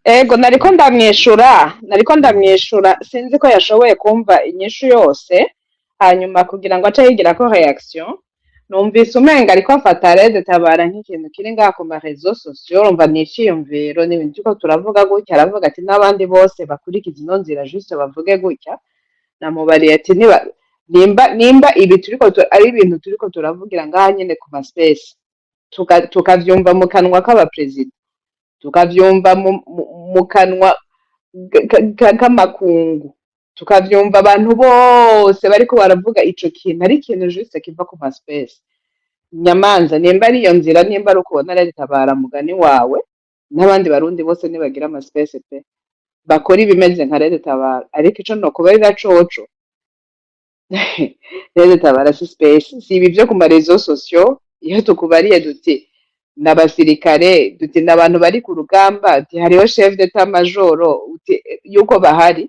Ego, nariko ndamwishura, nariko ndamwishura. Sinzi ko yashoboye kumva inyishu yose, hanyuma kugira ngo ace yigira ko réaction. Numvise umenga ariko afata RED Tabara nk'ikintu kiri ngaha ku ma réseaux sociaux. Urumva, ni iciyumviro, ni ibintu turiko turavuga gutya. Aravuga ati n'abandi bose bakurikiza ino nzira, juste bavuge gutya. Namubariye ati niba nimba ibi turiko ari ibintu turiko turavugira ngaha nyene ku ma space, tukavyumva mu kanwa k'abaperezida, tukavyumva mu kanwa k'amakungu, tukavyumva abantu bose bariko baravuga ico kintu, ari ikintu juste kiva ku ma space. Nyamanza nimba ari iyo nzira, nimba ari ukubona RED Tabara mugani wawe, n'abandi Barundi bose nibagira ama space pe, bakora ibimeze nka RED Tabara. Ariko ico nokubarira coco, RED Tabara si space, si ibi vyo ku ma réseaux sociaux. Iyo tukubariye duti n'abasirikare, duti n'abantu bari ku rugamba, ati hariho chef d'état major, uti yuko bahari,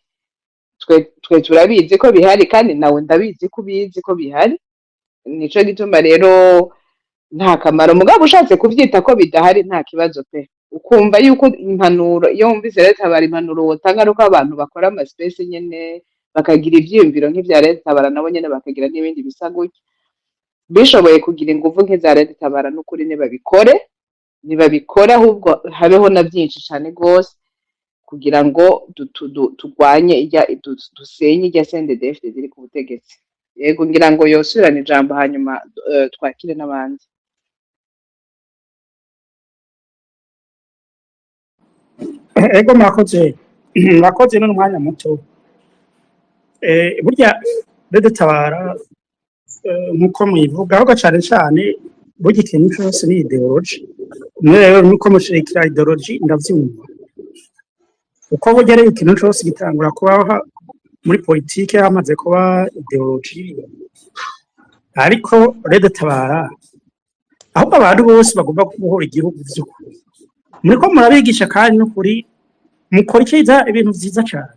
twe turabizi ko bihari, kandi nawe ndabizi ko ubizi ko bihari. Nico gituma rero nta kamaro. Mugabo ushatse kuvyita ko bidahari, nta kibazo pe. Ukumva yuko impanuro, iyo wumvise RED Tabara, impanuro wotanga ari uko abantu bakora ama space nyene, bakagira ivyiyumviro nk'ivya RED Tabara, nabo nyene bakagira n'ibindi bisa gutya, bishoboye kugira inguvu nk'iza RED Tabara. N'ukuri nibabikore, nibabikore, ahubwo habeho na byinshi cane gose, kugira ngo turwanye irya, dusenye irya CNDD-FDD iri ku butegetsi. Yego, ngira ngo yosubirana ijambo, hanyuma twakire n'abandi. Ego, murakoze, murakoze. None umwanya muto. Burya RED Tabara, nkuko muyivuga, ahubwo cane cane burya ikintu cose ni idéologie. Mwe rero nuko mushigikira idéologie, ndavyumva, uko burya rero ikintu cose gitangura kubaho muri politike hamaze kuba idéologie. Ariko RED Tabara, ahubwo abantu bose bagomba kubohora igihugu vy'ukuri, muriko murabigisha, kandi n'ukuri mukora iciza, ibintu vyiza cane.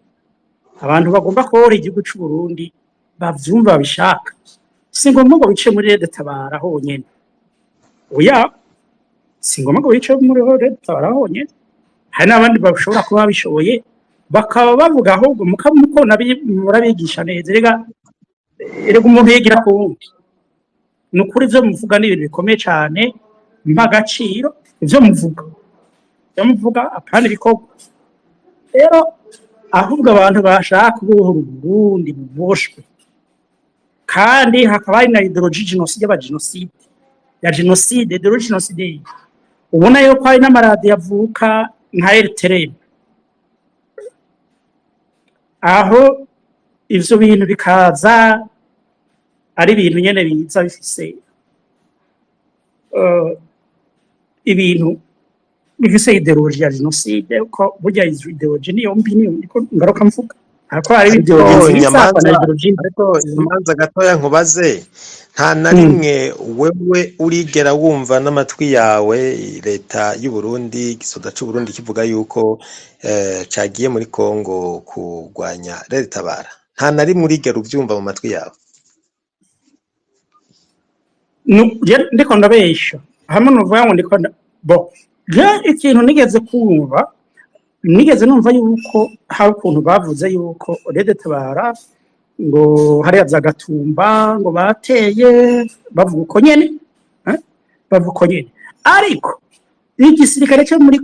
Abantu bagomba kubohora igihugu c'u Burundi bavyumva, babishaka, si ngombwa ngo bice muri RED Tabara honyene. Oya, si ngombwa ngo bice muri RED Tabara honyene. Hari n'abandi bashobora kuba babishoboye, bakaba bavuga, ahubwo mukabona murabigisha neza. Erega umuntu yigira ku wundi. Ni ukuri ivyo muvuga ni ibintu bikomeye cane, mpa agaciro ivyo muvuga, ivyo muvuga, apana ibikorwa. Rero ahubwo abantu bashaka kubohora Uburundi buboshwe, kandi hakaba hari na idéologie génocide, y'abagenoside, ya génocide, idéologie génocidaire, ubona yuko hari n'amaradiyo avuka nka RTLM, aho ivyo bintu bikaza ari ibintu nyene biza bifise ibintu bifise idéologie ya génocide, ko burya izo idéologie niyo mbi, niyo niko ngaruka mvuga, ariko hari Ariko idéologie nziza Nyamanza, na idéologie mbi. Ariko Nyamanza, gatoya nkubaze, nta na rimwe wewe urigera wumva n'amatwi yawe leta y'u Burundi, igisoda c'u Burundi kivuga yuko cagiye muri Kongo kurwanya RED Tabara? Nta na rimwe urigera uvyumva mu matwi yawe? Je ndiko ndabesha hamwe nuvuga ngo ndiko bo je ikintu nigeze kumva, nigeze numva yuko hari ukuntu bavuze yuko RED Tabara ngo hariya za Gatumba ngo bateye, bavuga uko nyene, eh? Bavuga uko nyene, ariko igisirikare cyo muri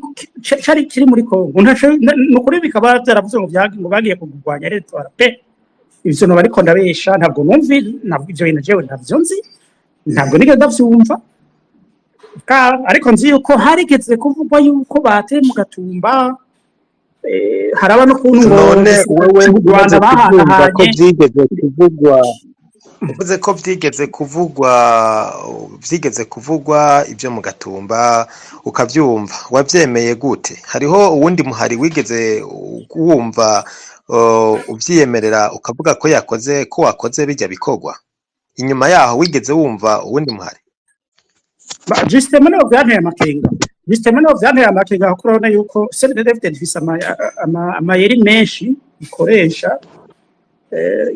cari kiri muri Kongo ntaco nukuri bikaba byaravuze ngo ngo bagiye kugurwanya RED Tabara pe. Ivyo noba ariko ndabesha, ntabwo numvi, ntabwo ivyo bintu jewe ntavyo nzi, ntabwo nigeze ndavyumva. Ariko nzi yuko harigeze kuvugwa yuko bateye mu Gatumba, haraba n'ukuntu ngo None igisirikare wewe cy'u Rwanda umaze kuvyumva ko bahanahanye vyigeze kuvugwa, uvuze ko vyigeze kuvugwa, vyigeze kuvugwa ivyo mu Gatumba, ukavyumva, wavyemeye gute? Hariho uwundi muhari wigeze wumva uvyiyemerera, ukavuga ko yakoze, ko wakoze birya bikorwa? Inyuma yaho wigeze wumva uwundi muhari? Justement niho vyanteye amakenga, justement niho vyanteye amakenga, kuko urabona yuko CNDD-FDD ifise amayeri menshi ikoresha.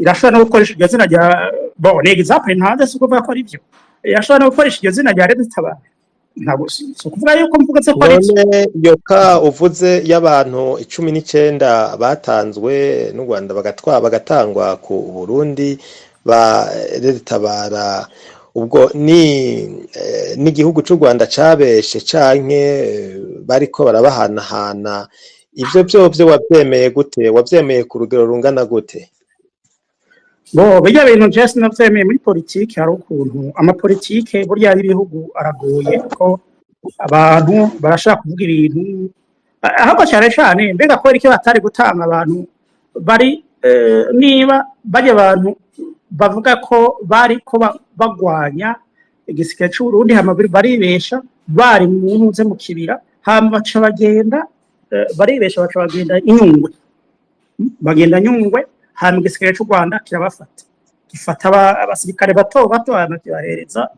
Irashobora no gukoresha iryo zina rya, bon, ni exemple ntanze, si ukuvuga ko ari byo, irashobora no gukoresha iryo zina rya RED Tabara. Ntabwo si ukuvuga yuko mvuga ko ari byo. None iyo ka uvuze y'abantu 19 batanzwe n'u Rwanda, bagatwa bagatangwa ku Burundi ba Tabara, ubwo ni n'igihugu c'u Rwanda cabeshe canke bariko barabahanahana? Ivyo vyovyo wavyemeye gute? Wavyemeye ku rugero rungana gute? Bo bijya bintu je sinavyemeye. Muri politike hari ukuntu amapolitike burya y'ibihugu aragoye, ko abantu barashaka kuvuga ibintu. Ahubwo cyane cyane, mbega kubera iki batari gutanga abantu bari niba bajya abantu bavuga ko bari ko bagwanya igisirikare c'u Burundi, hama baribesha, bari mu ntuze mu kibira, hama baca bagenda baribesha, baca bagenda inyungwe, bagenda Nyungwe, hama igisirikare c'u Rwanda kirabafata, gifata abasirikare bato bato, hama kibahereza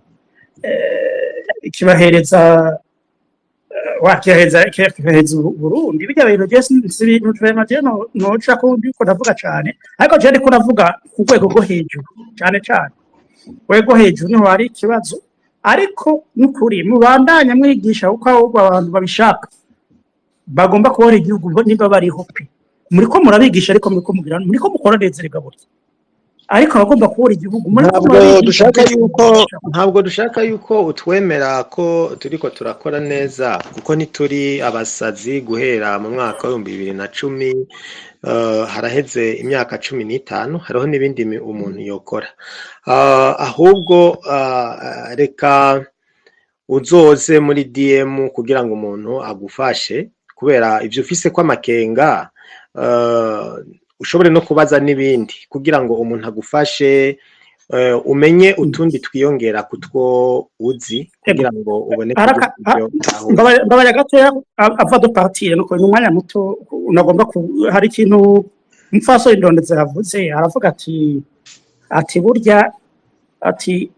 wakibahereza Burundi. Bijya bintu je si ibintu vraiment je no noca ko ndiko ndavuga cane, ariko je ndiko ndavuga ku rwego rwo hejuru cane cane. Rwego hejuru niho hari ikibazo, ariko n'ukuri mubandanya mwigisha, kuko ahubwo abantu babishaka bagomba kubona igihugu niba bariho pe, muriko murabigisha, ariko muriko mugira, muriko mukora neza rega burya, ariko abagomba kubura igihugu muriko Ntabwo murabigisha. dushaka yuko, ntabwo dushaka yuko utwemera ko turiko turakora neza, kuko ntituri abasazi. Guhera mu mwaka w'2010, haraheze imyaka 15, hariho n'ibindi umuntu yokora. Ahubwo reka uzoze muri DM kugira ngo umuntu agufashe, kubera ivyo ufise ko amakenga, ushobore no kubaza n'ibindi kugira ngo umuntu agufashe, umenye utundi twiyongera kutwo uzi, kugira ngo ubone Haraka kugira ivyo utahura. Mbabarira gatoya avant de partir, nuko ni umwanya muto unagomba ku hari ikintu umupfasoni Ndondeze yavuze. Aravuga ati burya ati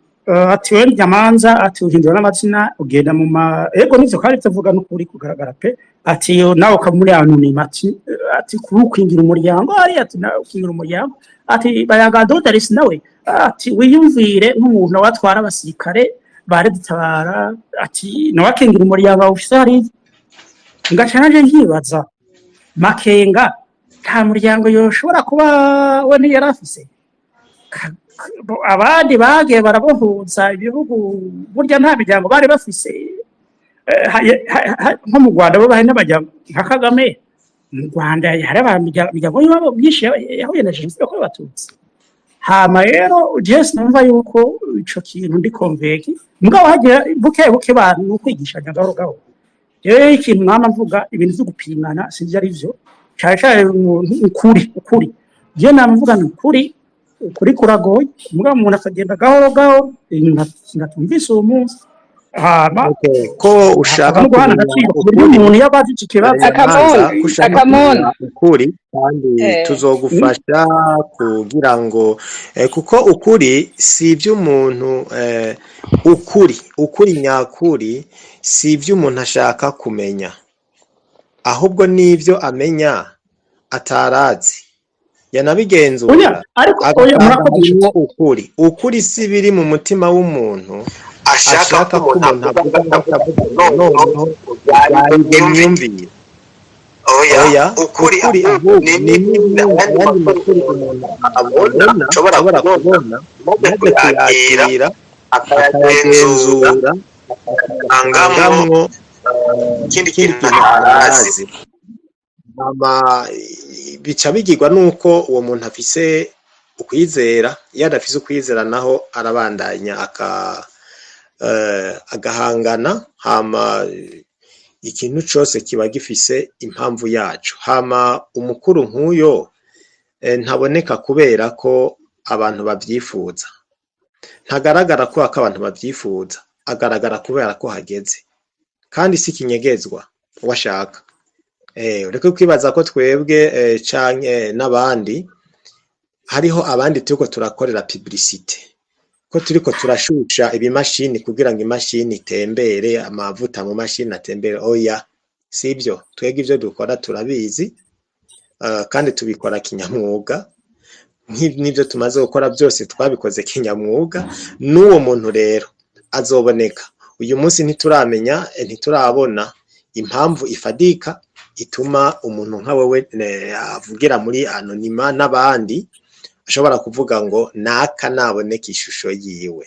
we Nyamanza, ati uhindura n'amazina, ugenda mu ma ego nivyo, kandi tuvuga n'ukuri kugaragara pe. Ati yo nawe ukaba muri anonyme, ati kuri ukingira umuryango ari, ati nawe ukingira umuryango, ati Bayaga Dodaris nawe, ati wiyumvire nk'umuntu watwara abasirikare baredutabara, ati nawe akingira umuryango wawe ufise hariya. Ngaca naje nkibaza, Makenga nta muryango yoshobora kuba we ntiyari afise? Abandi bagiye barabohuza ibihugu, burya nta miryango bari bafise? Nko mu Rwanda bo bari n'abajya nka Kagame, mu Rwanda hari imiryango y'iwabo myinshi yahuye na jenoside yakorewe Abatutsi. Hama rero je sinumva yuko ico kintu ndi convaincu, mugabo hagira buke buke bantu ni ukwigishanya gahoro gahoro. Rero ikintu mwama mvuga, ibintu vyo gupimana sinzi ari vyo cane cane umuntu ukuri je nama mvuga ni ukuri, ukuri kuragoye, mugabo umuntu akagenda gahoro gahoro, ibintu natumvise uwo munsi, hama Okay. Ko ushaka hakaba no guhana kumenya agaciro ku buryo ukuri, umuntu iyo abazi iki kibazo. Nyamanza, Akamoni. ko ushaka Akamoni. kumenya ukuri, kandi tuzogufasha kugira ngo kuko ukuri si iby'umuntu, ukuri nyakuri si iby'umuntu ashaka kumenya, ahubwo n'ibyo amenya atarazi Oya. Yanabigenzura Ariko oya. agasanga Murakoze harimwo inshuti. ukuri. Ukuri si biri mu mutima w'umuntu ashaka ko umuntu avuga akavuga ngo noneho byari ibyo myumvire. Oya, ukuri ahubwo ni n'ibindi ayandi makuru umuntu abona, ashobora kubona, maze kuyakira, akayagenzura, akayasangamwo ikindi kintu atarazi. Hama bica bigirwa nuko uwo muntu afise ukwizera. Iyo adafise ukwizera naho arabandanya agahangana. Hama ikintu cose kiba gifise impamvu yaco. Hama umukuru nk'uyo ntaboneka kubera ko abantu bavyifuza, ntagaragara kubera ko abantu bavyifuza, agaragara kubera ko hageze, kandi si ikinyegezwa washaka. Ureke kwibaza ko twebwe canke n'abandi, hariho abandi turiko turakorera publicité, ko turiko turashusha ibimashini kugira ngo imashini itembere, amavuta mu mashini atembere. Oya, sibyo. Twebwe ivyo dukora turabizi, kandi tubikora kinyamwuga. N'ivyo tumaze gukora byose twabikoze kinyamwuga. N'uwo muntu rero azoboneka. Uyu munsi ntituramenya, ntiturabona impamvu ifadika ituma umuntu nka wewe avugira muri anonymat n'abandi ashobora kuvuga ngo naka naboneke ishusho yiwe,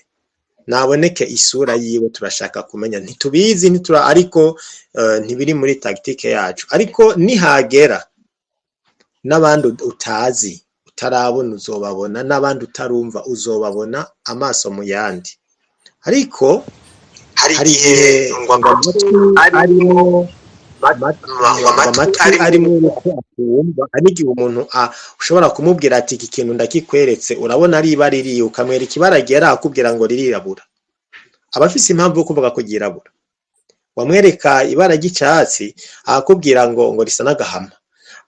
naboneke isura yiwe, turashaka kumenya. Ntitubizi, ntitura, ariko ntibiri muri tactique yacu. Ariko nihagera, n'abandi utazi, utarabona, uzobabona, n'abandi utarumva uzobabona amaso mu yandi. Ariko hari igihe ngo amatwi arimwo ngo amatwi arimwo uko atumva. Hari igihe umuntu ushobora kumubwira ati: "Iki kintu ndakikweretse, urabona ari ibara ririya?" Ukamwereka ibara ryera, akubwira ngo ririrabura. Aba afise impamvu yo kuvuga ko ryirabura. Wamwereka ibara ry'icatsi, akakubwira ngo risa n'agahama.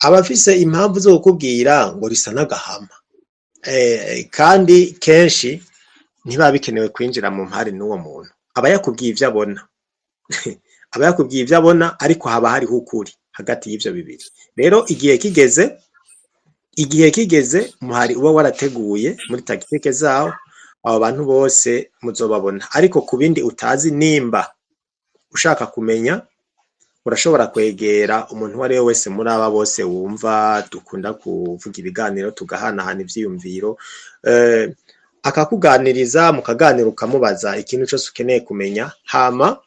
Aba afise impamvu zo kukubwira ngo risa n'agahama. Kandi kenshi ntibiba bikenewe kwinjira mu mpari n'uwo muntu. Aba yakubwiye ivyo abona, aba yakubwiye ivyo abona, ariko haba hariho ukuri hagati y'ivyo bibiri. Rero igihe kigeze, umuhari uba warateguye muri tactique zawo, abo bantu bose muzobabona. Ariko ku bindi utazi, nimba ushaka kumenya, urashobora kwegera umuntu uwo ari we wese muri aba bose wumva dukunda kuvuga ibiganiro, tugahanahana ivyiyumviro, akakuganiriza, mukaganira, ukamubaza ikintu cose ukeneye kumenya. Hama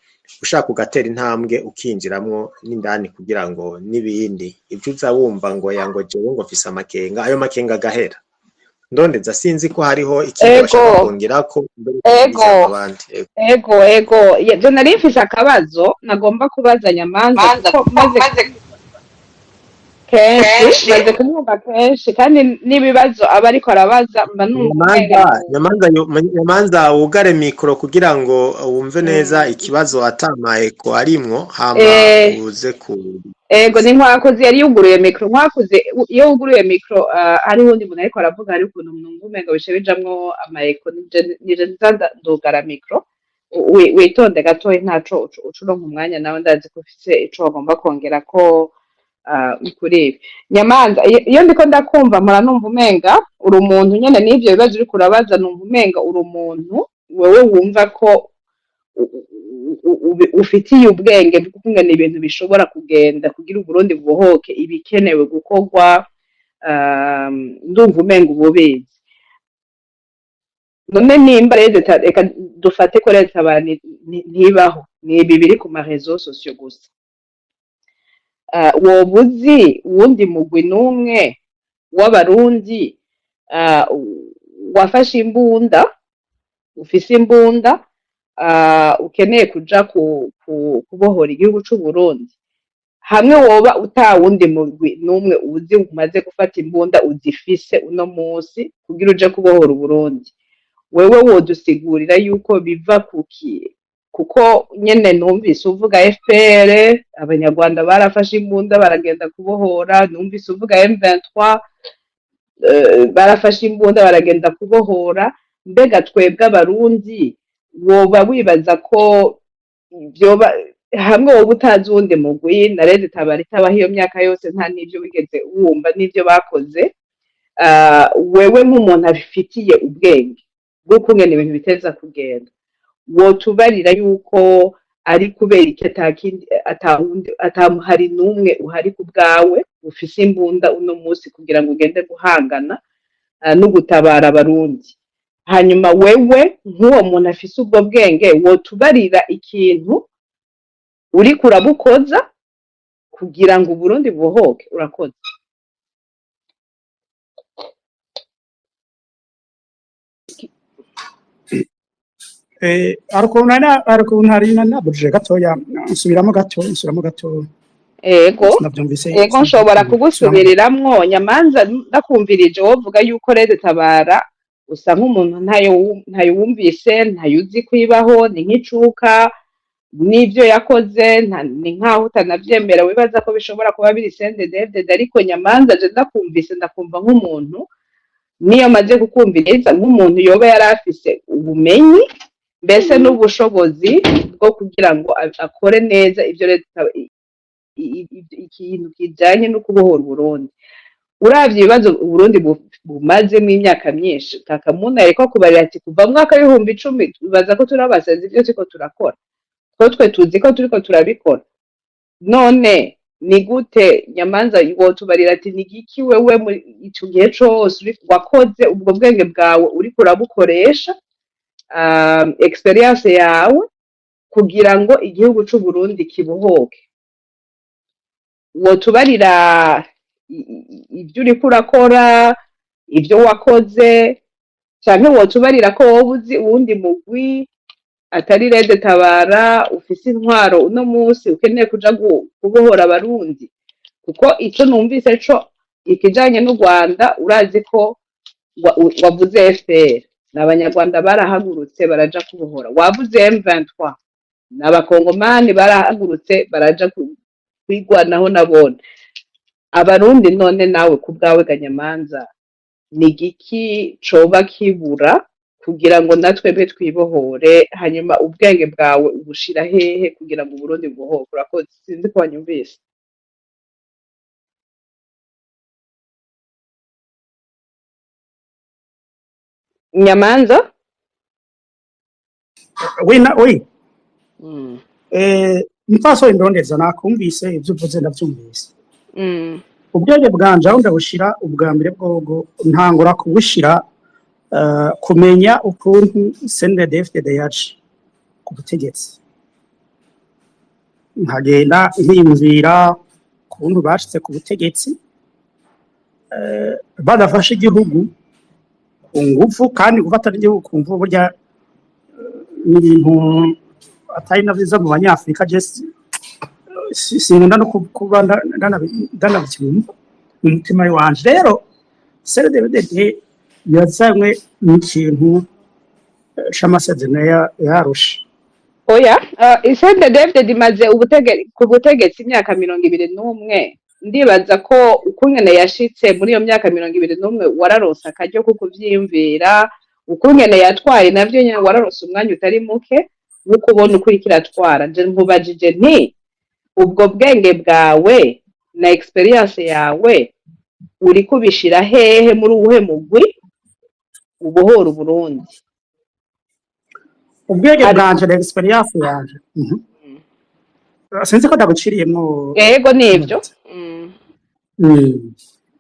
ushaka ugatera intambwe ukinjiramwo n'indani, kugira ngo n'ibindi ivyo uza wumva ngo ya ngo jewe ngo mfise amakenga, ayo makenga agahera. Ndondeza, sinzi ko hariho ikindi bashaka kongerako mbere yuko ijambo abandi. Ego. Ego, je nari mfise akabazo nagomba kubaza Nyamanza, kuko maze kenshi, maze kumwumva kenshi, kandi n'ibibazo aba ariko arabaza mba numva umenga Nyamanza, Nyamanza, Nyamanza, wugare micro kugira ngo wumve neza ikibazo ata ma écho arimwo, hama uze ku Ego, ni Nkwakuzi yari yuguruye micro. Nkwakuzi, iyo wuguruye micro, hariho uwundi muntu ariko aravuga, hari ukuntu numva umenga bice bijamwo ama écho. Nije nza ndugara micro. Witonde gatoyi, ntaco uca uronka umwanya nawe. Ndazi ko ufise ico wagomba kongerako kuri ibi. Nyamanza, iyo ndiko ndakumva, mpora numva umenga uri umuntu nyene n'ivyo bibazo uriko urabaza, numva umenga uri umuntu wewe wumva ko ufitiye ubwenge bw'ukungene ibintu bishobora kugenda kugira Uburundi bubohoke, ibikenewe gukorwa. Ndumva umenga ububizi. None nimba rero reka dufate ko leta ntibaho, ni ibi biri ku ma réseaux sociaux gusa, woba uzi uwundi mugwi n'umwe w'Abarundi wafashe imbunda, ufise imbunda, ukeneye kuja kubohora igihugu c'Uburundi? Hamwe woba utawundi mugwi n'umwe uzi umaze gufata imbunda, uzifise uno munsi kugira uje kubohora Uburundi, wewe wodusigurira yuko biva kuki? Kuko nyene numvise uvuga FPR, Abanyarwanda barafashe imbunda baragenda kubohora. Numvise uvuga M23, barafashe imbunda baragenda kubohora. Mbega twebwe Abarundi, woba wibaza ko vyoba hamwe woba utazi uwundi mugwi na Red Tabara itabaho iyo myaka yose, nta n'ivyo wigeze wumva n'ivyo bakoze, wewe nk'umuntu abifitiye ubwenge bw'ukungene ibintu biteza kugenda, wotubarira yuko ari kubera iki atakindi, atawundi, atamuhari n'umwe uhari ku bwawe ufise imbunda uno munsi kugira ngo ugende guhangana no gutabara Abarundi? Hanyuma wewe nk'uwo muntu afise ubwo bwenge, wotubarira ikintu uriko urabukoza kugira ngo Uburundi bubohoke? Urakoze. Hari ukuntu nari nabujije gatoya, nsubiramo gato. Ego. Sinavyumvise. Ego, nshobora Nsubiramo gato. kugusubiriramwo. Nyamanza, ndakumvirije, wovuga yuko Red Tabara usa nk'umuntu ntayo wumvise, ntayo uzi kwibaho, ni nk'icuka n'ivyo yakoze ni nkaho utanavyemera, wibaza ko bishobora kuba biri CNDD-FDD. Ariko Nyamanza, je ndakumvise, ndakumva nk'umuntu, niyo maze kukumviriza, nk'umuntu yoba yari afise ubumenyi mbese n'ubushobozi bwo kugira ngo akore neza ivyo leta, ikintu kijanye no kubohora Uburundi. Uravye ibibazo Uburundi bumazemwo imyaka myinshi, Kakamuna yariko akubarira ati kuva mu mwaka w'10,000 bibaza ko turi abasazi, ivyo turiko turakora. Ko twe tuzi ko turiko turabikora. None ni gute Nyamanza wotubarira ati ni giki wewe muri ico gihe cose wakoze, ubwo bwenge bwawe uriko urabukoresha, experience yawe, kugira ngo igihugu c'u Burundi kibohoke? Wotubarira ivyo uriko urakora, ivyo wakoze, canke wotubarira ko wowe uzi uwundi mugwi atari Red Tabara ufise intwaro uno musi ukeneye kuja kubohora Abarundi? Kuko ico numvise co ikijanye n'u Rwanda, urazi ko wavuze FPR, n'Abanyarwanda barahagurutse baraja kubohora. Wavuze M23, n'Abakongomani barahagurutse baraja kwigwanaho nabone. Abarundi none nawe ku bwawe Ganyamanza, ni igiki coba kibura kugira ngo natwebwe twibohore? Hanyuma ubwenge bwawe ubushira hehe kugira ngo Uburundi bubohoke? Urakoze, sinzi ko wanyumvise. Nyamanza? Oui, na oui. Mupfasoni Ndondeza, nakumvise ibyo uvuze, ndavyumvise. Ubwenge bwanje aho ndabushira ubwa mbere bwogo, ntangura kubushira kumenya ukuntu CNDD-FDD yaje ku butegetsi, nkagenda nkiyumvira ukuntu bashitse ku butegetsi badafashe igihugu ku nguvu. Kandi gufata igihugu ku nguvu burya ni ibintu atari na vyiza mu Banyafurika. Je sinkunda no kuba ndanabicyumva mu mutima wanje. Rero CNDD-FDD yazanywe n'ikintu c'amasezerano yarusha. Oya, CNDD-FDD imaze ku butegetsi imyaka 21. Ndibaza ko ukungene yashitse muri iyo myaka 21 wararonse akaryo ko kuvyiyumvira, ukungene yatwaye navyo nyene wararonse umwanya utari muke wo kubona uko iriko iratwara. Nje nkubajije nti ubwo bwenge bwawe na experience yawe uriko ubishira hehe, muri uwuhe mugwi ubohora Uburundi? Ubwenge Ari bwanje na experience yanje. Sinzi ko ndabuciriyemwo. Ego, nivyo. Ndondeza.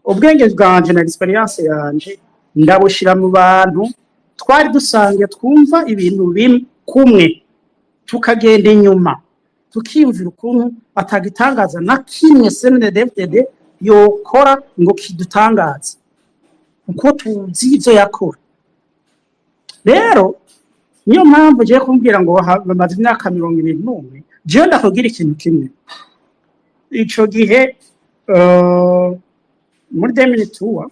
Ubwenge bwanje na experience yanje ndabushira mu bantu twari dusanzwe twumva ibintu bimwe kumwe, tukagenda inyuma tukiyumvira ukuntu atagitangaza na kimwe CNDD-FDD yokora ngo kidutangaze, kuko tuzi ivyo yakora. Rero niyo mpamvu ugiye kumbwira ngo bamaze imyaka 21. Jewe ndakubwira ikintu kimwe: ico gihe muri 2003,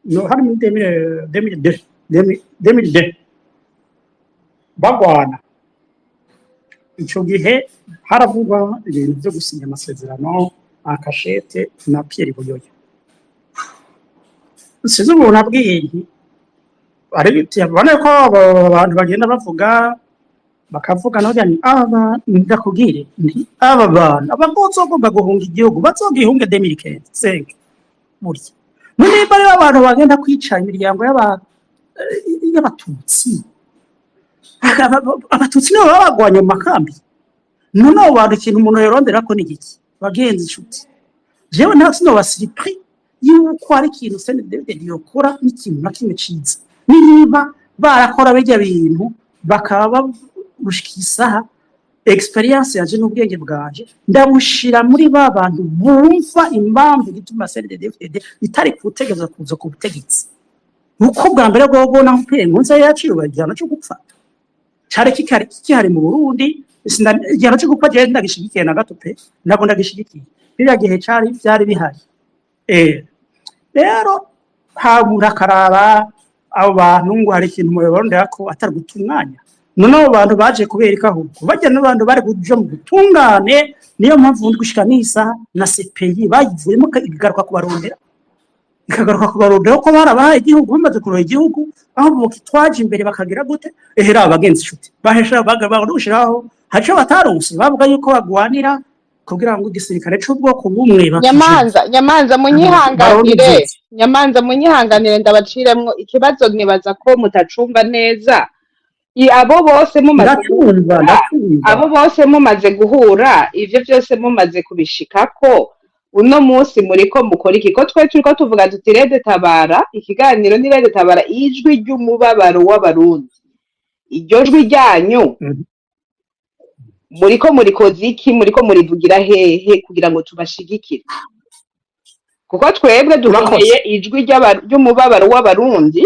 no hari muri 2002, 2002 bagwana, ico gihe haravugwa ibintu vyo gusinya amasezerano en cachette na Pierre Buyoya. Sinzi umuntu abwiye nti ari ko abo bantu bagenda bavuga bakavuga nawe nti aba, ndakubwire nti aba bantu abazogomba guhunga igihugu bazogihunge 2015 burya. None nimba rero abantu bagenda kwica imiryango y'Abatutsi, Abatutsi nibo baba bagwanye mu makambi, none abo bantu ikintu umuntu yorondera ko ni igiki? Bagenzi, inshuti, jewe nta sinoba surpris yuko hari ikintu CNDD-FDD yokora n'ikintu na kimwe ciza. Niba barakora bijya bintu bakaba gushika isaha, experience yanje n'ubwenge bwanje ndabushira muri ba bantu bumva impamvu igituma CNDD-FDD itari kutegeza kuza ku butegetsi, uko bwa mbere bwogo naho Pierre Nkurunziza yaciwe igihano cyo gupfa cari kikihari mu Burundi. Igihano cyo gupfa jewe ndagishigikiye na gato pe, ntabwo ndagishigikiye. Biriya gihe cari vyari bihari. Rero habura akaraba abo bantu ngo hari ikintu mubarondera ko atari guta umwanya. None abo bantu baje kubera iki? Ahubwo bajya n'abantu bari kuja mu butungane. Niyo mpamvu ubundi gushika n'isaha na CPI bayivuyemo, ikagaruka kubarondera, ikagaruka kubarondera ko barabahaye igihugu, bamaze kuroha igihugu, aho twaje imbere bakagira gute? Ehera abagenzi, inshuti, bahesha barushiraho hari ico bataronse. Bavuga yuko bagwanira kugira ngo igisirikare c'ubwoko bumwe bakije. Nyamanza, Nyamanza, baronke munyihanganire. ivyitso. Nyamanza, munyihanganire, ndabaciremwo ikibazo. Nibaza ko mutacumva neza. Abo bose mumaze Ndakumva. guhura, Ndakumva. abo bose mumaze guhura, ivyo byose mumaze kubishikako, uno munsi muriko mukora iki? Ko twe turiko tuvuga tuti RED Tabara, ikiganiro ni RED Tabara, ijwi ry'umubabaro w'Abarundi. Iryo jwi ryanyu muriko murikoza iki? Muriko murivugira hehe kugira ngo tubashigikire? Kuko twebwe Urakoze. dukeneye ijwi ry'umubabaro w'Abarundi,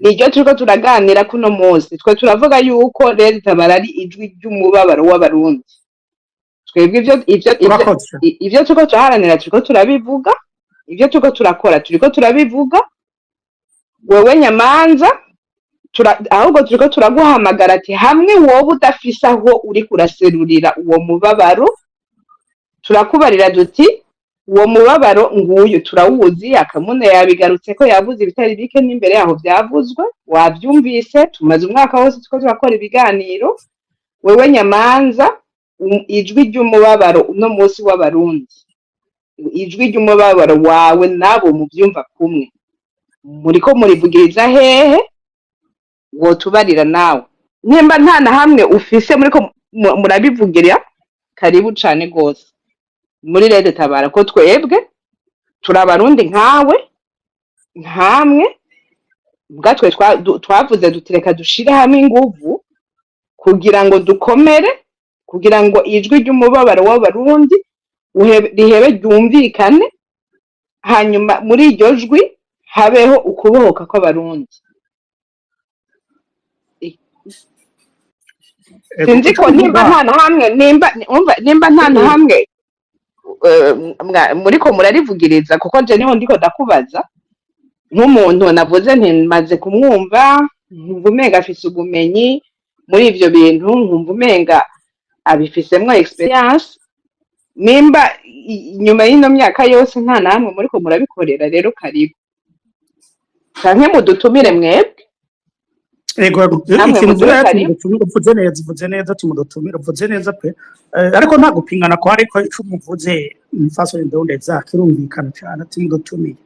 niryo turiko turaganira kuno munsi. Twe turavuga yuko RED Tabara ari ijwi ry'umubabaro w'Abarundi. Twebwe ivyo Urakoze. ivyo turiko turaharanira turiko turabivuga, ivyo turiko turakora turiko turabivuga. Wewe Nyamanza, ahubwo turiko turaguhamagara ati hamwe wowe udafise aho uriko uraserurira uwo mubabaro, turakubarira duti uwo mubabaro nguyu turawuzi. Akamune yabigarutse ko yavuze ibitari bike, n'imbere yaho vyavuzwe wavyumvise. Tumaze umwaka wose turiko turakora ibiganiro. Wewe Nyamanza, ijwi ry'umubabaro uno munsi w'Abarundi, ijwi ry'umubabaro wawe nabo muvyumva kumwe, muriko murivugiriza hehe? Wotubarira nawe nimba nta na hamwe ufise muriko murabivugira. Karibu cane gose muri RED Tabara, ko twebwe turi Abarundi nkawe nkamwe. Bwatwe twavuze duti reka dushire hamwe inguvu kugira ngo dukomere, kugira ngo ijwi ry'umubabaro w'Abarundi rihebe ryumvikane, hanyuma muri iryo jwi habeho ukubohoka kw'Abarundi. Sinzi Ico ko nimba mvuga nta na hamwe, nimba umva, nimba nta na hamwe muriko murarivugiriza, kuko je niho ndiko ndakubaza nk'umuntu navuze nti maze kumwumva, nkumva umenga afise ubumenyi muri ivyo bintu, nkumva umenga abifisemwo expérience. Nimba inyuma y'ino myaka yose nta namwe muriko murabikorera, rero karibu canke mudutumire mwebwe. Ego, Namwe ikintu muduhe uvuga ati karibu. Mudutumire, uvuze neza, uvuze neza ati mudutumire, uvuze neza pe. Ariko nta gupingana ko, ariko ico umuvuze umufasoni ndondeza kirumvikana cane, ati mudutumire.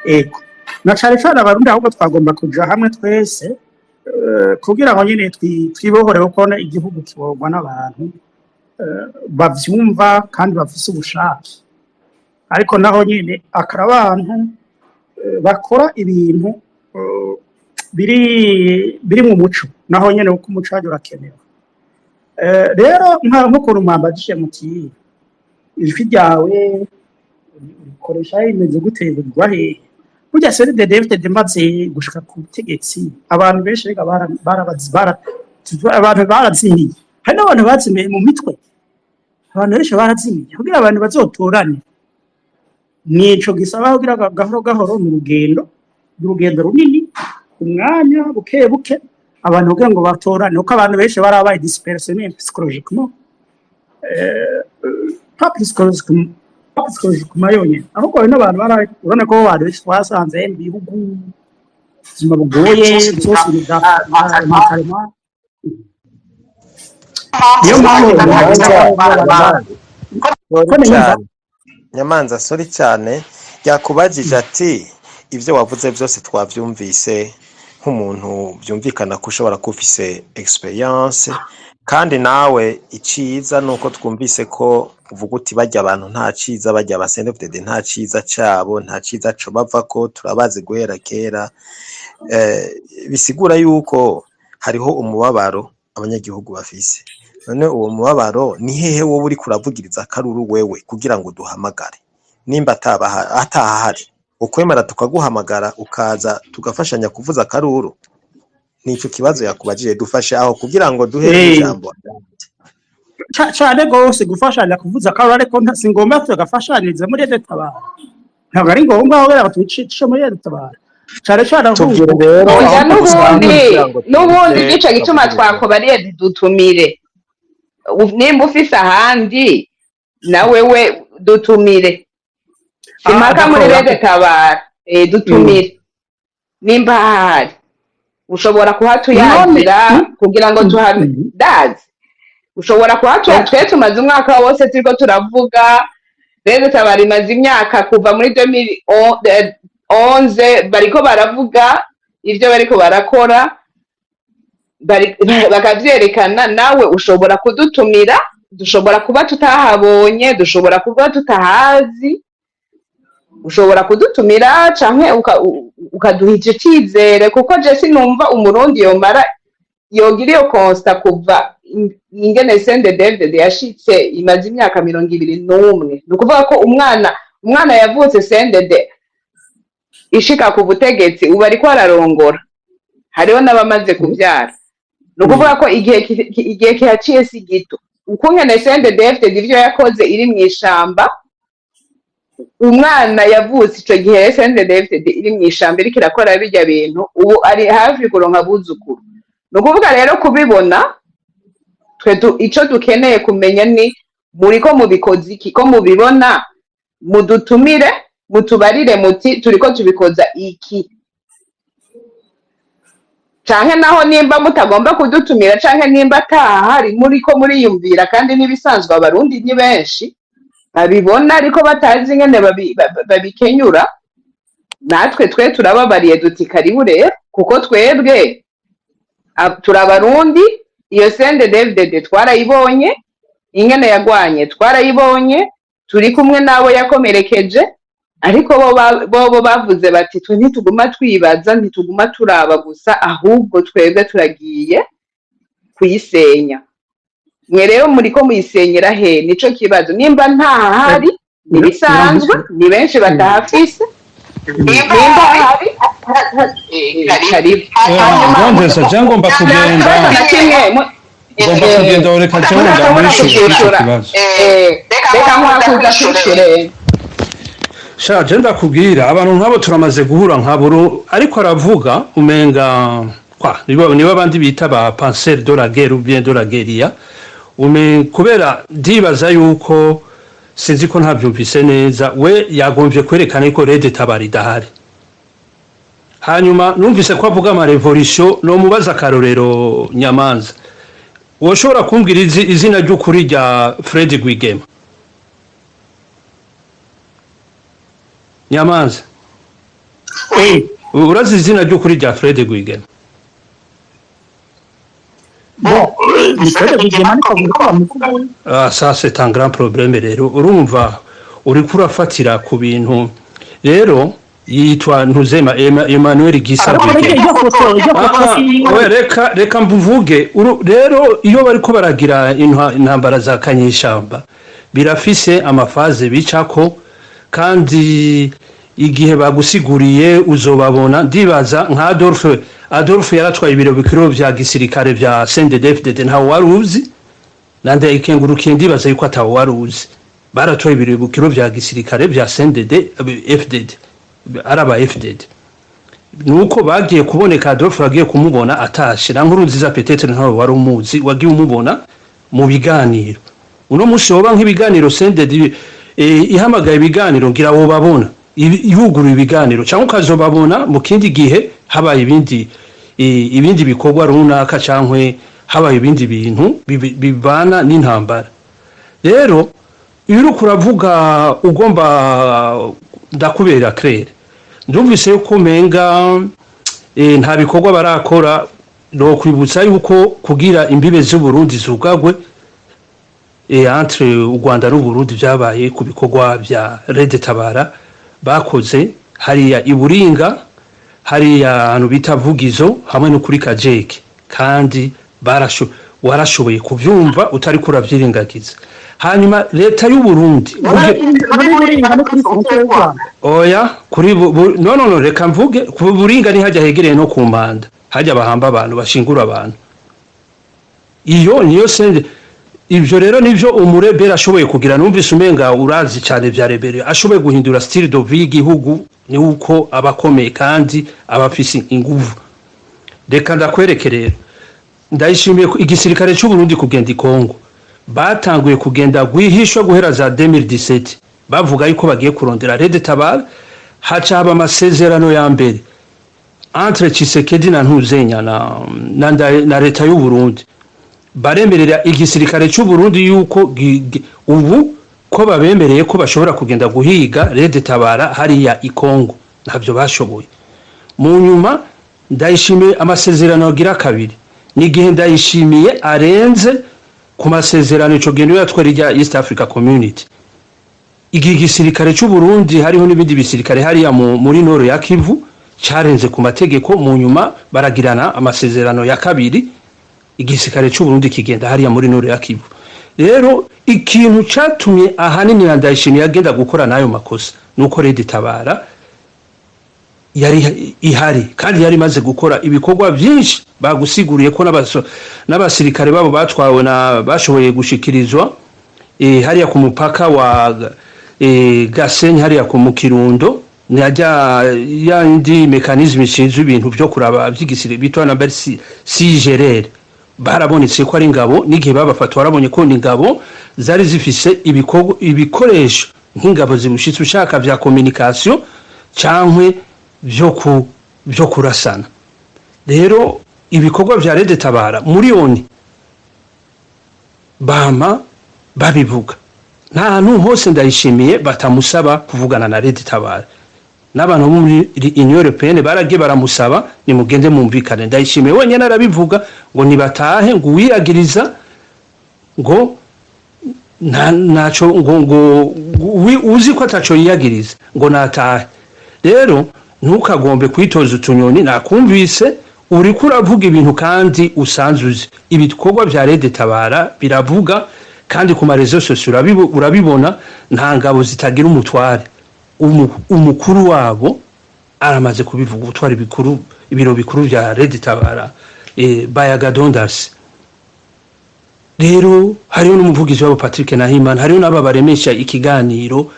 Ego, na cane cane Abarundi ahubwo twagomba kuja hamwe twese kugira ngo nyene twibohore, kuko igihugu kibohorwa n'abantu bavyumva kandi bafise ubushake. Ariko naho nyene akara abantu bakora ibintu biri mu muco, naho nyene kuko umuco wacu urakenewe. Rero nk'ukuntu mwambajije muti ijwi ryawe urikoresha rimeze gute, rigwa hehe? Burya CNDD-FDD maze gushika ku butegetsi, abantu benshi rega abantu barazimiye. Hari n'abantu bazimiye mu mitwe, abantu benshi barazimiye. Kugira abantu bazotorane nico gisaba kugira gahoro gahoro, mu rugendo, urugendo runini, umwanya, buke buke, abantu kugira ngo batorane, kuko abantu benshi barabaye dispersés psychologiquement, pas psychologiquement, pas psychologiquement yonyene, ahubwo hari n'abantu urabona ko abantu benshi twasanze mu bihugu ubuzima bugoye byose mentalement. Niyo mpamvu Nyamanza, Nyamanza, ko sorry niyumva. cyane Nyamanza, sorry cyane. Yakubajije ati ibyo wavuze byose twabyumvise, nk'umuntu byumvikana ko ushobora kuba ufise expérience, kandi nawe iciza ni uko twumvise ko uvuga uti barya abantu nta ciza, barya ba CNDD nta ciza cabo, nta ciza co bavako, turabazi guhera kera. Bisigura yuko hariho umubabaro abanyagihugu bafise. None uwo mubabaro ni hehe wowe uriko uravugiriza akaruru wewe kugira ngo duhamagare? Nimba atahahari, ukwemera tukaguhamagara ukaza tugafashanya kuvuza akaruru? Nico kibazo yakubajije. Dufashe aho kugira ngo duhe ijambo. Cane gose gufashanya kuvuza akaruru, ariko si ngombwa tugafashaniriza muri RED Tabara, ntabwo ari ngombwa kubera ngo tubicishe muri RED Tabara cane cane, Tubwire ahubwo rero aho Oya, tugusanga n'ubundi kugira ngo n'ubundi tuze nico gituma tukavugirize. Twakubariye dutumire. Nimba ufise ahandi na wewe dutumire. Simpaka muri D'accord. RED Tabara, dutumire nimba hahari ushobora None kuhatuyagira kugira ngo tuhame. Ndazi ushobora kuhatuya. Twe tumaze umwaka wose turiko turavuga. RED Tabara imaze imyaka kuva muri 2011 bariko baravuga ivyo bariko barakora. Bakavyerekana. Nawe ushobora kudutumira, dushobora kuba tutahabonye, dushobora kuba tutahazi. Ushobora kudutumira canke ukaduha ico cizere, kuko je sinumva Umurundi yomara yogira iyo constat kuva ingene CNDD-FDD yashitse, imaze imyaka 21. Ni ukuvuga ko umwana yavutse CNDD ishika ku butegetsi, ubu ariko ararongora, hariho n'abamaze kuvyara. Ni ukuvuga ko igihe kihaciye si gito. Ukungene CNDD-FDD ivyo yakoze iri mw'ishamba, umwana yavutse ico gihe CNDD-FDD iri mw'ishamba iriko irakora birya bintu, ubu ari hafi kuronka abuzukuru. Ni ukuvuga rero kubibona, twe ico dukeneye kumenya ni muriko mubikoza iki? Ko mubibona, mudutumire, mutubarire muti turiko tubikoza iki. Canke naho nimba mutagomba kudutumira, canke nimba atahari muriko muriyumvira, kandi n'ibisanzwe, Abarundi ni benshi babibona ariko batazi ingene babikenyura. Natwe twe turababariye duti karibu rero, kuko twebwe turi Abarundi. Iyo CNDD-FDD twarayibonye ingene yagwanye, twarayibonye turi kumwe n'abo yakomerekeje, ariko bobo bavuze bati twe ntituguma twibaza, ntituguma turaba gusa, ahubwo twebwe turagiye kuyisenya. Mwe rero muriko muyisenyera he? Nico kibazo. Nimba ntahahari, ntibisanzwe, ni benshi batahafise. Nimba ahari, karibu. Hanyuma Ndumvise, je ngomba nta kugenda. kibazo na kimwe Ngomba kugenda, reka jewe mudashobora ndamwishure kuri ico kuvyishura. kibazo. Reka nkwakuza kwishure. Sha, je ndakubwira, abantu nk'abo turamaze guhura nkaburo, ariko aravuga umenga kwa nibo abandi bita ba penseur de la guerre ou bien de la guérilla. Ume kubera ndibaza yuko sinzi ko ntavyumvise neza, we yagomvye kwerekana ko RED Tabara idahari. Hanyuma numvise ko avuga ama révolution, no mubaza akarorero. Nyamanza, woshobora kumbwira izina ry'ukuri rya Fred Rwigema? Nyamanza? Urazi izina ry'ukuri rya Fred Rwigema? Bon, ni Fred Rwigema, ariko niko bamuvuga we. Ah, ça c'est un grand problème. Rero urumva uriko urafatira ku bintu. Rero yitwa Ntuzema Emmanuel Gisa Ariko Rwigema. iryo foto Ah, si yiwe. we reka mvuge. Rero iyo bariko baragira intambara za kanyishamba, birafise ama phases bicako, kandi igihe bagusiguriye uzobabona. Ndibaza nka Adolphe yaratwaye ibiro bikuru vya gisirikare vya CNDD-FDD, ntawe wari uzi. Nande ikengurukiye, ndibaza yuko atawe wari uzi. Baratoye ibiro bikuru vya gisirikare vya CNDD FDD, araba FDD, nuko bagiye kuboneka. Adolphe bagiye kumubona atashe na nkuru nziza, peut-être ntawe wari umuzi, wagiye umubona mu biganiro. Uno munsi woba nk'ibiganiro CNDD ihamagaye ibiganiro, ngira wobabona yuguruye ibiganiro, cyangwa ukazobabona mu kindi gihe habaye ibindi bikorwa runaka, cyangwa habaye ibindi bintu bibana n'intambara. Rero iyo uriko uravuga ugomba ndakubera clair, ndumvise yuko umenga nta bikorwa barakora. No kwibutsa yuko kugira imbibe z'Uburundi zugagwe entre u Rwanda n'Uburundi byabaye ku bikorwa vya RED Tabara bakoze hariya i Buringa, hariya ahantu bita Vugizo, hamwe no kuri Kajeke, kandi warashoboye kuvyumva utari kuravyirengagiza. Hanyuma leta y'u Burundi Muri Buringa no kuri frontière y'u Rwanda? Oya, kuri no, no, no, reka mvuge ku Buringa, ni hajya hegereye no ku Mpanda, hajya bahamba abantu, bashingura abantu. Iyo niyo sende. Ivyo rero nivyo umurebera ashoboye kugira. Numvise umenga urazi cyane vya rebere, ashoboye guhindura style de vie y'igihugu, ni uko abakomeye kandi abafise inguvu. Reka ndakwereke rero, ndayishimiye ko igisirikare cy'u Burundi kugenda i Kongo, batanguye kugenda rwihishwa guhera za 2017, bavuga yuko bagiye kurondera RED Tabara. Haca haba amasezerano ya mbere entre Tshisekedi na Ntuzenya na leta y'u Burundi, baremerera igisirikare cy'u Burundi yuko ubu ko babemereye ko bashobora kugenda guhiga RED Tabara hariya i Kongo. Ntabyo bashoboye. Mu nyuma ndayishimiye amasezerano agira kabiri. Ni igihe Ndayishimiye arenze ku masezerano, ico gihe niwe yatwara irya East Africa Community, igihe igisirikare c'u Burundi, hariho n'ibindi bisirikare hariya muri nord ya Kivu, carenze ku mategeko. Mu nyuma baragirana amasezerano ya kabiri, igisirikare c'u Burundi kigenda hariya muri nord ya Kivu. Rero ikintu catumye ahanini na Ndayishimiye agenda gukora n'ayo makosa nuko Red Tabara yari ihari, kandi yari imaze gukora ibikorwa byinshi. Bagusiguriye ko n'abasirikare babo batwawe na bashoboye gushikirizwa hariya ku mupaka wa Gasenyi, hariya ku mu Kirundo, najya yandi mécanisme ishinzwe ibintu byo kuraba by'igisirikare bitwa na Bersi CIGRR. Barabonetse ko ari ingabo, n'igihe babafata warabonye ko ni ingabo zari zifise ibikoresho nk'ingabo zibushitse, ushaka vya communication cankwe vyo kurasana. Rero ibikorwa vya Red Tabara muri ONU bama babivuga, nta hantu hose Ndayishimiye batamusaba kuvugana na Red Tabara. N'abantu bo muri Union Européenne baragiye baramusaba: "Nimugende mumvikane." Ndayishimiye wenyine arabivuga ngo nibatahe, ngo uwiyagiriza ngo nta naco, ngo uzi ko ataco yiyagiriza ngo natahe. Rero ntukagombe kwitoza utunyoni. Nakumvise uriko uravuga ibintu kandi usanzwe uzi. Ibikorwa vya Red Tabara biravuga, kandi ku ma réseaux sociaux urabibona. Nta ngabo zitagira umutware. Umukuru wabo aramaze kubivuga, ubutwari bikuru, ibiro bikuru vya Red Tabara, Bayaga Dondas. Rero hariho n'umuvugizi wabo Patrick Nahimana, hariho n'aba baremesha ikiganiro.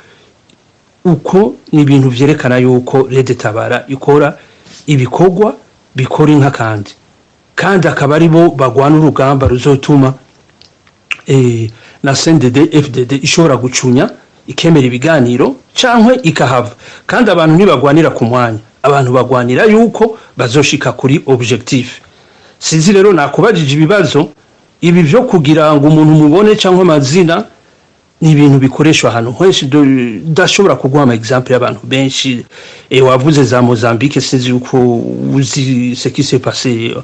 Uko ni ibintu vyerekana yuko Red Tabara ikora ibikorwa bikora inka, kandi akaba ari bo bagwana urugamba ruzotuma na CNDD FDD ishobora gucunya ikemera ibiganiro cankwe ikahava. Kandi abantu ntibagwanira ku mwanya, abantu bagwanira yuko bazoshika kuri objectif. Sinzi rero, nakubajije ibibazo ibi vyo kugira ngo umuntu mubone cyangwa amazina, ni ibintu bikoreshwa ahantu henshi. Ndashobora kuguha ama exemple y'abantu benshi. Wavuze za Mozambique, sinzi yuko uzi ce qui s'est passé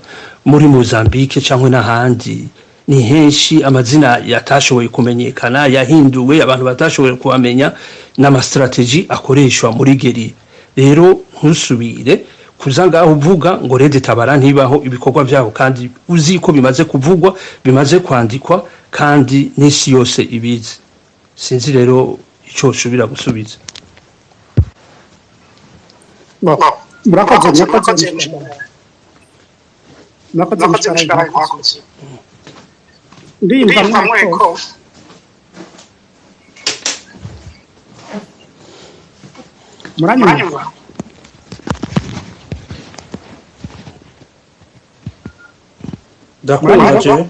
muri Mozambique cyangwa n'ahandi. Ni henshi amazina yatashoboye kumenyekana, yahinduwe, abantu batashoboye kuhamenya, n'ama stratégies akoreshwa muri guerre. Rero ntusubire kuza ngaho uvuga ngo Red Tabara ntibaho, ibikorwa byabo, kandi uzi ko bimaze kuvugwa, bimaze kwandikwa, kandi n'isi yose ibizi. Sinzi rero icyo ushobora gusubiza. Bon, murakoze, murakoze, murakoze. Ndiyumva mweko muranyumva. Ndakumva je.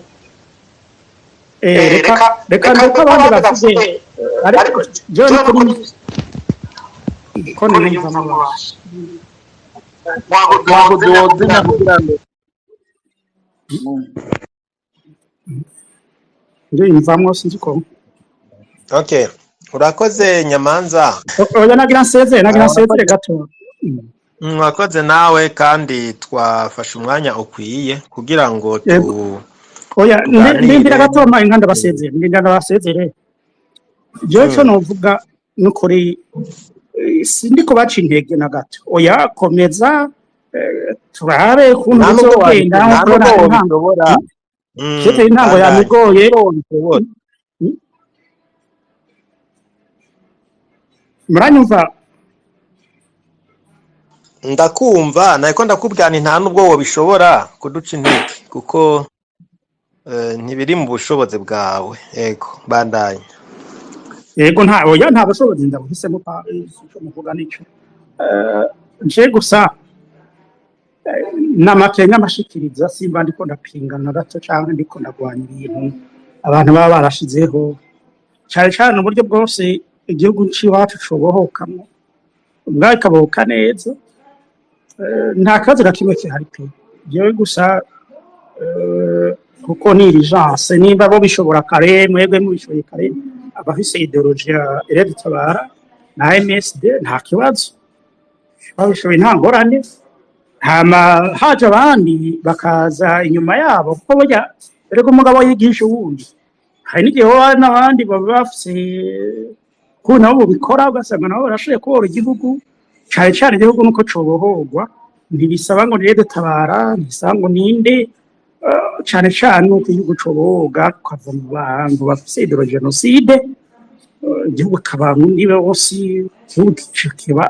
Reka abandi bavuge, ariko jewe nukuri ko niyumva mubasha. Ntabwo duhozanya kugira ngo Ndiyumvamwo, sinzi ko Okay, urakoze Nyamanza. Oya, nagira nsezere gato. Mwakoze nawe, kandi twafashe umwanya ukwiye kugira ngo tu Yego. Oya, tuganire. Ndindira gato, mpa inka ndabasezere, ndindira ndabasezere. Jewe ico novuga nukuri, sindi kubaca intege na gato. Oya, komeza, turabe ukuntu Nta nubwo bizogenda. nta Nkuko nubwo intango wabishobora. Kiretse intango Bandanye. yamigoye. Wabishobora. Muranyumva? Ndakumva, nariko ndakubwira nti nta nubwo wobishobora kuduca intege, kuko ntibiri mu bushobozi bwawe. Yego, bandanya. Yego, nta, oya, nta bushobozi ndabuhisemo pa ico muvuga nico. Nje gusa n'amakenga amashikiriza, simba ndiko ndapinga na gato canke ndiko ndagwanya ibintu abantu baba barashizeho, cane cane uburyo bwose igihugu c'iwacu cobohokamwo, ubwayo ikabohoka neza. Nta kibazo na kimwe kihari pe. Jewe gusa kuko ni urgence, nimba bo bishobora kare, mwebwe mubishoboye kare, abafise idéologie ya Red Tabara na MSD, nta kibazo, babishoboye nta ngorane. Hama haje abandi bakaza inyuma yabo, kuko burya erega umugabo yigisha uwundi. Hari n'igihe hoba n'abandi baba bafise ukuntu nabo bobikora, ugasanga nabo barashoboye kubohora igihugu. Cane cane igihugu nuko cobohorwa, ntibisaba ngo ni Tabara, ntibisaba ngo ninde. Cane cane nuko igihugu cobohorwa, tukava mu bantu bafise idéologie génocide, igihugu kikaba niba bose, igihugu kiba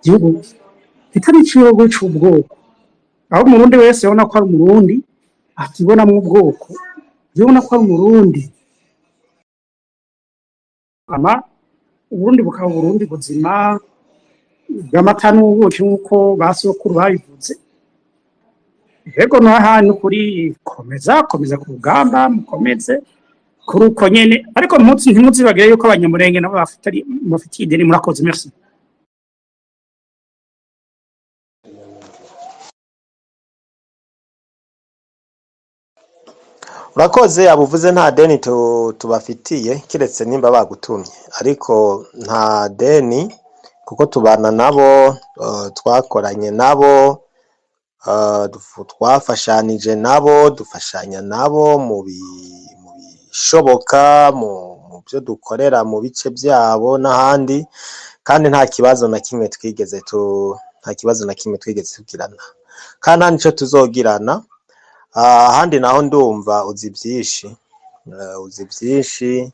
igihugu kitari igihugu c'ubwoko, aho Umurundi wese yabona ko ari Umurundi, atibonamwo ubwoko, yabona ko ari Umurundi. Ama Uburundi bukaba Uburundi buzima bw'amata n'ubuki, nk'uko ba sokuru babivuze. Yego, n'ahantu kuri komeza, komeza ku rugamba, mukomeze kuri uko nyene, ariko ntimuzibagire yuko Abanyamurenge nabo bafitiye ideni. Murakoze, merci. Urakoze. Abuvuze nta deni tubafitiye, kiretse nimba bagutumye, ariko nta deni kuko tubana nabo, twakoranye nabo, twafashanije nabo, dufashanya nabo mu bishoboka, mu byo dukorera mu bice byabo n'ahandi, kandi nta kibazo na kimwe twigeze tu nta kibazo na kimwe twigeze tugirana, kandi nta nico tuzogirana. Ahandi naho ndumva uzi byinshi, uzi byinshi.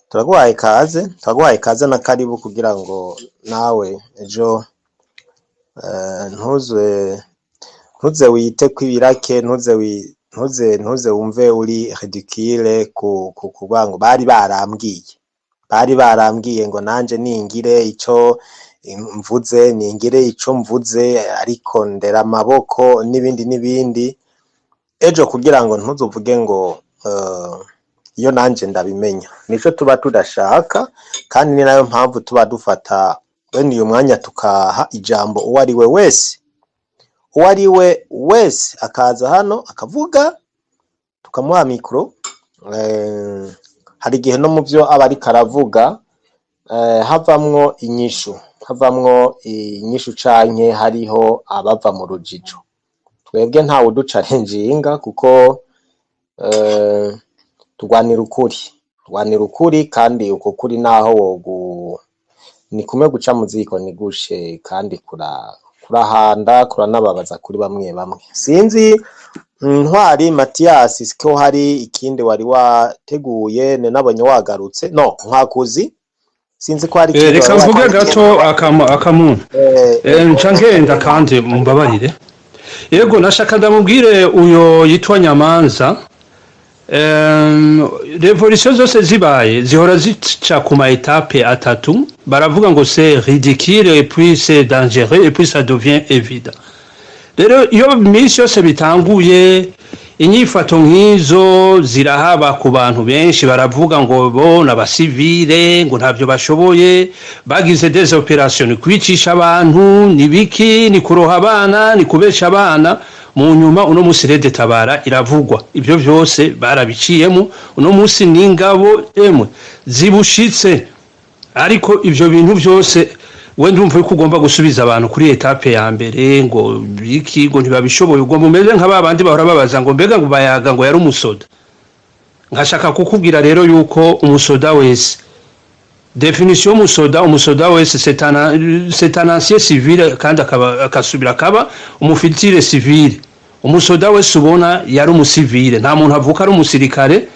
Turaguhaye ikaze, turaguhaye ikaze na karibu, kugira ngo nawe ejo ntuze wite kw'ibirake, ntuze wumve uri ridicule ku kuvuga ngo bari barambwiye ngo nanje ningire ico mvuze, ningire ico mvuze, ariko ndera amaboko n'ibindi n'ibindi. Ejo kugira ngo ntuzuvuge ngo iyo nanje ndabimenya. Nico tuba tudashaka, kandi ni nayo mpamvu tuba dufata bene uyu mwanya tukaha ijambo uwo ari we wese, uwo ari we wese akaza hano akavuga, tukamuha micro. Hari igihe no mu byo aba ariko aravuga havamwo inyishu, havamwo inyishu, canke hariho abava mu rujijo. Twebwe ntawe uducarenjinga, kuko turwanira ukuri, turwanira ukuri, kandi uko kuri naho wogu ni kumwe guca mu ziko ntigushe, kandi kurahanda, kuranababaza kuri bamwe bamwe. Sinzi, Ntwari Matiyasi, ko hari ikindi wari wateguye, nabonye wagarutse no nkakuzi, sinzi ko hari ikindi Reka wari mvuge wateguye. Gato akamuntu. Nca ngenda, kandi mumbabarire. Yego, nashaka ndamubwire uyo yitwa Nyamanza. Révolution zose zibaye zihora zica ku ma étapes atatu. Baravuga ngo c'est ridicule, et puis c'est dangereux, et puis ça devient évident. Rero iyo minsi yose bitanguye, inyifato nk'izo zirahaba ku bantu benshi. Baravuga ngo bo n'abasivile, ngo ntabyo bashoboye, bagize des opérations, ni kwicisha abantu, ni biki, ni kuroha abana, ni kubesha abana. Mu nyuma uno munsi Red Tabara iravugwa. Ibyo byose barabiciyemo. Uno munsi ni ingabo emwe zibushitse. Ariko ivyo bintu byose, we ndumva yuko ugomba gusubiza abantu kuri étape ya mbere, ngo iki, ngo ntibabishoboye. Ugomba umeze nka babandi bahora babaza ngo mbega ngo Bayaga ngo yari umusoda. Nkashaka kukubwira rero yuko umusoda wese, définition y'umusoda, umusoda wese c'est un ancien civil, kandi akaba akasubira akaba umu futur civil. Umusoda wese ubona yari umusivile. Nta muntu avuka ari umusirikare,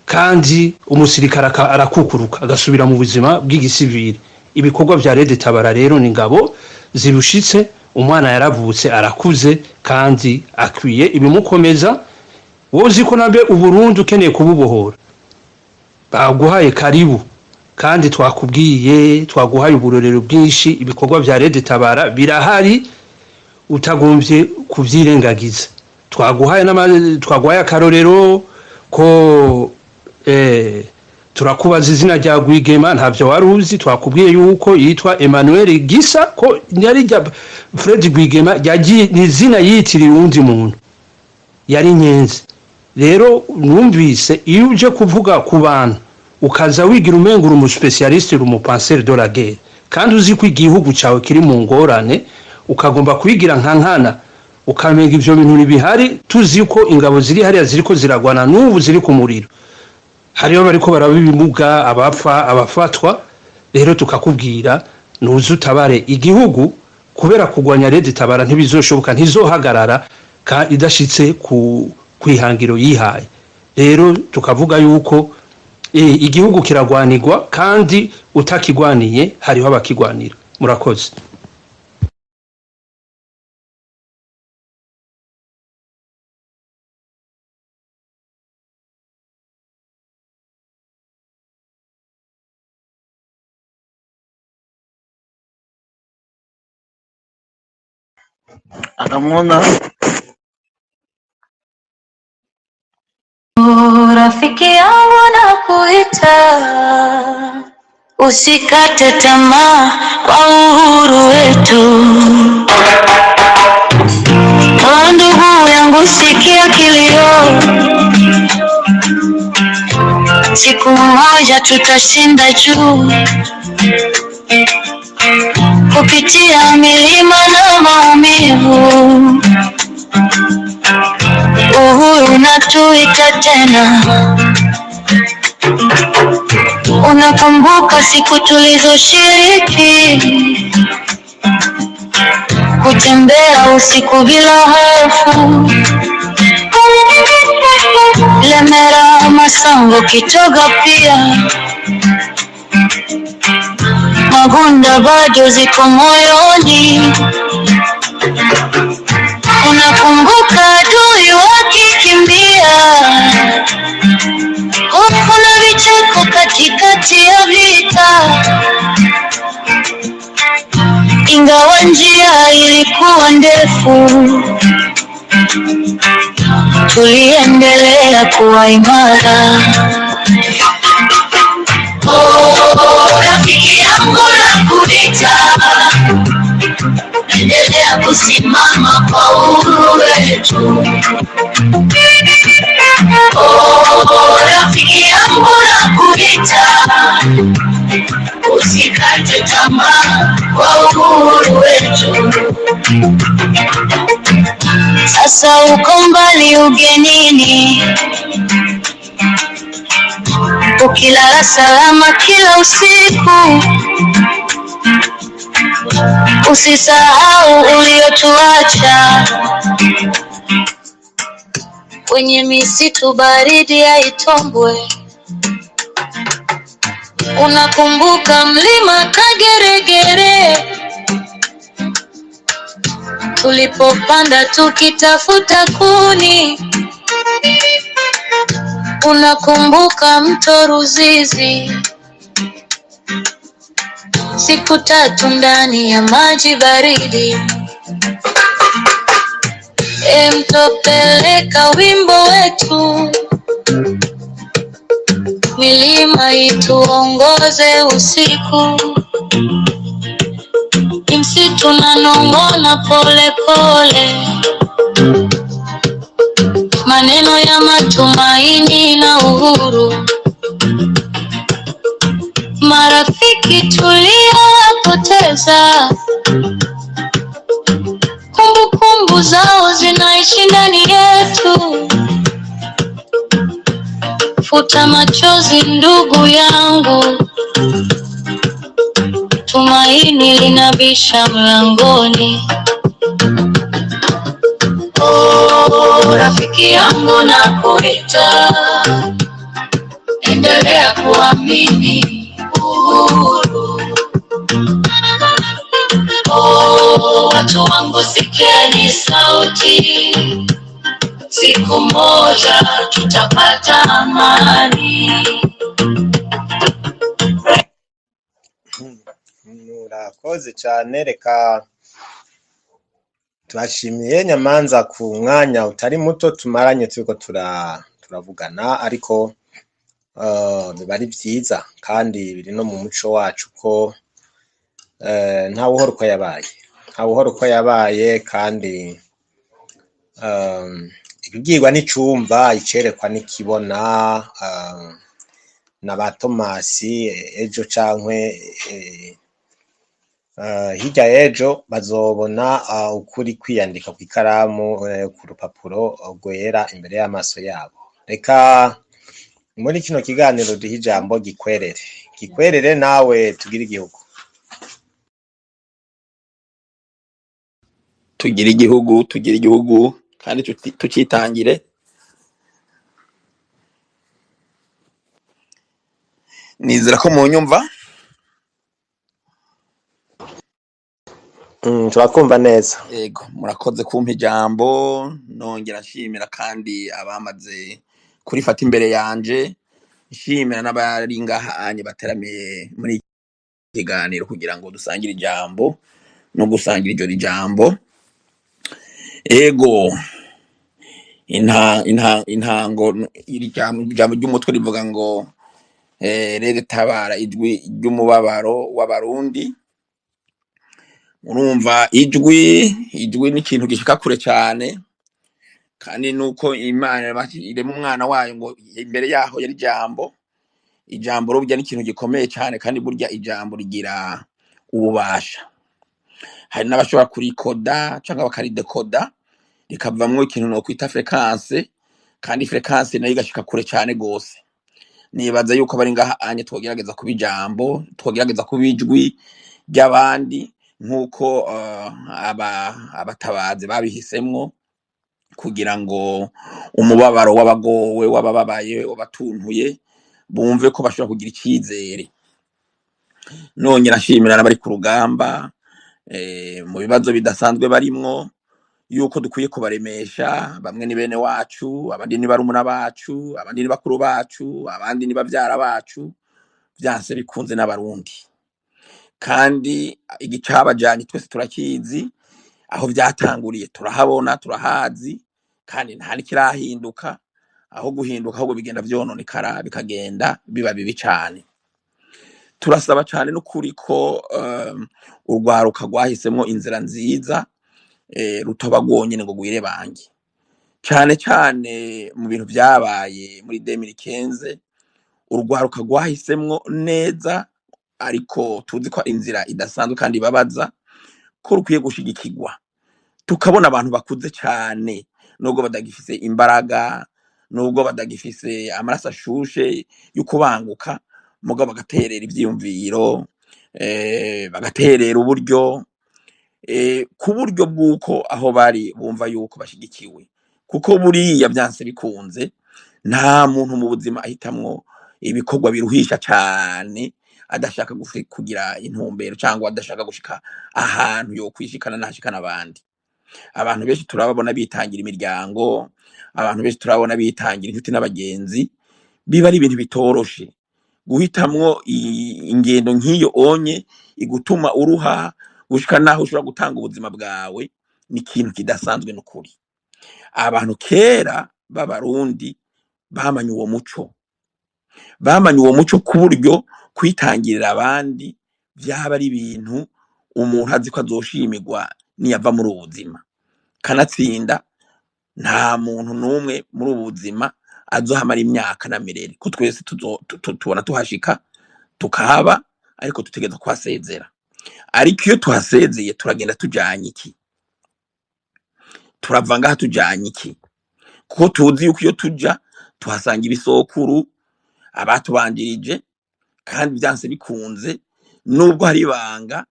kandi umusirikare arakukuruka agasubira mu buzima bw'igisivile. Ibikorwa vya Red Tabara rero ni ingabo zirushitse. Umwana yaravutse, arakuze, kandi akwiye ibimukomeza. Wowe uzi ko nabe Uburundi ukeneye kububohora, baguhaye karibu, kandi twakubwiye, twaguhaye uburorero bwinshi. Ibikorwa vya Red Tabara birahari, utagombye kuvyirengagiza. Twaguhaye akarorero ko turakubaza izina rya Rwigema, ntavyo wari uzi. Twakubwiye yuko yitwa Emmanuel Gisa, ko yari rya Fred Rwigema, yagiye ni izina yitiriye uwundi muntu yari nyenzi. Rero numvise iyo uje kuvuga ku bantu, ukaza wigira umenga uri umu spécialiste, uri umu penseur de la guerre. Kandi uzi ko igihugu cyawe kiri mu ngorane, ukagomba kwigira nka nkana, ukamenya ivyo bintu ntibihari. Tuzi ko ingabo ziri hariya ziriko ziragwana n'ubu, ziri ku muriro, hariho bariko baraba ibimuga, abapfa, abafatwa. Rero tukakubwira, nuze utabare igihugu, kubera kurwanya Red Tabara ntibizoshoboka, ntizohagarara ka idashitse ku kwihangiro yihaye. Rero tukavuga yuko igihugu kiragwanirwa, kandi utakigwaniye hariho abakigwanira. Murakoze. Aramuna. Rafiki yangu nakuita, usikate tamaa kwa uhuru wetu. O ndugu yangu, sikia kilio, siku moja tutashinda juu, kupitia milima na maumivu. Uhuru unatuita tena. Unakumbuka siku tulizoshiriki kutembea usiku bila hofu, Lemera, Masango, Kitoga pia Magunda bado ziko moyoni. Unakumbuka adui wakikimbia, hofu na vicheko katikati ya vita, ingawa njia ilikuwa ndefu, tuliendelea kuwa imara. Oh, rafiki yangu nakuita, endelea kusimama kwa uhuru wetu. Oh, rafiki yangu nakuita, usikate tamaa kwa uhuru wetu. Sasa uko mbali ugenini, ukilala salama kila usiku, usisahau uliotuacha kwenye misitu baridi ya Itombwe. Unakumbuka mlima Kageregere tulipopanda tukitafuta kuni? Unakumbuka mto Ruzizi, siku tatu ndani ya maji baridi? E mto, peleka wimbo wetu, milima ituongoze usiku, msitu nanong'ona pole pole, maneno ya matumaini na uhuru. Marafiki tuliowapoteza, kumbukumbu zao zinaishi ndani yetu. Futa machozi ndugu yangu, tumaini linabisha mlangoni. Oh, rafiki yangu nakuita, endelea kuamini uhuru. Oh, watu wangu sikieni sauti, siku moja tutapata amani. Murakoze cyane. Reka tubashimiye Nyamanza ku mwanya utari muto tumaranye turiko turavugana, ariko biba ari vyiza kandi biri no mu muco wacu ko ntawe uhora uko yabaye, ntawe uhora uko yabaye. Kandi ibibwirwa n'icumva, icerekwa n'ikibona, na ba Tomasi ejo cankwe. Hirya y'ejo bazobona ukuri kwiyandika kw'ikaramu ku rupapuro rwera imbere y'amaso yabo. Reka muri kino kiganiro duhe ijambo Gikwerere. Gikwerere, nawe tugire igihugu. Tugira igihugu, tugira igihugu kandi tucitangire. Nizera ko munyumva. Turakumva neza. Yego, murakoze kumpa ijambo. Nongera nshimira kandi abamaze kurifata imbere yanje, nshimira n'abari ngahanye bateramiye muri iki kiganiro kugira ngo dusangire ijambo no gusangira iryo jambo. Ego, intango iri jambo ry'umutwe rivuga ngo rero tabara ijwi ry'umubabaro w'Abarundi. Urumva ijwi ni ikintu gishika kure cyane, kandi nuko Imana irema umwana wayo ngo imbere yaho yari ijambo. Ijambo burya ni ikintu gikomeye cyane, kandi burya ijambo rigira ububasha. Hari n'abashobora kurikoda cyangwa bakaridekoda rikavamwo ikintu no kwita fréquence, kandi fréquence nayo igashika kure cyane gose. Nibaza yuko bari ngaha anye twogerageza kuba ijambo, twogerageza kuba ijwi ry'abandi, nk'uko abatabazi babihisemwo kugira ngo umubabaro w'abagowe, w'abababaye, w'abatuntuye bumve ko bashobora kugira icizere. Nongera nshimira n'abari ku rugamba mu bibazo bidasanzwe barimwo, yuko dukwiye kubaremesha. Bamwe ni bene wacu, abandi ni barumuna bacu, abandi ni bakuru bacu, abandi ni bavyara bacu, vyanse bikunze n'Abarundi. Kandi igicabajanye twese turakizi, aho vyatanguriye turahabona, turahazi, kandi nta nikirahinduka. Aho guhinduka ahubwo bigenda vyononekara, bikagenda biba bibi cane. Turasaba cane n'ukuri ko urwaruka rwahisemwo inzira nziza rutoba rwonyene ngo rwirebange, cane cane mu bintu vyabaye muri 2015. Urwaruka rwahisemwo neza, ariko tuzi ko inzira idasanzwe kandi ibabaza, ko rukwiye gushigikirwa. Tukabona abantu bakuze cane, nubwo badagifise imbaraga, nubwo badagifise amaraso ashushe yo kubanguka, mugabo bagaterera ivyiyumviro, bagaterera uburyo, ku buryo bw'uko aho bari bumva yuko bashigikiwe. Kuko buriya vyanse bikunze nta muntu mu buzima ahitamwo ibikorwa biruhisha cane adashaka kugira intumbero, cyangwa adashaka gushika ahantu yo kwishikana n'ahashikana abandi. Abantu benshi turababona bitangira imiryango, abantu benshi turabona bitangira inshuti n'abagenzi. Biba ari ibintu bitoroshe guhitamwo ingendo nk'iyo onye igutuma uruha gushika naho ushobora gutanga ubuzima bwawe. Ni ikintu kidasanzwe n'ukuri. Abantu kera b'Abarundi bamanye uwo muco, bamanye uwo muco ku buryo kwitangirira abandi vyaba ari ibintu umuntu azi ko azoshimirwa niyava muri ubu buzima. Kanatsinda nta muntu n'umwe muri ubu buzima azohamara imyaka na mirere, ko twese tubona tuhashika tukahaba, ariko dutegerezwa kuhasezera. Ariko iyo tuhasezeye turagenda tujanye iki? Turava ngaha tujanye iki? Kuko tuzi yuko iyo tuja tuhasanga ibisokuru abatubanjirije, kandi vyanse bikunze nubwo hari ibanga,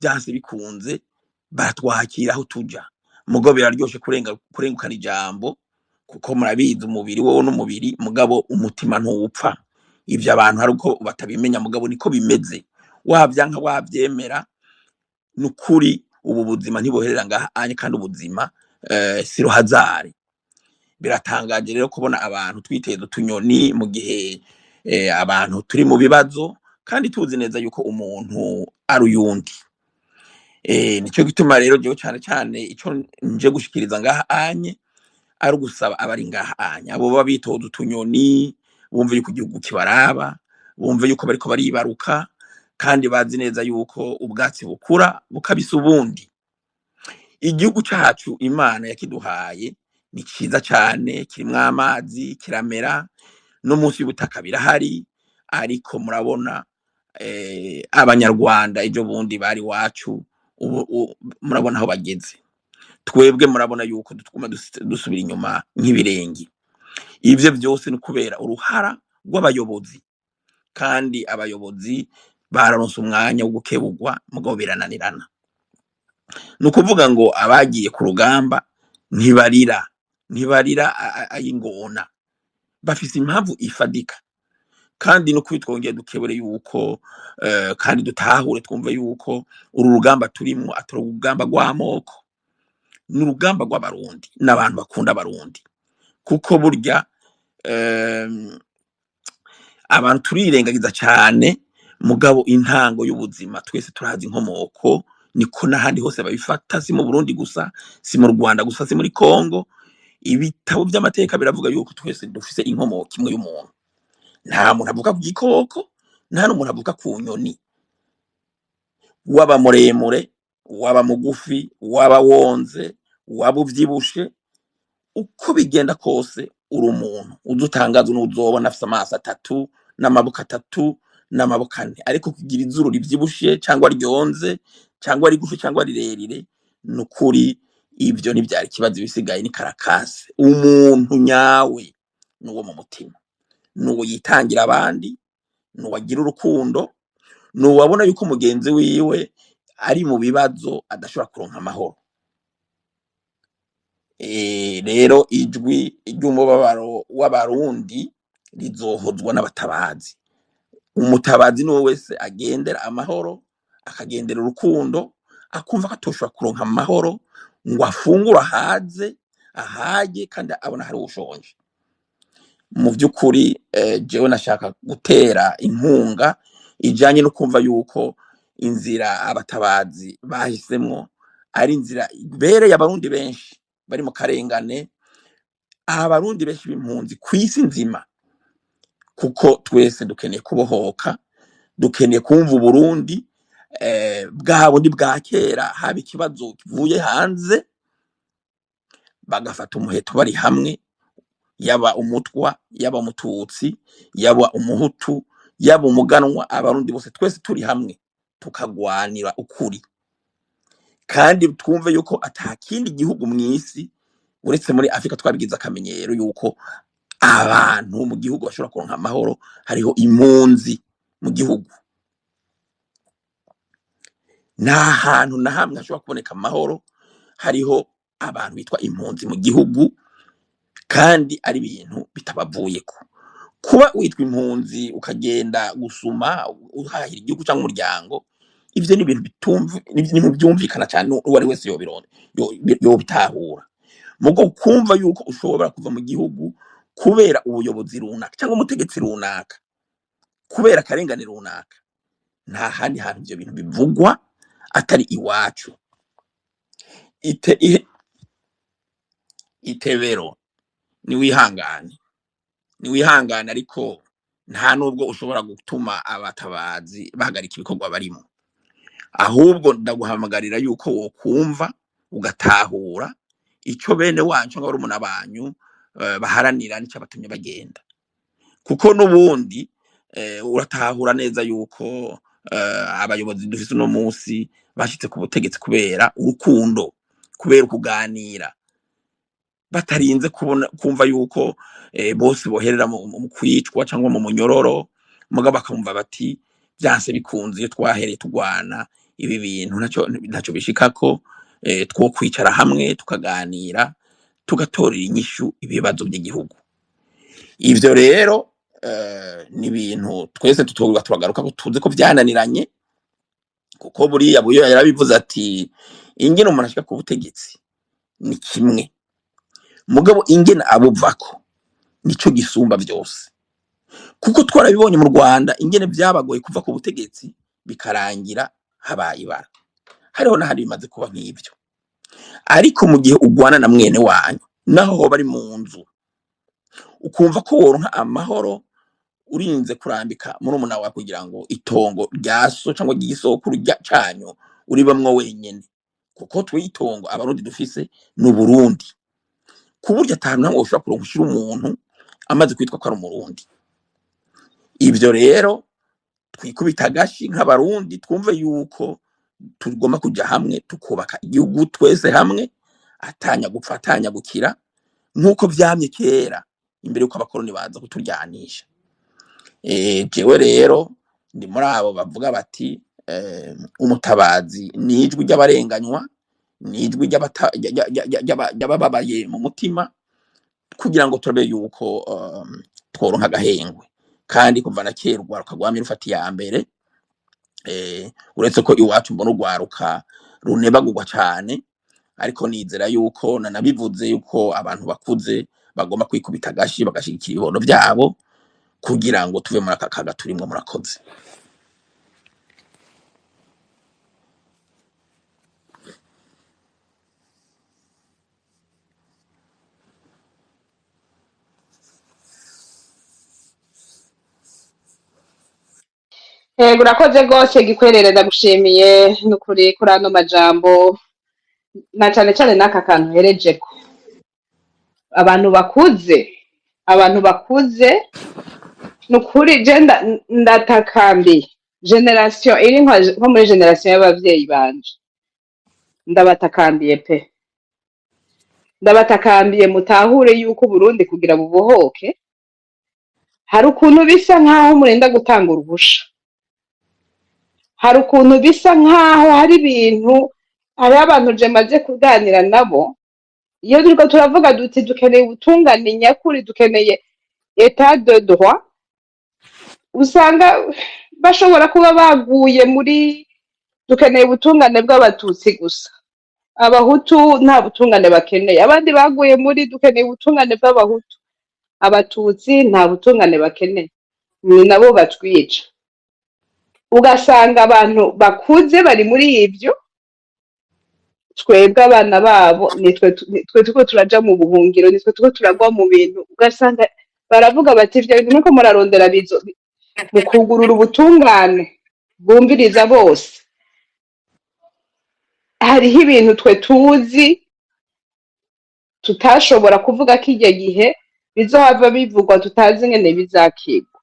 vyanse bikunze baratwakira aho tuja. Mugabo biraryoshe kurengukana ijambo, kuko murabizi umubiri wowe n'umubiri, mugabo umutima ntuwupfa. Ivyo abantu hari uko batabimenya, mugabo niko bimeze. Wavyanka wavyemera, nukuri ubu buzima ntiboherera ngaha anye, kandi ubuzima si ruhazare. Biratangaje rero kubona abantu twiteza utunyoni mu gihe abantu turi mu bibazo, kandi tuzi neza yuko umuntu ari uyundi. Nico gituma rero jewe cane cane ico nje gushikiriza ngaha anye ari ugusaba abari ngaha anye, abo baba bitoza utunyoni, bumve yuko igihugu kibaraba, bumve yuko bariko baribaruka, kandi bazi neza yuko ubwatsi bukura bukabisa ubundi. Igihugu cacu Imana yakiduhaye ni ciza cane, kirimwo amazi, kiramera no munsi y'ubutaka birahari, ariko murabona Abanyarwanda ejo bundi bari wacu, ubu murabona aho bageze. Twebwe murabona yuko tuguma dusubira inyuma nk'ibirenge. Ivyo vyose ni kubera uruhara rw'abayobozi, kandi abayobozi bararonse umwanya wo gukebugwa, mugabo birananirana. Ni ukuvuga ngo abagiye ku rugamba ntibarira, ntibarira ay'ingona, bafise impamvu ifadika. Kandi no kuri twongeye dukebure yuko kandi dutahure, twumve yuko uru rugamba turimwo atari urugamba rw'amoko, ni urugamba rw'Abarundi n'abantu bakunda Abarundi. Kuko burya abantu turirengagiza cyane, mugabo intango y'ubuzima twese turazi inkomoko. Niko n'ahandi hose babifata, si mu Burundi gusa, si mu Rwanda gusa, si muri Kongo. Ibitabo by'amateka biravuga yuko twese dufise inkomoko imwe y'umuntu. Nta muntu avuka ku gikoko, nta n'umuntu avuka ku nyoni. Waba muremure, waba mugufi, waba wonze, waba uvyibushe, uko bigenda kose uri umuntu. Uza utangaza n'uzobona afise amaso atatu n'amaboko atatu n'amaboko ane, ariko kugira izuru rivyibushe cyangwa ryonze cyangwa rigufi cyangwa rirerire, ni ukuri ibyo ntibyari ikibazo. Ibisigaye ni karakase. Umuntu nyawe ni uwo mu mutima, ni uwo yitangira abandi, ni uwagira urukundo, ni uwabona yuko mugenzi wiwe ari mu bibazo adashobora kuronka amahoro. Rero ijwi ry'umubabaro w'Abarundi rizohozwa n'abatabazi. Umutabazi ni uwo wese agendera amahoro, akagendera urukundo, akumva ko atoshobora kuronka amahoro ngo afungure ahaze ahage kandi abona hari ushonje. Mu by'ukuri jewe nashaka gutera inkunga ijanye no kumva yuko inzira abatabazi bahisemwo ari inzira ibereye Abarundi benshi bari mu karengane, Abarundi benshi b'impunzi kw'isi nzima, kuko twese dukeneye kubohoka, dukeneye kumva Uburundi bwa bundi bwa kera. Haba ikibazo kivuye hanze, bagafata umuheto bari hamwe, yaba Umutwa, yaba Umututsi, yaba Umuhutu, yaba Umuganwa, Abarundi bose twese turi hamwe tukagwanira ukuri. Kandi twumve yuko ata kindi gihugu mw'isi uretse muri Afrika twabigize akamenyero yuko abantu mu gihugu bashobora kuronka amahoro hariho impunzi mu gihugu. Nta hantu na hamwe hashobora kuboneka amahoro hariho abantu bitwa impunzi mu gihugu, kandi ari ibintu bitabavuyeko. Kuba witwa impunzi ukagenda gusuma uhahira igihugu cyangwa umuryango, ivyo ni ibintu byumvikana cyane, uwo ari wese yobitahura. Mugo kumva yuko ushobora kuva mu gihugu kubera ubuyobozi runaka cyangwa umutegetsi runaka, kubera akarengane runaka, nta handi hantu ivyo bintu bivugwa atari iwacu. Itebero niwihangane, niwihangane, ariko nta nubwo ushobora gutuma abatabazi bahagarika ibikorwa barimo. Ahubwo ndaguhamagarira yuko wokumva ugatahura icyo bene wanyu cyangwa barumuna banyu baharanira n'icyabatumye bagenda, kuko n'ubundi uratahura neza yuko abayobozi dufise uno munsi bashitse ku butegetsi kubera urukundo, kubera ukuganira, batarinze kubona kumva yuko bose boherera mu kwicwa cyangwa mu munyororo. Mugabo bakamva bati byanse bikunze, iyo twahereye tugwana ibi bintu ntacyo bishikako, two kwicara hamwe tukaganira, tugatorera inyishu ibibazo by'igihugu. Ivyo rero ni ibintu twese tutoba turagaruka ko tuzi ko byananiranye, kuko buriya Buyo yarabivuze ati ingene umuntu ashika ku butegetsi ni kimwe, mugabo ingene abuvako nico gisumba vyose. Kuko twarabibonye mu Rwanda ingene vyabagoye kuva ku butegetsi, bikarangira habaye ibara. Hariho n'ahandi bimaze kuba nk'ivyo. Ariko mu gihe ugwana na mwene wanyu, naho hoba ari mu nzu, ukumva ko woronka amahoro urinze kurambika murumuna wawe kugira ngo itongo rya so cyangwa ry'isokuru canyu uribamwo wenyene, kuko twe itongo Abarundi dufise ni Uburundi, ku buryo atanu namwe ushobora kuronka ushira umuntu amaze kwitwa ko ari Umurundi. Ivyo rero Twikubita agashi nk'Abarundi, twumve yuko tugomba kuja hamwe tukubaka igihugu twese hamwe, atanya gupfa atanya gukira, nk'uko vyamye kera imbere yuko abakoroni baza kuturyanisha. Jewe rero ndi muri abo bavuga bati umutabazi ni ijwi ry'abarenganywa, ni ijwi ry'abababaye mu mutima, kugira ngo turabe yuko tworonka agahengwe. Kandi kuva na kera urwaruka rwamye rufata iya mbere, uretse ko iwacu mbona urwaruka runebagurwa cane, ariko nizera yuko nanabivuze yuko abantu bakuze bagomba kwikubita agashi bagashigikira ibibondo vyabo kugira ngo tuve muri aka kaga turimwo. Murakoze. Yego, urakoze rwose Gikwerere, ndagushimiye n'ukuri kuri ano majambo, na cane cane n'aka kantu uherejeko. Abantu bakuze, abantu bakuze, nukuri je ndatakambiye génération iri nko muri génération y'abavyeyi banje, ndabatakambiye pe, ndabatakambiye mutahure yuko Burundi kugira bubohoke hari ukuntu bisa nkaho murinda gutanga uruhusha, hari ukuntu bisa nkaho hari ibintu, hariho abantu je maze kuganira nabo, iyo turiko turavuga duti dukeneye ubutungane nyakuri, dukeneye état de droit, usanga bashobora kuba baguye muri dukeneye ubutungane bw'Abatutsi gusa, Abahutu nta butungane bakeneye, abandi baguye muri dukeneye ubutungane bw'Abahutu, Abatutsi nta butungane bakeneye, ni nabo batwica. Ugasanga abantu bakuze bari muri ivyo, twebwe abana babo nitwe turiko turaja mu buhungiro, nitwe turiko turagwa mu bintu. Ugasanga baravuga bati ivyo bintu nuko murarondera bizo mu kugurura ubutungane bwumviriza bose. Hariho ibintu twe tuzi tutashobora kuvuga kirya gihe bizohava bivugwa, tutazi ingene bizakigwa.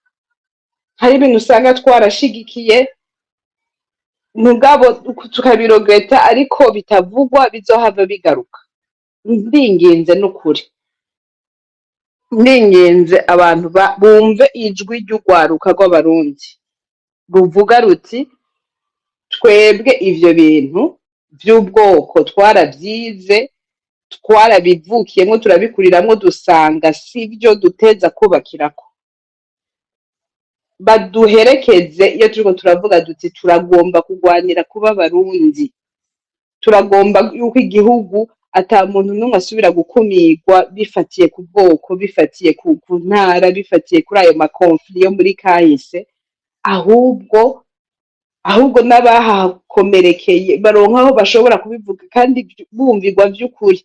Hari ibintu usanga twarashigikiye mugabo tukabiregretta, ariko bitavugwa bizohava bigaruka. Ndinginze n'ukuri, ndinginze abantu bumve ijwi ry'urwaruka rw'Abarundi ruvuga ruti twebwe ivyo bintu vy'ubwoko twaravyize, twarabivukiyemwo, turabikuriramwo, dusanga sivyo duteza kubakirako. Baduherekeze iyo turiko turavuga duti turagomba kugwanira kuba Abarundi, turagomba yuko igihugu ata muntu n'umwe asubira gukumirwa bifatiye ku bwoko, bifatiye ku ntara, bifatiye kuri ayo ma conflits yo muri kahise, ahubwo n'abahakomerekeye baronka aho bashobora kubivuga kandi bumvirwa vy'ukuri,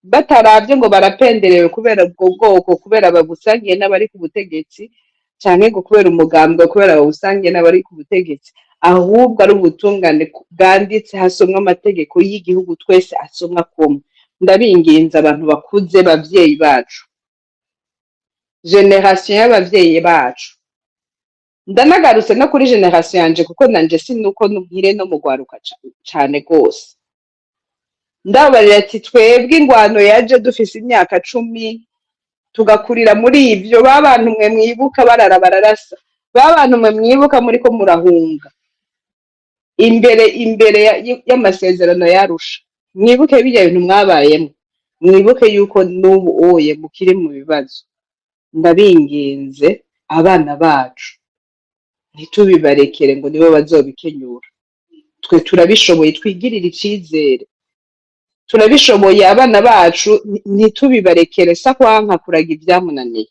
bataravye ngo barapenderewe kubera ubwo bwoko, kubera babusangiye n'abari ku butegetsi, canke ngo kubera umugambwe, kubera bawusangiye n'abari ku butegetsi, ahubwo ari ubutungane bwanditse, hasomwa amategeko y'igihugu, twese asomwa kumwe. Ndabinginze abantu bakuze, bavyeyi bacu, génération y'abavyeyi bacu, ndanagarutse no kuri génération yanje, kuko nanje sinuko nkire no mugwaruka cane gose. Ndabarira ati twebwe ingwano yaje dufise imyaka 10, tugakurira muri ivyo. Babantu mwe mwibuka barara bararasa, babantu mwe mwibuka muriko murahunga imbere y'amasezerano yarusha, mwibuke birya bintu mwabayemwo, mwibuke yuko n'ubu oye mukiri mu bibazo. Ndabinginze, abana bacu ntitubibarekere ngo nibo bazobikenyura. Twe turabishoboye, twigirire icizere, turabishoboye. Abana bacu ntitubibarekere, sakwanka kuraga ivyamunaniye.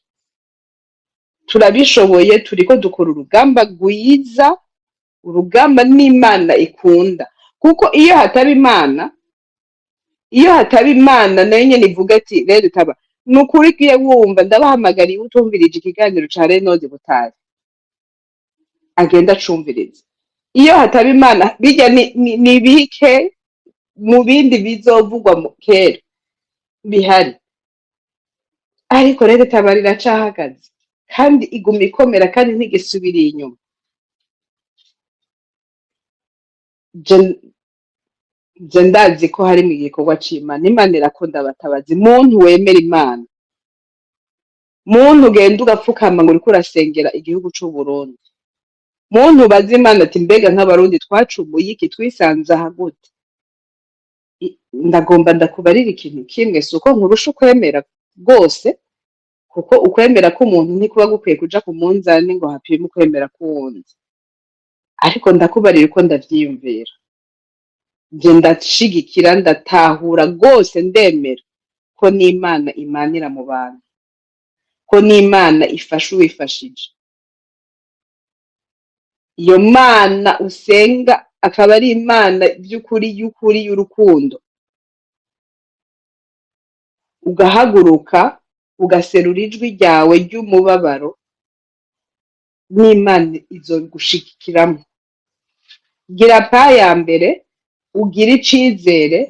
Turabishoboye, turiko dukora urugamba rwiza, urugamba n'Imana ikunda, kuko iyo hataba Imana, iyo hataba Imana nayo nyene ivuga ati rero itaba ni ukuri. Ugiye wumva, ndabahamagariye, utumvirije ikiganiro ca Renodi Butari agenda acumviriza. Iyo hataba Imana, bijya ni bike mu bindi bizovugwa mu kera bihari, ariko rero itabara iracahagaze kandi iguma ikomera kandi ntigisubiriye inyuma. Je ndazi ko hari mu gikorwa c'Imana. Imana irakunda abatabazi. Muntu wemera Imana, muntu ugenda ugapfukama ngo uriko urasengera igihugu c'Uburundi, muntu ubaza Imana ati: "Mbega nk'Abarundi twacumuye iki? Twisanze aha gute?" Ndagomba ndakubarira ikintu kimwe. Si uko nkurusha ukwemera rwose, kuko ukwemera k'umuntu ntikuba gukwiye kuja ku munzani ngo hapime ukwemera k'uwundi, ariko ndakubarira uko ndavyiyumvira. Je ndashigikira, ndatahura rwose, ndemera ko n'Imana imanira mu bantu, ko n'Imana ifasha uwifashije. Iyo Mana usenga akaba ari Imana by'ukuri, y'ukuri, y'urukundo, ugahaguruka ugaserura ijwi ryawe ry'umubabaro, n'Imana izogushigikiramo. Gira pas ya mbere, ugire icizere,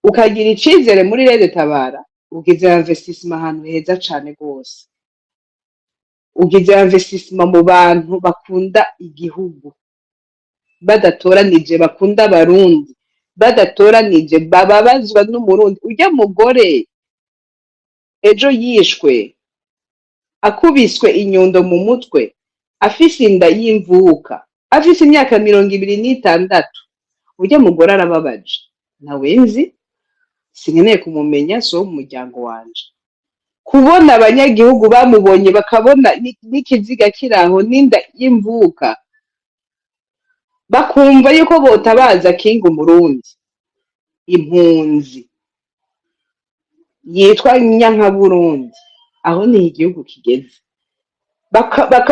ukagira icizere muri RED Tabara. Ugize investissement ahantu heza cane rwose, ugize investissement mu bantu bakunda igihugu badatoranije, bakunda Abarundi badatoranije, bababazwa n'Umurundi. Urya mugore ejo yishwe akubiswe inyundo mu mutwe, afise inda y'imvuka, afise imyaka 26, urya mugore arababaje. Nawe nzi, sinkeneye kumumenya, si uwo mu muryango wanje. Kubona abanyagihugu bamubonye bakabona n'ikiziga kiraho n'inda y'imvuka, bakumva yuko botabaza Kinga Umurundi, impunzi yitwa Nyankaburundi, aho niho igihugu kigeze.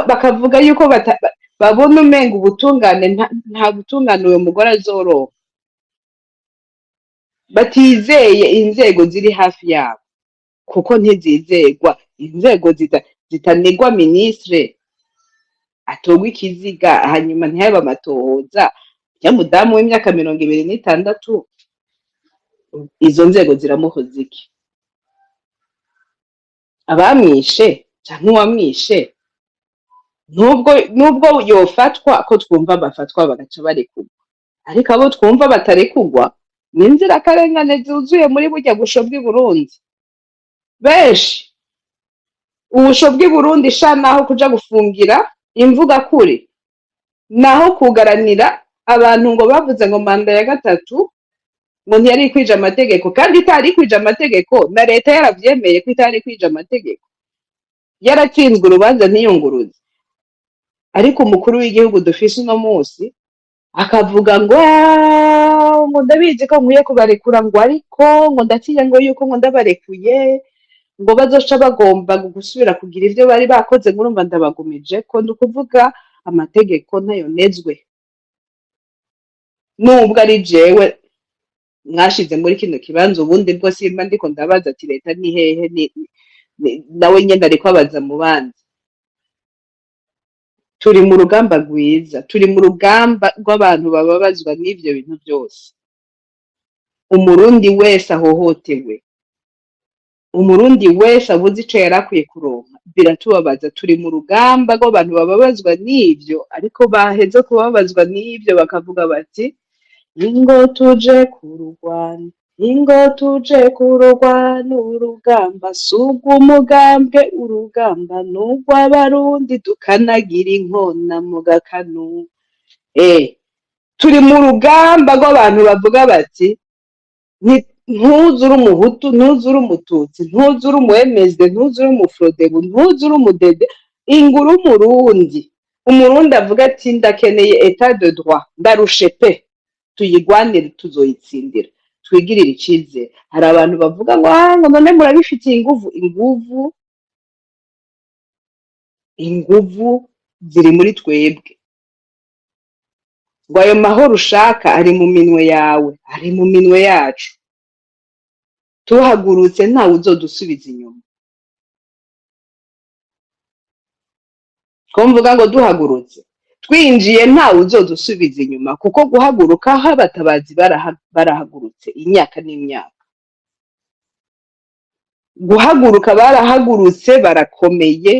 Bakavuga yuko babona umenga ubutungane nta butungane uwo mugore azoronka, batizeye inzego ziri hafi yabo, kuko ntizizegwa. Inzego zitanigwa ministre atorwa ikiziga, hanyuma ntihabe amatohoza ya mudamu w'imyaka 26, izo nzego ziramuhoza iki? Abamwishe canke uwamwishe, nubwo yofatwa, ko twumva bafatwa bagaca barekurwa, ariko abo twumva batarekurwa ni inzirakarengane zuzuye muri burya busho bw'i Burundi. Benshi ubusho bw'i Burundi sha, naho kuja gufungira imvuga kuri, naho kugaranira abantu ngo bavuze ngo manda ya gatatu ngo ntiyari ikwije amategeko, kandi itari ikwije amategeko, na leta yaravyemeye ko itari ikwije amategeko, yaratsinzwe urubanza ntiyunguruze. Ariko umukuru w'igihugu dufise uno musi akavuga ngo: "Ah, ngo ndabizi ko nkwiye kubarekura," ngo ariko ngo ndatinya ngo yuko ngo ndabarekuye ngo bazoca bagomba gusubira kugira ivyo bari bakoze, ngo urumva ndabagumije ko. Ni ukuvuga amategeko ntayo nezwe. Nubwo ari jewe mwashize muri kino kibanza, ubundi bwo simba ndiko ndabaza ati: "Leta ni hehe?" Nawe nyene ariko abaza mu bandi. Turi mu rugamba rwiza, turi mu rugamba rw'abantu bababazwa n'ivyo bintu byose. Umurundi wese ahohotewe, Umurundi wese abuze ico yari akwiye kuronka, biratubabaza. Turi mu rugamba rw'abantu bababazwa n'ivyo, ariko baheze kubabazwa n'ivyo bakavuga bati: "Ingo tuje kurugwana, ingo tuje kurugwana, urugamba si urw'umugambwe, urugamba ni urw'Abarundi, dukanagira inkona mu gakanu." Turi mu rugamba rw'abantu bavuga bati: "Ntuze uri Umuhutu, ntuze uri Umututsi, ntuze uri umu MSD, ntuze uri Umufrodebu, ntuze uri Umudede, ingura Umurundi." Umurundi avuga ati: "Ndakeneye état de droit, ndarushe pe." Tuyigwanire, tuzoyitsindira, twigirire icizere. Hari abantu bavuga ngo: "Ah," ngo "none murabifitiye inguvu." Inguvu ziri muri twebwe. Ngo ayo mahoro ushaka ari mu minwe yawe, ari mu minwe yacu. Tuhagurutse ntawe uzodusubiza inyuma. Ko mvuga ngo duhagurutse twinjiye ntawe uzodusubiza inyuma, kuko guhaguruka aho abatabazi barahagurutse imyaka n'imyaka, guhaguruka barahagurutse, barakomeye.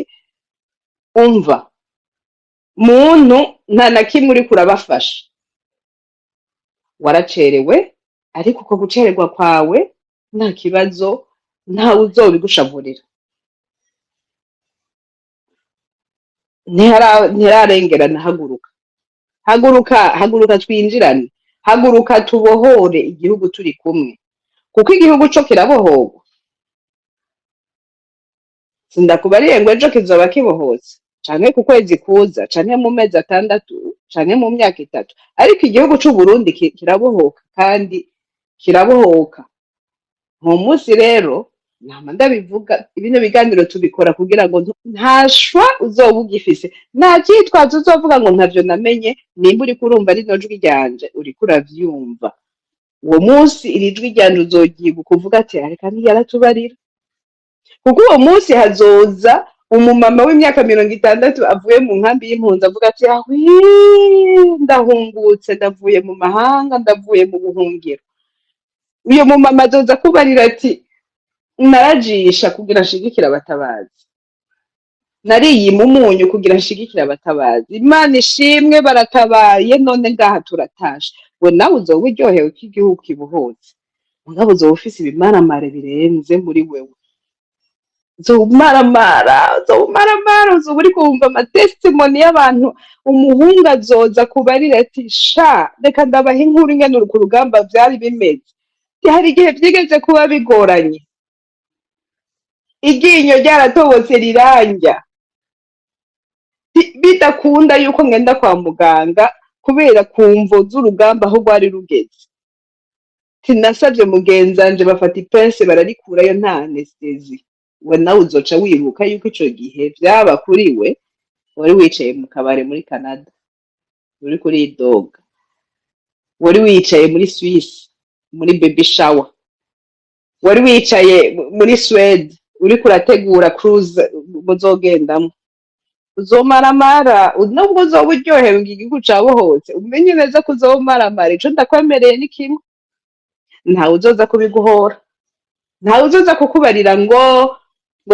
Umva muntu, nta na kimwe uriko urabafasha. Waracerewe, ariko uko gucererwa kwawe nta kibazo, ntawe uzobigushavurira. Ntirarengerana. Haguruka, haguruka, haguruka, twinjirane, haguruka tubohore igihugu turi kumwe, kuko igihugu co kirabohorwa. Sindakubariye ngo ejo kizoba kibohotse, canke ku kwezi kuza, canke mu mezi 6, canke mu myaka 3, ariko igihugu c'Uburundi kirabohoka kandi kirabohoka. Mu munsi rero nama ndabivuga, bino biganiro tubikora kugira ngo nta shwa uzoba ugifise, nta cyitwazo uzovuga ngo ntavyo namenye. Nimba uriko urumva rino jwi ryanje, uriko uravyumva, uwo munsi iri jwi ryanje uzoryibuka, uvuga ati: "Reka ntiyaratubarira." Kuko uwo munsi hazoza umumama w'imyaka 60 avuye mu nkambi y'impunzi, avuga ati: "Ahwi, ndahungutse, ndavuye mu mahanga, ndavuye mu buhungiro." Uyo mumama azoza kubarira ati: "Narajisha kugira nshigikire abatabazi, nariyima umunyu kugira nshigikire abatabazi. Imana ishimwe, baratabaye, none ngaha turatashe." We nawe uzoba uryohewe ko igihugu kibohotse, mugabo uzoba ufise ibimaramare birenze muri wewe. Uzomaramara, uzomaramara, uzoba uri kumva amatestimony y'abantu. Umuhungu azoza kubarira ati: "Sha, reka ndabaha inkuru ingene ku rugamba vyari bimeze. Hari igihe vyigeze kuba bigoranye, iryinyo ryaratobotse rirandya, bidakunda yuko ngenda kwa muganga kubera ku mvo z'urugamba aho rwari rugeze. Tinasavye mugenzanje, bafata ipense bararikurayo, nta anesthésie." We nawe uzoca wibuka yuko ico gihe vyaba kuri we wari wicaye mu kabare muri Canada uriko uridoga, wari wicaye muri Suisse muri baby shower, wari wicaye muri Suède uriko urategura cruise muzogendamwo. Uzomaramara nubwo uzoba uryohewe ngo igihugu cabohotse. Umenye neza ko uzomaramara. Ico ndakwemereye ni kimwe: ntawe uzoza kubiguhora, ntawe uzoza kukubarira ngo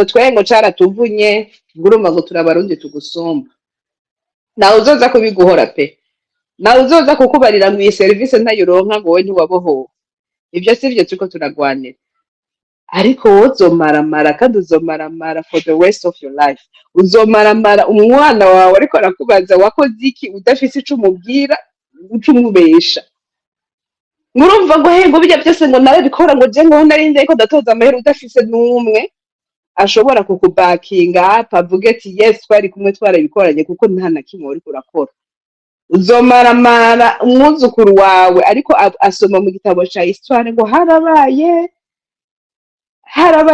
twe ngo caratuvunye, ngo urumva ngo turi Abarundi tugusumba. Ntawe uzoza kubiguhora pe. Ntawe uzoza kukubarira ngo iyi serivisi ntayironka, ngo wowe ntiwabohowe. Ibyo si byo turiko turagwanira. Ariko wowe uzomaramara, kandi uzomaramara for the rest of your life. Uzomaramara umwana wawe ariko arakubaza wakoze iki, udafise ico umubwira, uca umubesha. Murumva ngo he, ngo bijya byose ngo narabikora, ngo je ngo nari nzi ariko ndatoza amahera, udafise n'umwe ashobora kukubakinga up avuge ati: "Yes, twari kumwe, twarabikoranye," kuko nta na kimwe uriko urakora. Uzomaramara umwuzukuru wawe ariko asoma mu gitabo ca histoire ngo harabaye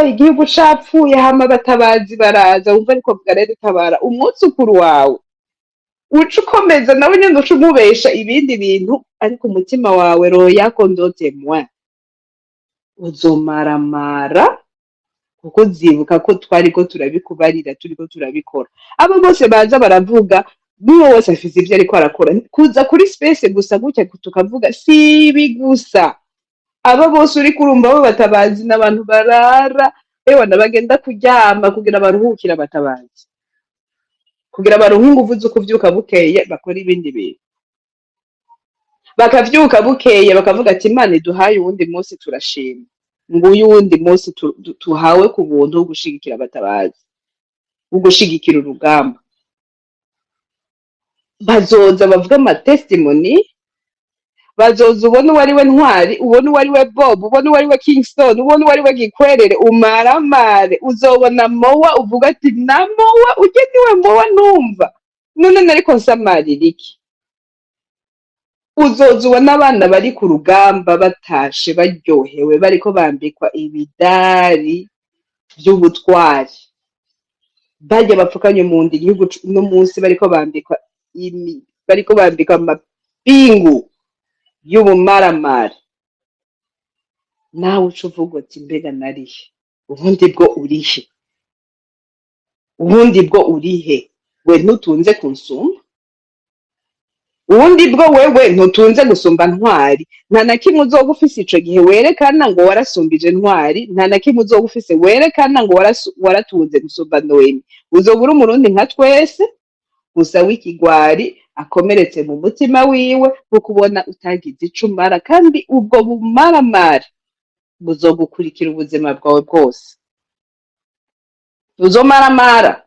igihugu capfuye, hama abatabazi baraza. Wumva ariko avuga rero tabara umwuzukuru wawe, uca ukomeza nawe nyene uca umubesha ibindi bintu, ariko umutima wawe, roho yako ndo témoin. Uzomaramara kuko uzibuka ko twariko turabikubarira, turiko turabikora. Abo bose baza baravuga, n'uwo wese afise ivyo ariko arakora. Kuza kuri space gusa gutya tukavuga, si ibi gusa. Abo bose uriko urumva bo batabazi n'abantu barara, ewana, bagenda kuryama kugira baruhukire abatabazi, kugira baronke inguvu zo kuvyuka bukeye bakora ibindi bintu. Bakavyuka bukeye bakavuga ati: "Imana iduhaye uwundi munsi, turashima. Nguyu uwundi munsi tuhawe ku buntu wo gushigikira abatabazi, wo gushigikira urugamba." Bazoza bavuga amatestimony, bazoza ubone uwo ari we Ntwari, ubone uwo ari we Bob, ubone uwo ari we Kingston, ubone uwo ari we Gikwerere, umaramare. Uzobona Mowa, uvuga ati: "Na Mowa ujye niwe Mowa numva none nariko nsamarira iki?" Uzoza ubona abana bari ku rugamba batashe baryohewe, bariko bambikwa ibidari vy'ubutwari, barya bapfukanye mu nda igihugu uno munsi bariko bambikwa bariko bambikwa amapingu y'ubumaramare. Nawe uca uvuga uti: "Mbega narihe?" Ubundi bwo urihe? Ubundi bwo urihe? We ntutunze kunsumba. Ubundi bwo wewe ntutunze gusumba Ntwari. Nta na kimwe uzoba ufise ico gihe werekana ngo warasumbije Ntwari. Nta na kimwe uzoba ufise werekana ngo waratunze gusumba Noemi. Uzoba uri Umurundi nka twese gusa w'ikigwari. Akomeretse mu mutima wiwe wo kubona utagize ico umara, kandi ubwo bumaramare buzogukurikira ubuzima bwawe bwose. Uzomaramara,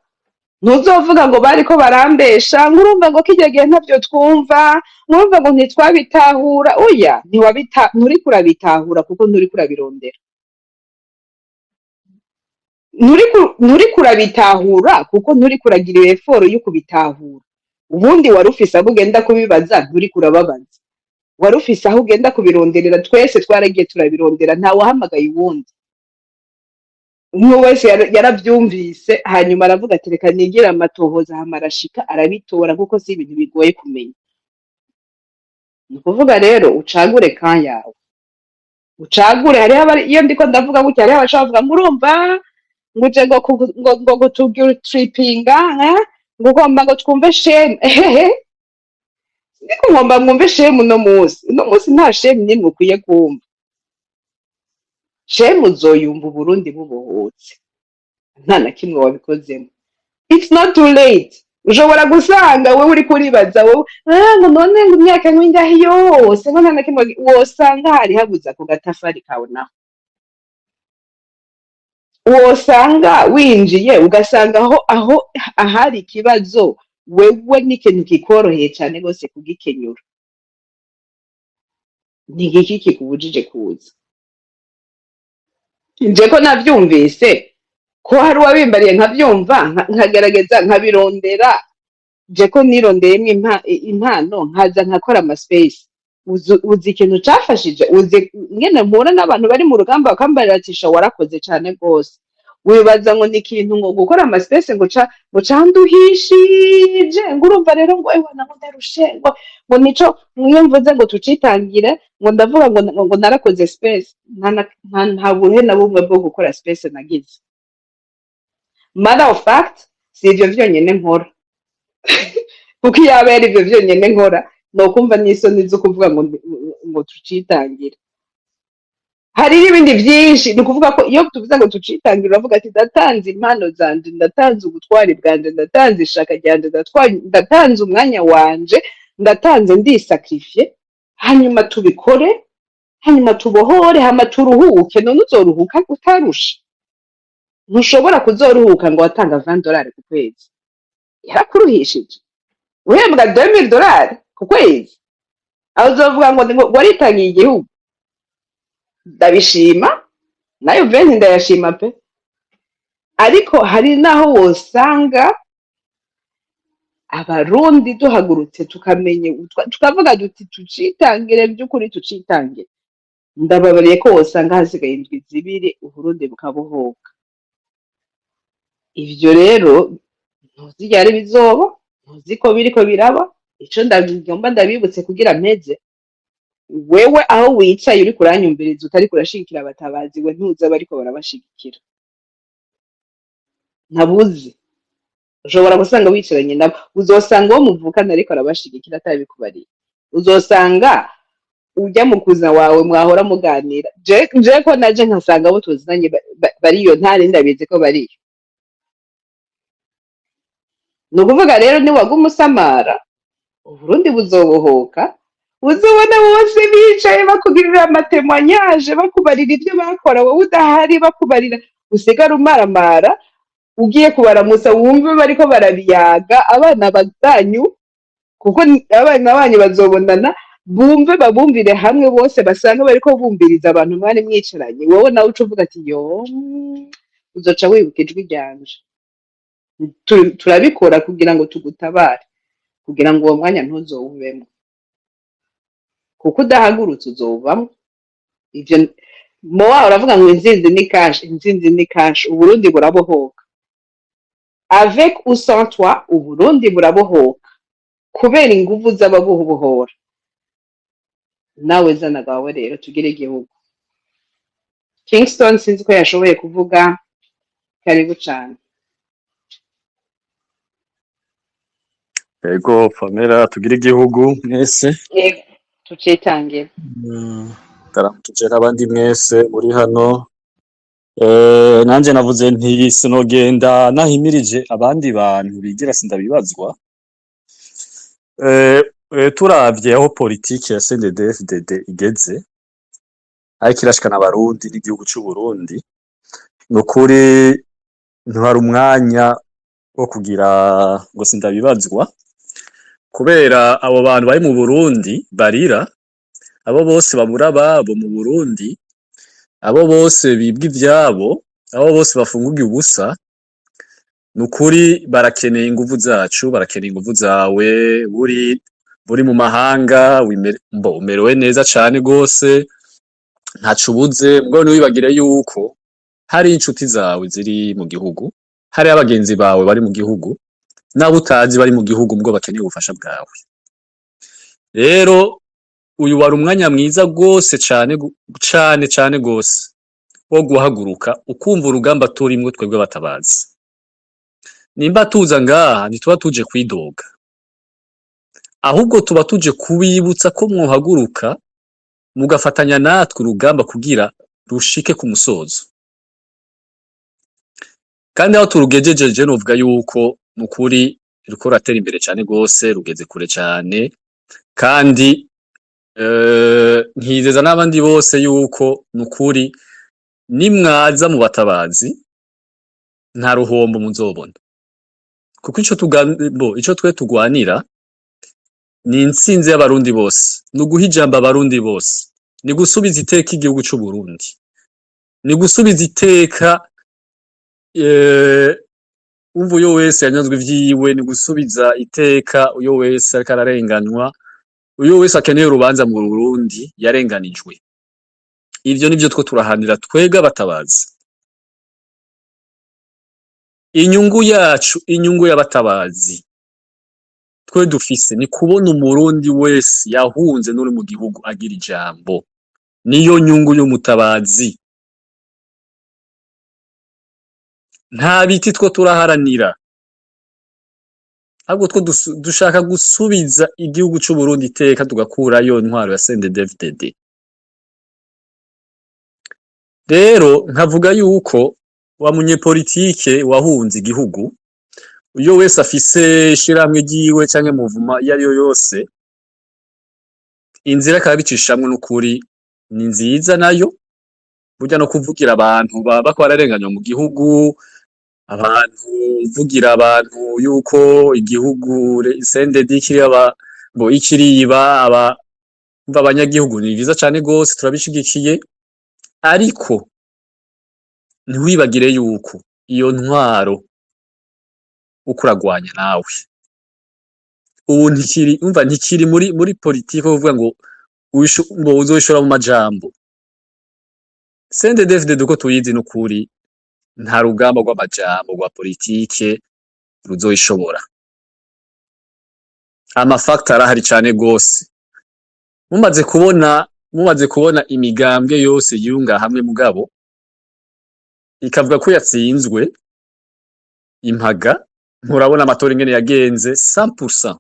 ntuzovuga ngo bariko barambesha, ngo urumva ngo kirya gihe ntavyo twumva, ngo urumva ngo ntitwabitahura. Oya, ntiwabita, nturiko urabitahura kuko nturiko urabirondera. Nturiko urabitahura kuko nturiko uragira effort yo kubitahura. Ubundi wari ufise abo ugenda kubibaza, nturiko urababaza. Wari ufise aho ugenda kubironderera. Twese twaragiye turabirondera, ntawahamagaye uwundi. Umwe wese yaravyumvise, hanyuma aravuga ati: "Reka nigire amatohoza." Hama arashika arabitora, kuko si ibintu bigoye kumenya. Ni ukuvuga rero ucagure camp yawe, ucagure. Hariho abari, iyo ndiko ndavuga gutya, hariho abashobora kuvuga ngo urumva ngo uje ngo gututripinga, ngo ugomba ngo twumve shame. Ehehe, ndiko ngomba mwumve shame uno munsi? Uno munsi nta shame n'imwe ukwiye kumva. Shame uzoyumva Uburundi bubohotse, nta na kimwe wabikozemo. It's not too late. Ushobora gusanga wowe uriko uribaza wowe, ngo none ngo imyaka nk'ingahe yose, ngo nta na kimwe, wosanga hari habuze ako gatafari kawe. Naho wosanga winjiye ugasanga aho ahari ikibazo, wewe n'ikintu kikoroheye cane rwose kugikenyura. Ni igiki kikubujije kuza? Nje ko navyumvise ko hari uwabimbariye, nkavyumva, nkagerageza nkabirondera. Je ko nirondeyemwo impano, nkaza nkakora ama space. Uzi ikintu cafashije? Uzi ngene mpura n'abantu bari mu rugamba bakambarira ati: "Sha, warakoze cane rwose." Wibaza ngo ni ikintu ngo gukora ama space ngo ca ngo canduhishije, ngo urumva rero ngo ewana, ngo ndarushe, ngo nico iyo mvuze ngo tucitangire, ngo ndavuga ngo narakoze space. Nta buhe na bumwe bwo gukora space nagize. Matter of fact, si ivyo vyonyene nkora, kuko iyo aba ari ivyo vyonyene nkora, nokumva n'isoni zo kuvuga ngo tucitangire. Hari n'ibindi vyinshi. Ni ukuvuga ko iyo tuvuze ngo tucitangire, uravuga ati: "Ndatanze impano zanje, ndatanze ubutwari bwanje, ndatanze ishaka ryanje, ndatanze umwanya wanje, ndatanze, ndisacrifié, hanyuma tubikore, hanyuma tubohore, hama turuhuke." None uzoruhuka utarusha? Ntushobora kuzoruhuka ngo watanga 20 dolari ku kwezi, yarakuruhishije. Uhembwa 2000 dolari ku kwezi, aho uzovuga ngo waritangiye igihugu? Ndabishima, nayo 20 ndayashima pe. Ariko hari naho wosanga Abarundi duhagurutse, tukamenya, tukavuga duti: "Tucitangire by'ukuri, tucitangire." Ndababariye ko wosanga hasigaye indwi 2 Uburundi bukabohoka. Ivyo rero ntuzi ryari bizoba, ntuzi ko biriko biraba. Ico ndagomba ndabibutse kugira mpeze: wewe aho wicaye uriko uranyumviriza, utariko urashigikira abatabazi, we ntuzi abariko barabashigikira, ntabuzi. Ushobora gusanga wicaranye nabo, uzosanga uwo muvukana ariko arabashigikira atabikubariye, uzosanga ujya mu kuza wawe mwahora muganira. Je ko naje nkasanga abo tuzinanye bariyo, ntari ndabizi ko bariyo. Ni ukuvuga rero, niwaguma usamara, Uburundi buzobohoka, uzobona bose bicaye bakugirira ama témoignages, bakubarira ibyo bakora wowe udahari, bakubarira, usigara umaramara. Ugiye kubaramutsa, wumve bariko barabiyaga, abana banyu, kuko abana banyu bazobonana, bumve, babumvire hamwe bose, basanga bariko bumviriza abantu mwari mwicaranye. Wowe nawe uca uvuga ati: "Yo." Uzoca wibuka ijwi ryanje. Turabikora kugira ngo tugutabare, kugira ngo uwo mwanya ntuzowubemwo, kuko udahagurutse uzowuvamwo. Ivyo mowa uravuga ngo intsinzi ni cash, intsinzi ni cash. Uburundi burabohoka avec ou sans toi. Uburundi burabohoka kubera inguvu z'ababubohora. Nawe zana gawe rero, tugire igihugu. Kingston, sinzi ko yashoboye kuvuga, karibu cane. Ego Pamela, tugire igihugu mwese. Yego, tucitangira. Ndaramukije n'abandi mwese muri hano. Nanje navuze nti sinogenda nahimirije abandi bantu bigira sindabibazwa. Turavye aho politike ya CNDD-FDD igeze, ariko irashikana Abarundi n'igihugu c'Uburundi, nukuri ntihari umwanya wo kugira ngo sindabibazwa, kubera abo bantu bari mu Burundi barira, abo bose babura ababo mu Burundi, abo bose bibwa ivyabo, abo bose bafungurwa ubusa, nukuri barakeneye inguvu zacu, barakeneye inguvu zawe. Buri mu mahanga mbo umerewe neza cane gose, ntaco ubuze. Mugabo ntiwibagire yuko hari inshuti zawe ziri mu gihugu, hari abagenzi bawe bari mu gihugu, n'abo utazi bari mu gihugu mugabo bakeneye ubufasha bwawe. Rero uyu wari umwanya mwiza gose cane, cane cane gose, wo guhaguruka ukumva urugamba turimwo twebwe abatabazi. Nimba tuza ngaha, ntituba tuje kwidoga, ahubwo tuba tuje kubibutsa ko mwohaguruka mugafatanya natwe urugamba kugira rushike ku musozo. Kandi aho turugejeje, je novuga yuko nukuri ruriko ruratera imbere cane gose, rugeze kure cane. Kandi nkizeza n'abandi bose yuko nukuri nimwaza mu batabazi nta ruhombo muzobona, kuko ico twe tugwanira ni intsinzi y'Abarundi bose, ni uguha ijambo Abarundi bose, ni gusubiza iteka igihugu c'Uburundi, ni gusubiza iteka umva uyo wese yanyazwe ivyiwe, ni gusubiza iteka uyo wese ariko ararenganywa, uyo wese akeneye urubanza mu Burundi yarenganijwe. Ivyo nivyo two turahanira twebwe abatabazi. Inyungu yacu, inyungu y'abatabazi twe dufise, ni kubona Umurundi wese yahunze n'uri mu gihugu agira ijambo. Niyo nyungu y'umutabazi. Nta biti two turaharanira, ahubwo two dushaka gusubiza igihugu c'Uburundi iteka, tugakurayo intwaro ya CNDD-FDD. Rero nkavuga yuko wa munyepolitike wahunze igihugu, uyo wese afise ishirahamwe ryiwe canke muvuma iyo ariyo yose, inzira akabicishamwo n'ukuri ni nziza nayo. Burya no kuvugira abantu baba bariko bararenganywa mu gihugu, abantu uvugira abantu yuko igihugu CNDD kiri aba ngo ikiriba aba umva abanyagihugu, ni vyiza cane gose, turabishigikiye. Ariko ntiwibagire yuko iyo ntwaro uko uragwanya nawe ubu ntikiri, umva, ntikiri muri politike yo kuvuga ngo ngo uzoyishora mu majambo. CNDD-FDD uko tuyizi, n'ukuri nta rugamba rw'amajambo rwa politike ruzoyishobora. Amafakta arahari cane gose. Mumaze kubona imigambwe yose yunga hamwe, mugabo ikavuga ko yatsinzwe impaga, murabona amatora ingene yagenze 100%.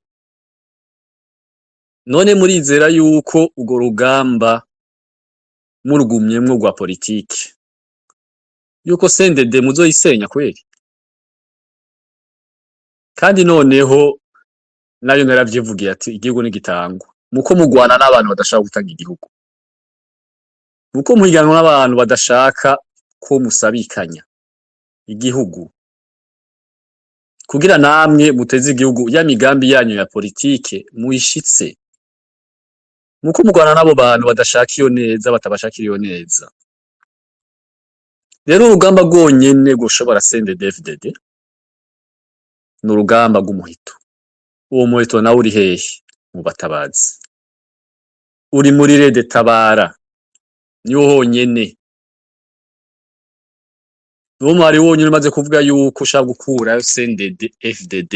None murizera yuko urwo rugamba murugumyemwo rwa politike, yuko CNDD muzoyisenya kweri? Kandi noneho nayo naravyivugiye ati igihugu nigitangwa, muko mugwana n'abantu badashaka gutanga igihugu, muko muhiganwa n'abantu badashaka ko musabikanya igihugu kugira namwe muteze igihugu, ya migambi yanyu ya politike muyishitse. Muko mugwana n'abo bantu badashaka iyo neza, batabashakira iyo neza. Rero urugamba rwonyene rwoshobora CNDD-FDD ni urugamba rw'umuhito. Uwo muhito nawe uri hehe? Mu batabazi, uri muri RED Tabara, niwo honyene, niwo mwari wonyene umaze kuvuga yuko ushaka gukurayo CNDD FDD.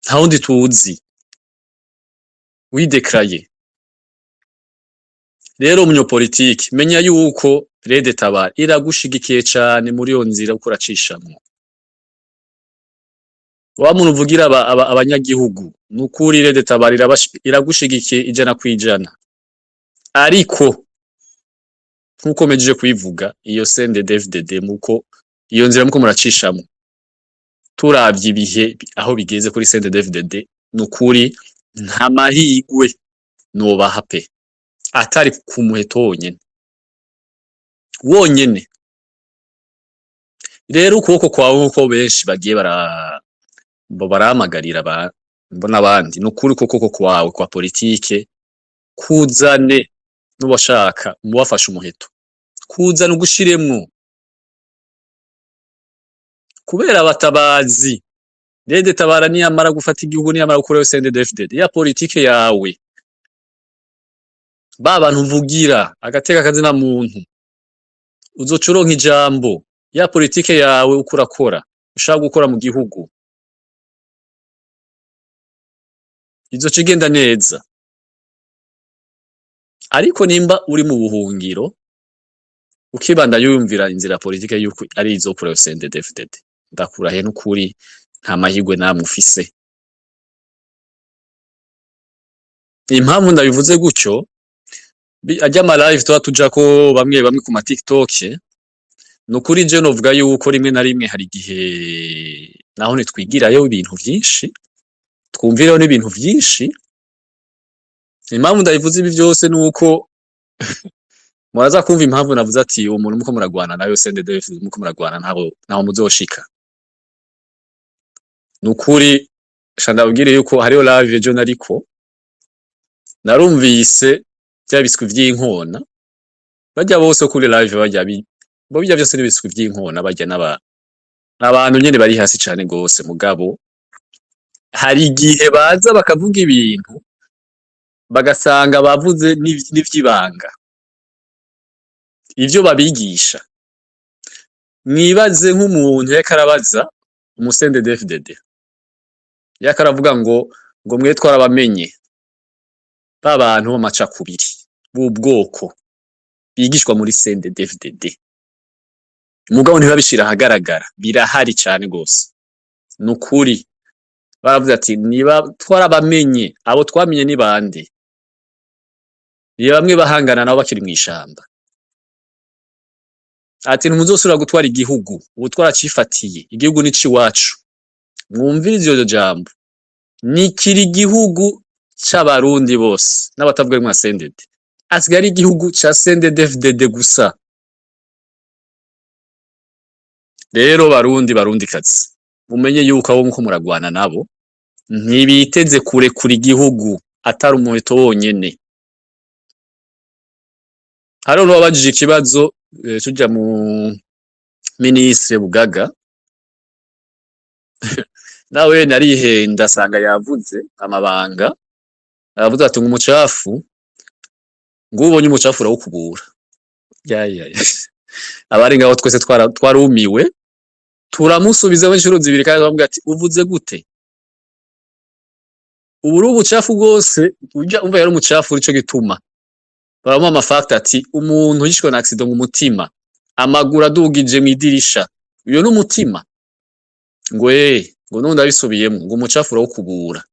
Nta wundi tuzi widekaraye. Rero umunyepolitike, menya yuko RED Tabara iragushigikiye cane muri iyo nzira uko uracishamwo. Wa muntu uvugira abanyagihugu, nukuri RED Tabara iragushigikiye 100%. Ariko nkuko mpejeje kubivuga, iyo CNDD-FDD muko iyo nzira muko muracishamwo, turavye ibihe aho bigeze kuri CNDD-FDD. Nukuri nta mahigwe nobaha pe, atari ku muheto wonyene wonyene. Rero ukuboko kwawe, nkuko benshi bagiye bara bo barahamagarira mbona abandi, nukuri ukuboko kwawe kwa politike kuzane, n'ubashaka mubafashe umuheto, kuzana ugushiremwo, kubera abatabazi RED Tabara niyamara gufata igihugu, niyamara gukurayo CNDD-FDD, ya politike yawe, ba bantu mvugira agateka kazina muntu, uzoca uronka ijambo. Ya politike yawe uko urakora, ushaka gukora mu gihugu, izoca igenda neza. Ariko nimba uri mu buhungiro ukibanda yumvira inzira politike yuko ari izokurayo CNDD-FDD, ndakurahe n'ukuri nta mahirwe namwe ufise. Impamvu ndabivuze gutyo, arya ama live tuba tujako bamwe bamwe ku ma TikTok, nukuri je novuga yuko rimwe na rimwe hari igihe naho ntitwigirayo ibintu vyinshi, twumvirayo n'ibintu vyinshi. Impamvu ndabivuze ibi vyose nuko muraza kumva impamvu navuze ati uwo muntu muko muragwana nayo CNDD-FDD, muko muragwana ntaho muzoshika. Nukuri sha ndababwire yuko hariho live ejo nariko narumvise vya biswi vy'inkona barya bose kuri live, barya bo birya vyose n'ibiswi vy'inkona, barya n'abantu nyene bari hasi cane gose. Mugabo hari igihe baza bakavuga ibintu bagasanga bavuze n'ivyibanga ivyo babigisha. Mwibaze nk'umuntu yariko arabaza umu CNDD-FDD, yariko aravuga ngo mwe twarabamenye, ba bantu b'amacakubiri b'ubwoko bigishwa muri CNDD-FDD, mugabo ntibabishira ahagaragara, birahari cane gose. Nukuri baravuze ati niba twarabamenye, abo twamenye ni bande? Ni bamwe bahangana nabo bakiri mw'ishamba. Ati ntimuzosubira gutwara igihugu, ubu twaracifatiye, igihugu ni c'iwacu. Mwumvirize iryo jambo, nikiri igihugu c'abarundi bose n'abatavuga rumwe na CNDD, asigaye ari igihugu ca CNDD-FDD gusa. Rero barundi barundikazi, mumenye yuko abo muko muragwana nabo ntibiteze kurekura igihugu atari umuheto wonyene. Hariho n'uwabajije ikibazo tuja mu ministre Bugaga, nawe narihenda asanga yavuze amabanga, aravuze ati ngo umucafu, ngo ubonye umucafu urawukubura. Ya ya ya, abari ngaho twese twarumiwe, turamusubiza inshuro zibiri, kandi bamubwira ati uvuze gute? Ubu uri ubucafu bwose uja umva yari umucafu, urico gituma baramuha amafakta ati umuntu yishwe na accident mu mutima, amaguru adugije mw'idirisha, uyo n'umutima, ngo ngo nundi abisubiyemo ngo umucafu urawukubura.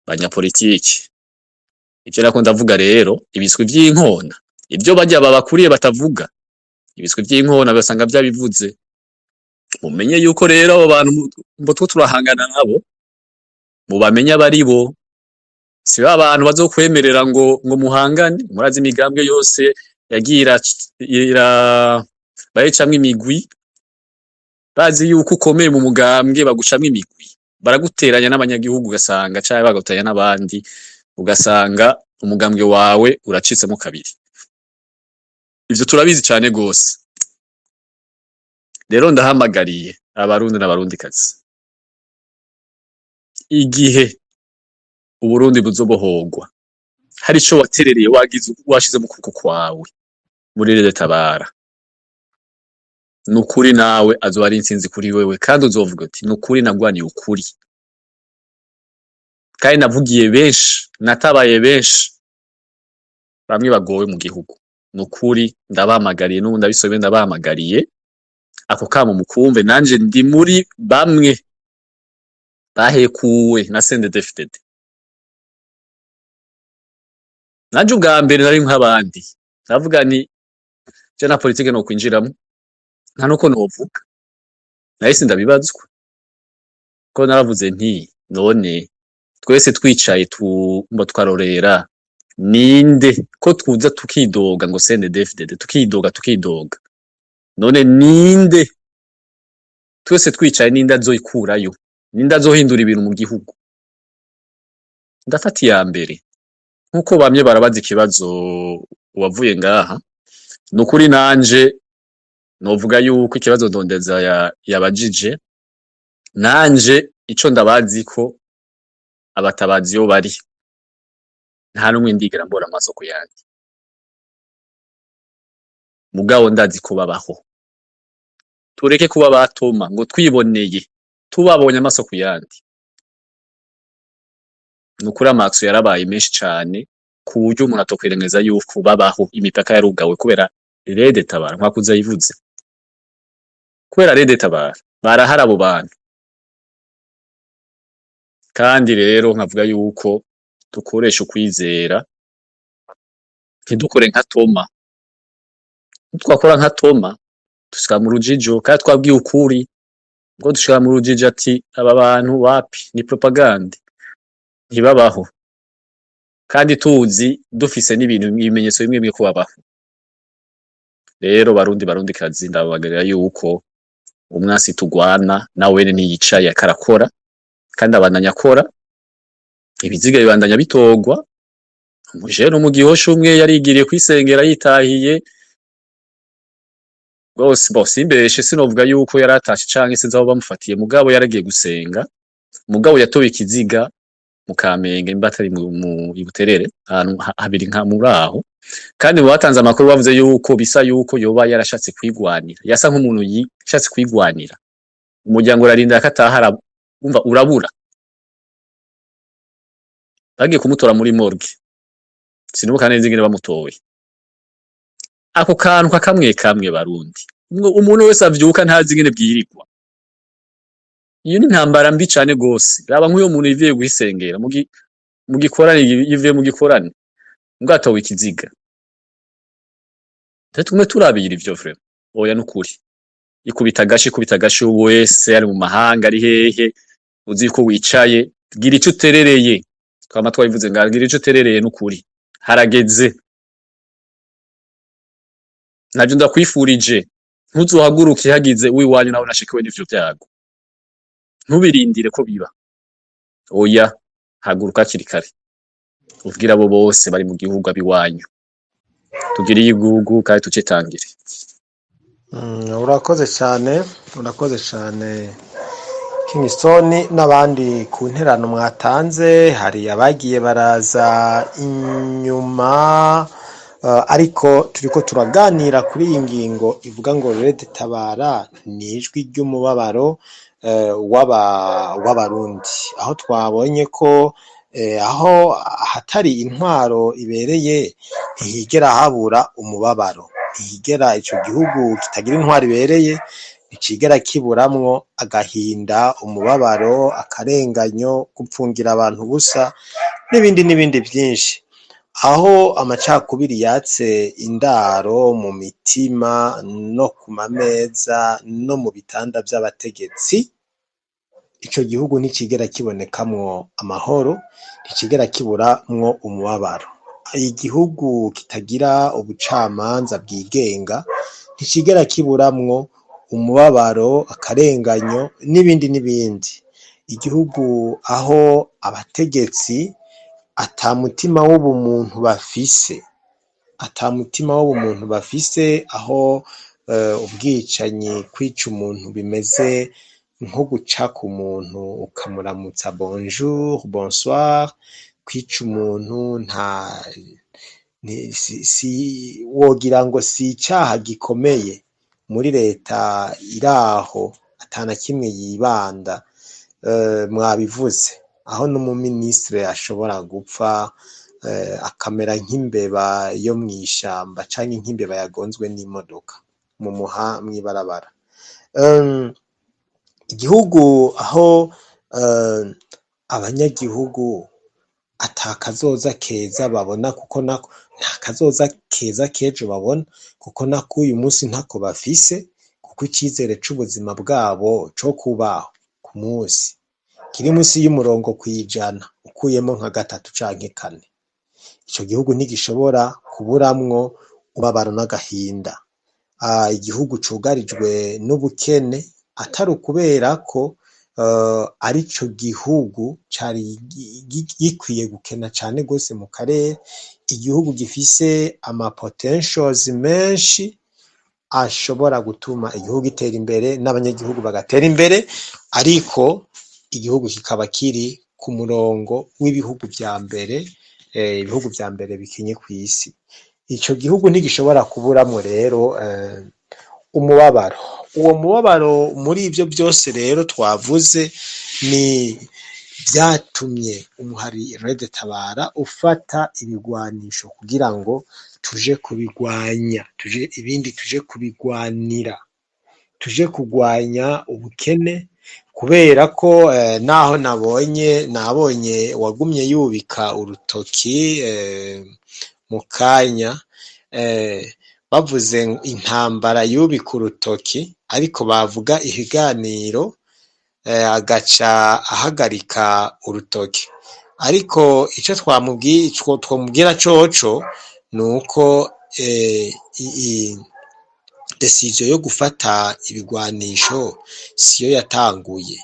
Banyapolitiki, ivyo nako ndavuga rero, ibiswi vy'inkona, ivyo barya babakuriye batavuga, ibiswi vy'inkona basanga vyabivuze. Mumenye yuko rero abo bantu mbo two turahangana nabo, mubamenye abaribo, si ba bantu bazokwemerera ngo muhangane. Murazi imigambwe yose yagiye ira bayicamwo imigwi, bazi yuko ukomeye mu mugambwe bagucamwo imigwi, baraguteranya n'abanyagihugu, ugasanga canke bagateranya n'abandi, ugasanga umugambwe wawe uracitsemo kabiri. Ivyo turabizi cane gose. Rero ndahamagariye abarundi n'abarundikazi, igihe Uburundi buzobohorwa, hari ico waterereye, wagize washize mu kuboko kwawe muri RED Tabara, nukuri nawe azoba ari intsinzi kuri wewe, kandi uzovuga uti nukuri nagwaniye ukuri, kandi navugiye benshi, natabaye benshi, bamwe bagowe mu gihugu. Nukuri ndabahamagariye, n'ubu ndabisobe, ndabahamagariye ako kamo mukumve, nanje ndi muri bamwe bahekuwe na CNDD-FDD. Nanje ubwa mbere nari nk'abandi, ndavuga nti je na politike no kwinjiramo nta nuko novuga, nahise ndabibazwa ko naravuze nti none Twese twicaye tumba twarorera, ninde ko tuza tukidoga ngo CNDD-FDD, tukidoga tukidoga, none ninde twese twicaye, ninde azoikurayo, ninde azohindura ibintu mu gihugu? Ndafata iya mbere nkuko bamye barabaza ikibazo uwavuye ngaha. Nukuri nanje novuga yuko ikibazo Ndondeza yabajije, nanje ico ndabazi ko abatabazi iyo bari nta numwe ndigera mbora amasoko yanjye, mugabo ndazi ko babaho. Tureke kuba batoma ngo twiboneye tubabonye amaso ku yandi. Nukuri amaso yarabaye menshi cane ku buryo umuntu atokwirengeza yuko babaho. Imipaka yarugawe kubera RED Tabara, nkwakuza yivuze kubera RED Tabara, barahari abo bantu. Kandi rero nkavuga yuko dukoresha ukwizera, ntidukore nka Toma. Twakora nka Toma dushika mu rujijo, kandi twabwiye ukuri ngo dushika mu rujijo, ati aba bantu wapi, ni propagande, ntibabaho, kandi tuzi dufise n'ibintu, ibimenyetso bimwe bimwe ko babaho. Rero Barundi, Barundi kazi, ndababagarira yuko umwasi tugwana nawene ntiyicaye, akarakora kandi abandanya akora. Ibiziga bibandanya bitorwa. Umujene mu Gihosha umwe yarigiriye kwisengera yitahiye rwose. Bo simbeshe, sinovuga yuko yaratashe canke sinzi aho bamufatiye, mugabo yaragiye gusenga, mugabo yatoye ikiziga mu Kamenge, nimba atari mu Ibuterere, ahantu habiri nka muri aho. Kandi mu batanze amakuru bavuze yuko bisa yuko yoba yarashatse kwigwanira, yasa nk'umuntu yishatse kwigwanira. Umuryango urarinda ko ataha, umva urabura. Bagiye kumutora muri morgue, sinibuka neza ingene bamutoye. Ako kantu kakamwe kamwe, Barundi, umuntu wese avyuka ntazi ingene bwirirwa. Iyo ni intambara mbi cane gose. Raba nk'uyo muntu yivuye guhisengera mu gikorane, yivuye mu gikorane mbwa atowe ikiziga. Tumwe turabira ivyo vraiment, oya, nukuri ikubita agashi, ikubita agashi wese ari mu mahanga, ari hehe, uzi ko wicaye, gira ico uterereye. Twama twabivuze nga gira ico uterereye, nukuri harageze. Navyo ndakwifurije, ntuzohaguruke hagize uwiwanyu nawe nashikiwe n'ivyo vyago, ntubirindire ko biba. Oya, haguruka hakiri kare, ubwire abo bose bari mu gihugu abiwanyu, tugire igihugu kandi tucitangire. Urakoze cyane, urakoze cyane Kingston n'abandi ku nterano mwatanze. Hari abagiye baraza inyuma, ariko turiko turaganira kuri iyi ngingo ivuga ngo Red Tabara ni ijwi ry'umubabaro w'Abarundi, aho twabonye ko aho ahatari intwaro ibereye ntihigera habura umubabaro, ntihigera ico gihugu kitagira intwaro ibereye nticigera kiburamwo agahinda, umubabaro, akarenganyo, gupfungira abantu ubusa n'ibindi n'ibindi byinshi, aho amacakubiri yatse indaro mu mitima no ku mameza no mu bitanda vy'abategetsi. Ico gihugu nticigera kibonekamwo amahoro, nticigera kiburamwo umubabaro. Igihugu kitagira ubucamanza bwigenga nticigera kiburamwo umubabaro, akarenganyo n'ibindi n'ibindi. Igihugu aho abategetsi ata mutima w'ubumuntu bafise, ata mutima w'ubumuntu bafise, aho ubwicanyi, kwica umuntu bimeze nko guca ku muntu ukamuramutsa bonjour, bonsoir, kwica umuntu nta si wogira ngo si icaha gikomeye muri leta iraho atana kimwe yibanda. Mwabivuze aho n'umuminisitiri ashobora gupfa akamera nk'imbeba yo mw'ishamba canke nk'imbeba yagonzwe n'imodoka mu muha mw'ibarabara. Igihugu aho abanyagihugu ata kazoza keza babona, kuko nako nta kazoza keza k'ejo babona, kuko nako uyu munsi ntako bafise, kuko icizere c'ubuzima bwabo co kubaho ku munsi kiri munsi y'umurongo kwijana. Ukuyemo nka gatatu canke kane, ico gihugu ntigishobora kuburamwo umubabaro n'agahinda. Igihugu cugarijwe n'ubukene, atari ukubera ko arico gihugu cari gikwiye gukena cane gose mu karere, igihugu gifise ama potentials menshi ashobora gutuma igihugu gitera imbere n'abanyagihugu bagatera imbere, ariko igihugu kikaba kiri ku murongo w'ibihugu vya mbere, ibihugu vya mbere bikenye kw'isi. Ico gihugu ntigishobora kuburamwo rero umubabaro. Uwo mubabaro muri ivyo vyose rero twavuze ni vyatumye umuhari Red Tabara ufata ibigwanisho kugira ngo tuje kubigwanya, tuje ibindi, tuje kubigwanira, tuje kugwanya ubukene, kubera ko naho nabonye wagumye yubika urutoki mu kanya, bavuze intambara yubika urutoki, ariko bavuga ibiganiro agaca ahagarika urutoki. Ariko ico twamubwiye, twomubwira coco, nuko décision yo gufata ibigwanisho siyo yatanguye.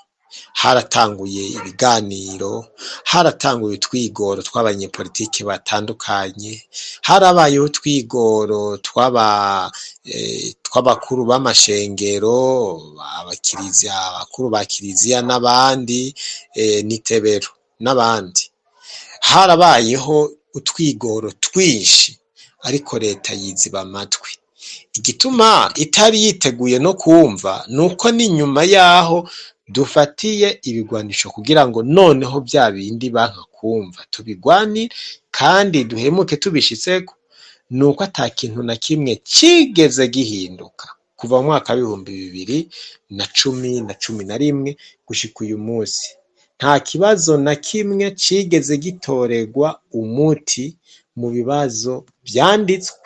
Haratanguye ibiganiro, haratanguye utwigoro tw'abanyepolitike batandukanye, harabayeho utwigoro tw'abakuru b'amashengero, abakiriziya, abakuru ba kiriziya n'abandi, n'itebero n'abandi. Harabayeho utwigoro twinshi, ariko leta yiziba amatwi. Igituma itari yiteguye no kumva nuko n'inyuma yaho dufatiye ibigwanisho kugira ngo noneho bya bindi banka kumva tubigwanire kandi duhemuke tubishitseko, nuko ata kintu na kimwe cigeze gihinduka kuva mu mwaka w'2010 na 11 gushika uyu munsi. Nta kibazo na kimwe cigeze gitorerwa umuti mu bibazo vyanditswe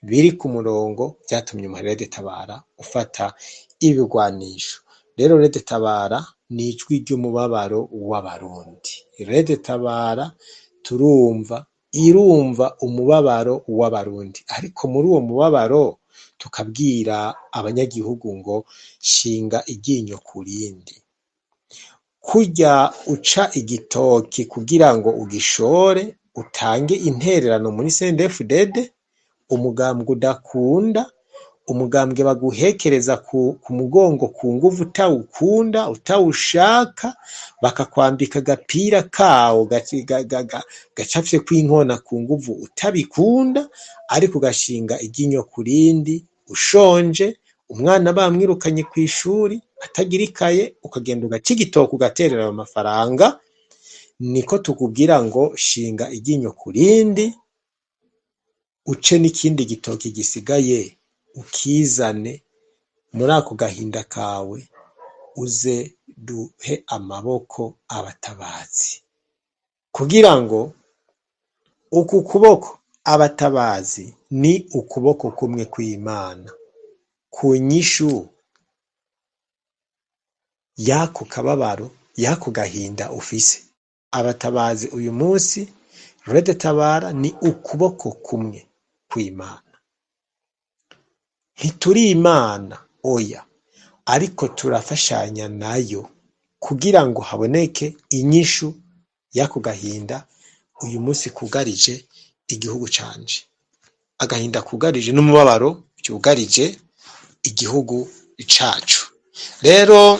biri ku murongo vyatumye umuhari Tabara ufata ibigwanisho. Rero Red Tabara ni ijwi ry'umubabaro w'Abarundi. Red Tabara turumva, irumva umubabaro w'Abarundi, ariko muri uwo mubabaro tukabwira abanyagihugu ngo shinga iryinyo ku rindi. Kurya uca igitoki kugira ngo ugishore, utange intererano muri CNDD-FDD, umugambwe udakunda, umugambwe baguhekereza ku mugongo ku nguvu, utawukunda, utawushaka, bakakwambika agapira kawo gacafyeko inkona ku nguvu, utabikunda, ariko ugashinga iryinyo ku rindi, ushonje, umwana bamwirukanye kw'ishuri atagira ikaye, ukagenda ugaca igitoki ugaterera ayo mafaranga. Niko tukubwira ngo shinga iryinyo ku rindi, uce n'ikindi gitoki gisigaye ukizane muri ako gahinda kawe, uze duhe amaboko abatabazi, kugira ngo uku kuboko abatabazi ni ukuboko kumwe kw'Imana ku nyishu y'ako kababaro, y'ako gahinda ufise. Abatabazi uyu munsi, Red Tabara ni ukuboko kumwe kw'Imana. Ntituri Imana, oya, ariko turafashanya nayo kugira ngo haboneke inyishu y'ako gahinda uyu munsi kugarije igihugu canje, agahinda kugarije n'umubabaro vyugarije igihugu cacu. Rero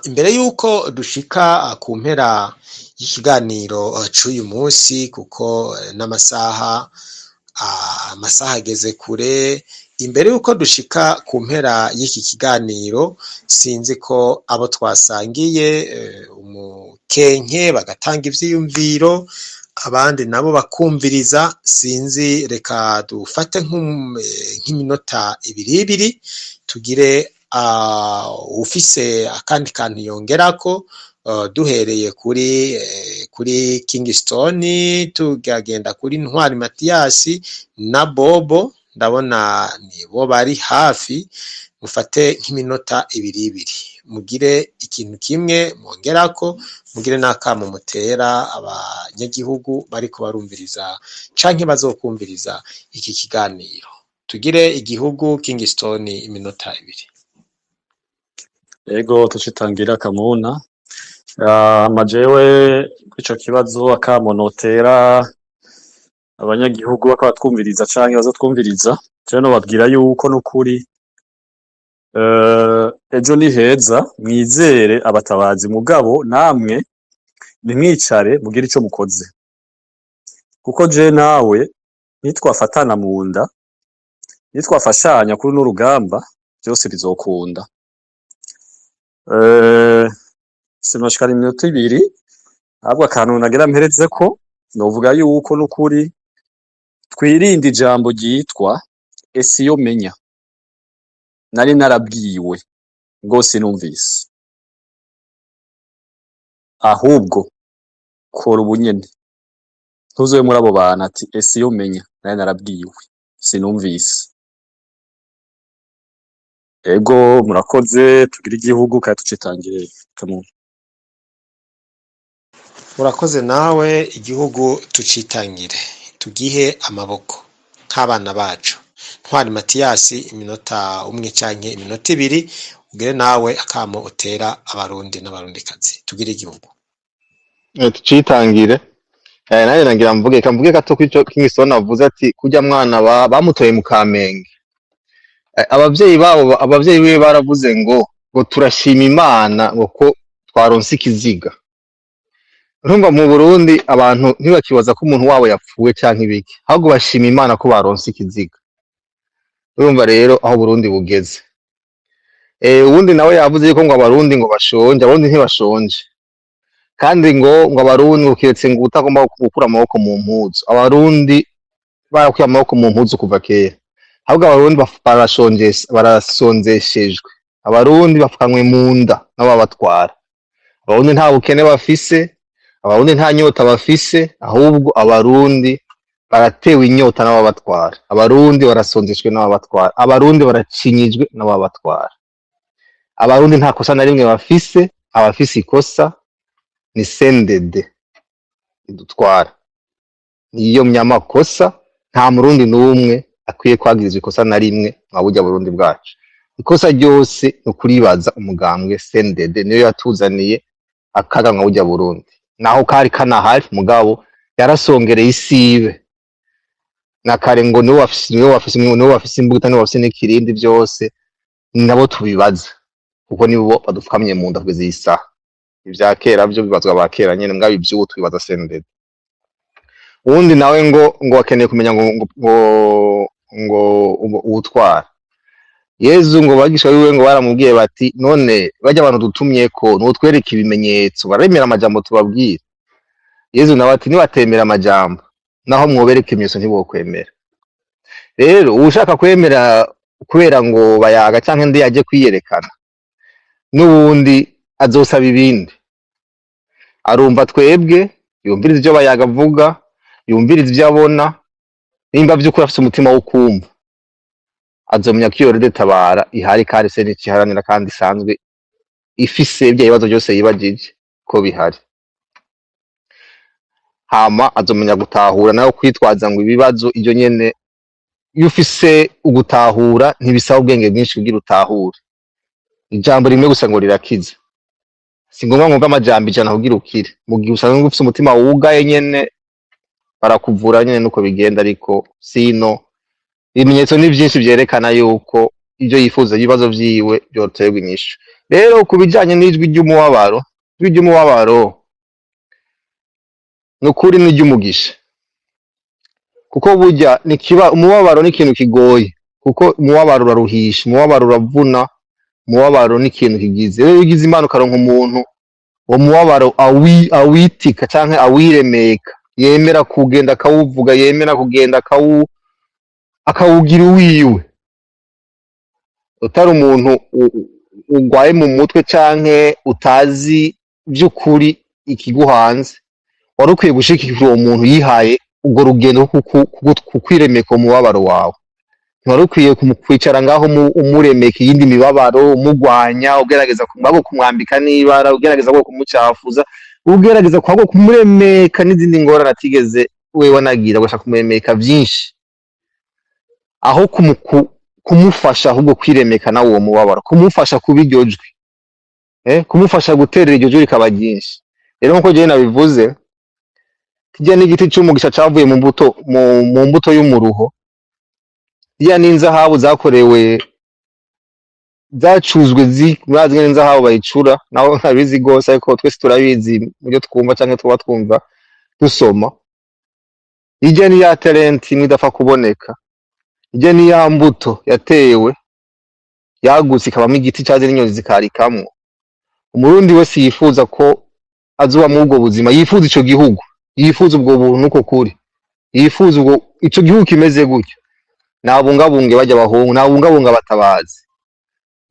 imbere yuko dushika ku mpera y'ikiganiro c'uyu munsi, kuko n'amasaha, amasaha ageze kure, imbere yuko dushika ku mpera y'iki kiganiro, sinzi ko abo twasangiye umukenke bagatanga ivyiyumviro, abandi nabo bakumviriza, sinzi, reka dufate nk'iminota ibiri ibiri, tugire ufise akandi kantu yongerako, duhereye kuri Kingston, tukagenda kuri Ntwari Matiyasi na Bobo, ndabona nibo bari hafi. Mufate nk'iminota ibiri ibiri mugire ikintu. ikintu kimwe mwongerako, mugire n'akamo mutera abanyagihugu bariko barumviriza canke bazokumviriza iki kiganiro. Tugire igihugu, Kingston, iminota 2. Ego, tucitangira Kamuna. Majewe ico kibazo, akamo notera abanyagihugu bakaba twumviriza canke bazotwumviriza, jewe nobabwira yuko nukuri ejo ni heza. Mwizere abatabazi, mugabo namwe ntimwicare, mugire ico mukoze, kuko je nawe nitwafatana mu nda, nitwafashanya kuri runo rugamba, vyose bizokunda. Sinoshikana iminota 2, ahubwo akantu nagira mperezeko, novuga yuko nukuri twirinde ijambo ryitwa "ese iyo menya nari narabwiwe ngo sinumvise". Ahubwo kora ubunyene, ntuzobe muri abo bantu ati "ese iyo menya nari narabwiwe sinumvise". Ego, murakoze. Tugire igihugu kandi tucitangire, Kamuntu. Murakoze nawe. Igihugu tucitangire, tugihe amaboko nk'abana bacu. Ntwari Matiyasi, iminota 1 canke iminota 2, ugire nawe akamo utera Abarundi n'Abarundikazi. Tugire igihugu. Tucitangire. Nanjye nagira mvuge, reka mvuge gato kuri ico Kingston avuze, ati kurya mwana bamutoye mu Kamenge. Abavyeyi babo, abavyeyi biwe baravuze ngo turashima Imana ngo ko twaronse ikiziga. Urumva, mu Burundi abantu ntibakibaza ko umuntu wabo yapfuye canke ibiki, ahubwo bashima Imana ko baronse ikiziga. Urumva rero aho Burundi bugeze. Uwundi nawe yavuze yuko ngo Abarundi ngo bashonje. Abarundi ntibashonje, kandi ngo Abarundi ngo kiretse ngo utagomba gukura amaboko mu mpuzu. Abarundi barakuye amaboko mu mpuzu kuva kera. Ahubwo Abarundi barasonzeshejwe, Abarundi bafukanywe mu nda n'ababatwara. Abarundi nta bukene bafise, Abarundi nta nyota bafise, ahubwo Abarundi baratewe inyota n'ababatwara. Abarundi barasonzeshwe n'ababatwara, Abarundi baracinyijwe n'ababatwara. Abarundi nta kosa na rimwe bafise. Abafise ikosa ni CNDD idutwara, niyo myamakosa. Nta Murundi n'umwe akwiye kwagirizwa ikosa na rimwe mwa burya Burundi bwacu. Ikosa ryose ni ukuribaza umugambwe CNDD, niyo yatuzaniye akaga mwa burya Burundi. Naho kari kanahari, mugabo yarasongereye isibe na kare, ngo niwe wafise imbuga, niwe wafise n'ikirindi, byose nabo tubibaza, kuko nibo badufukamye mu nda kugeza iyi saha. Ivya kera byo bibazwa ba kera nyene, mugabo ivy'ubu tubibaza CNDD. Uwundi nawe ngo akeneye kumenya ngo uwutwara Yezu, ngo bagisha biwe ngo baramubwiye bati: "None bajya abantu dutumyeko, nutwereke ibimenyetso, baremera amajambo tubabwira?" Yezu nawe ati: "Nibatemera amajambo, naho mwobereka ibimenyetso ntibokwemera." Rero uwushaka kwemera kubera ngo bayaga canke ndi yaje kwiyerekana, n'ubundi azosaba ibindi. Arumva twebwe, yumviriza ivyo bayaga avuga, yumviriza ivyo abona. Nimba vy'ukuri afise umutima wo kumva, azomenya ko iyo RED Tabara ihari, kandi se n'ikiharanira, kandi isanzwe ifise bya bibazo byose yibagije ko bihari. Hama azomenya gutahura nawe kwitwaza ngo ibibazo ibyo nyene. Iyo ufise ugutahura, ntibisaba ubwenge bwinshi kugira utahure. Ijambo rimwe gusa ngo rirakiza. Si ngombwa ngo amajambo 100 kugira ukire. Mu gihe usanzwe ufise umutima wugaye nyene, barakuvura nyene, nuko bigenda. Ariko sino ibimenyetso ni vyinshi vyerekana yuko ivyo yifuza, ibibazo vyiwe vyoterwa inyishu. Rero ku bijanye n'ijwi ry'umubabaro, ijwi ry'umubabaro ni ukuri ni iry'umugisha, kuko burya nikiba umubabaro ni ikintu kigoye, kuko umubabaro uraruhisha, umubabaro uravuna, umubabaro ni ikintu kigize. Rero iyo ugize Imana ukaronka umuntu uwo mubabaro awitika canke awiremeka, yemera kugenda akawuvuga, yemera kugenda akawugira uwiwe, utari umuntu ugwaye mu mutwe canke utazi vy'ukuri ikiguhanze, wari ukwiye gushigikira uwo muntu yihaye urwo rugendo rwo kukwiremeka umubabaro wawe. Ntiwari ukwiye kwicara ngaho umuremeka iyindi mibabaro, umugwanya, ugerageza ahubwo kumwambika n'ibara, ugerageza ahubwo kumucafuza, ugerageza ahubwo kumuremeka n'izindi ngorane atigeze wewe anagira, ugashaka kumuremeka vyinshi aho kumufasha ahubwo kwiremeka nawe uwo mubabaro, kumufasha kuba iryo jwi, kumufasha guterera iryo jwi rikaba ryinshi. Rero nkuko jewe nabivuze, kirya n'igiti c'umugisha cavuye mu mbuto, mu mbuto y'umuruho. Zirya n'inzahabu zakorewe, zacuzwe, murazi ingene inzahabu bayicura, naho ntabizi gose, ariko twese turabizi muvyo twumva canke tuba twumva dusoma. Irya ni ya talent imwe idapfa kuboneka, irya ni ya mbuto yatewe, yagutse, ikabamwo igiti caje n'inyoni zikarikamwo. Umurundi wese yifuza ko azoba muri ubwo buzima, yifuza ico gihugu, yifuza ubwo buntu nuko kuri, yifuza ubwo ico gihugu kimeze gutyo, nabungabunge barya abahungu, nabungabunge abatabazi.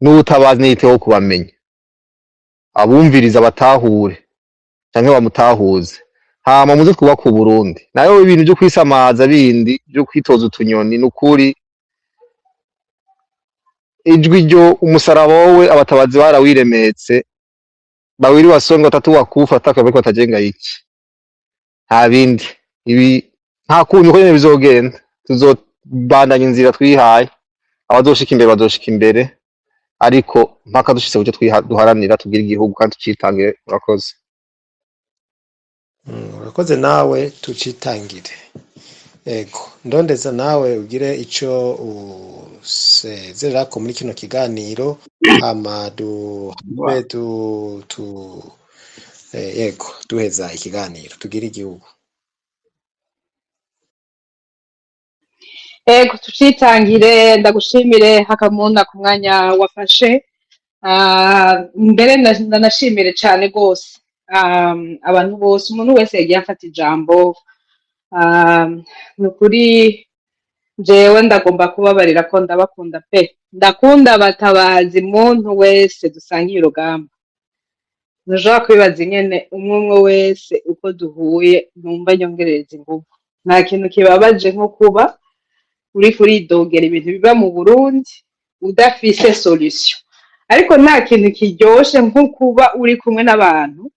N'ubutabazi niyiteho kubamenya, abumviriza batahure canke bamutahuze, hama muze twubake Uburundi. Nayo ibintu vyo kwisamaza bindi vyo kwitoza utunyoni, nukuri ijwi ryo umusaraba wowe abatabazi barawiremetse. Bawili wasonga, watatu wakufa, watatu bariko batajenga iki, nta bindi. Ibi nta kuntu uko nyene bizogenda, tuzobandanya inzira twihaye. Abazoshika imbere bazoshika imbere, ariko mpaka dushitse kuco duharanira, tugira igihugu kandi tucitangire. Urakoze. Urakoze nawe, tucitangire. Ego, ndondeza nawe ugire ico usezererako muri kino kiganiro, hama duhave du tu yego, duheza ikiganiro, tugire igihugu. Ego, tucitangire. Ndagushimire Hakamuna ku mwanya wafashe. Mbere ndanashimire cane rwose abantu bose, umuntu wese yagiye afata ijambo. Ni ukuri jewe ndagomba kubabarira ko ndabakunda pe, ndakunda abatabazi, muntu wese dusangiye urugamba. Ntushobora kwibaza ingene umwe umwe wese uko duhuye numva nyongerereza inguvu. Nta kintu kibabaje nko kuba uriko uridogera ibintu biba mu Burundi udafise solution, ariko nta kintu kiryoshe nko kuba uri kumwe n'abantu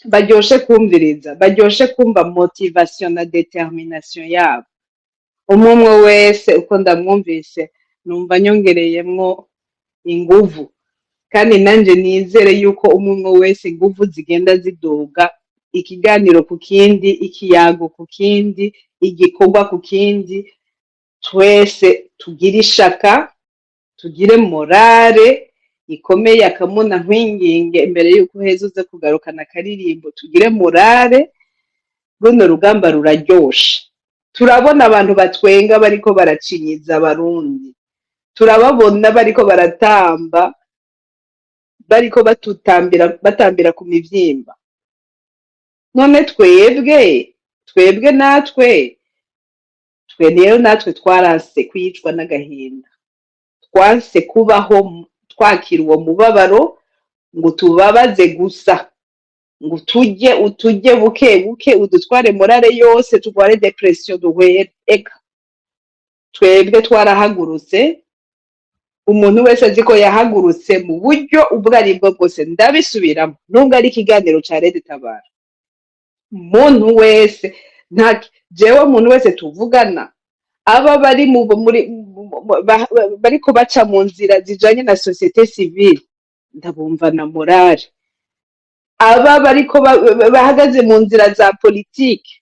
baryoshe kumviriza, baryoshe kumva motivation na détermination yabo. Umwe umwe wese uko ndamwumvise numva nyongereyemwo inguvu, kandi nanje nizere yuko umwe umwe wese inguvu zigenda ziduga, ikiganiro ku kindi, ikiyago ku kindi, igikorwa ku kindi. Twese tugire ishaka, tugire morale ikomeye. Akamuna, nkwinginge, imbere yuko uheza uze kugarukana akaririmbo, tugire morale. Runo rugamba ruraryoshe. Turabona abantu batwenga bariko baracinyiza abarundi, turababona bariko baratamba, bariko batutambira, batambira ku mivyimba. None twebwe natwe twe rero, natwe twaranse kwicwa n'agahinda, twanse kubaho twakira uwo mubabaro ngo tubabaze gusa, ngo tujye utujye buke buke, udutware morale yose, turware dépression, duhwere. Eka, twebwe twarahagurutse. Umuntu wese azi ko yahagurutse mu buryo ubwo ari bwo bwose, ndabisubiramo, nubwo ari ikiganiro ca Red Tabara, umuntu wese, nta jewe, umuntu wese tuvugana, aba bari mu muri bariko baca mu nzira zijanye na société civile, ndabumva na morale. Aba bariko bahagaze mu nzira za politike,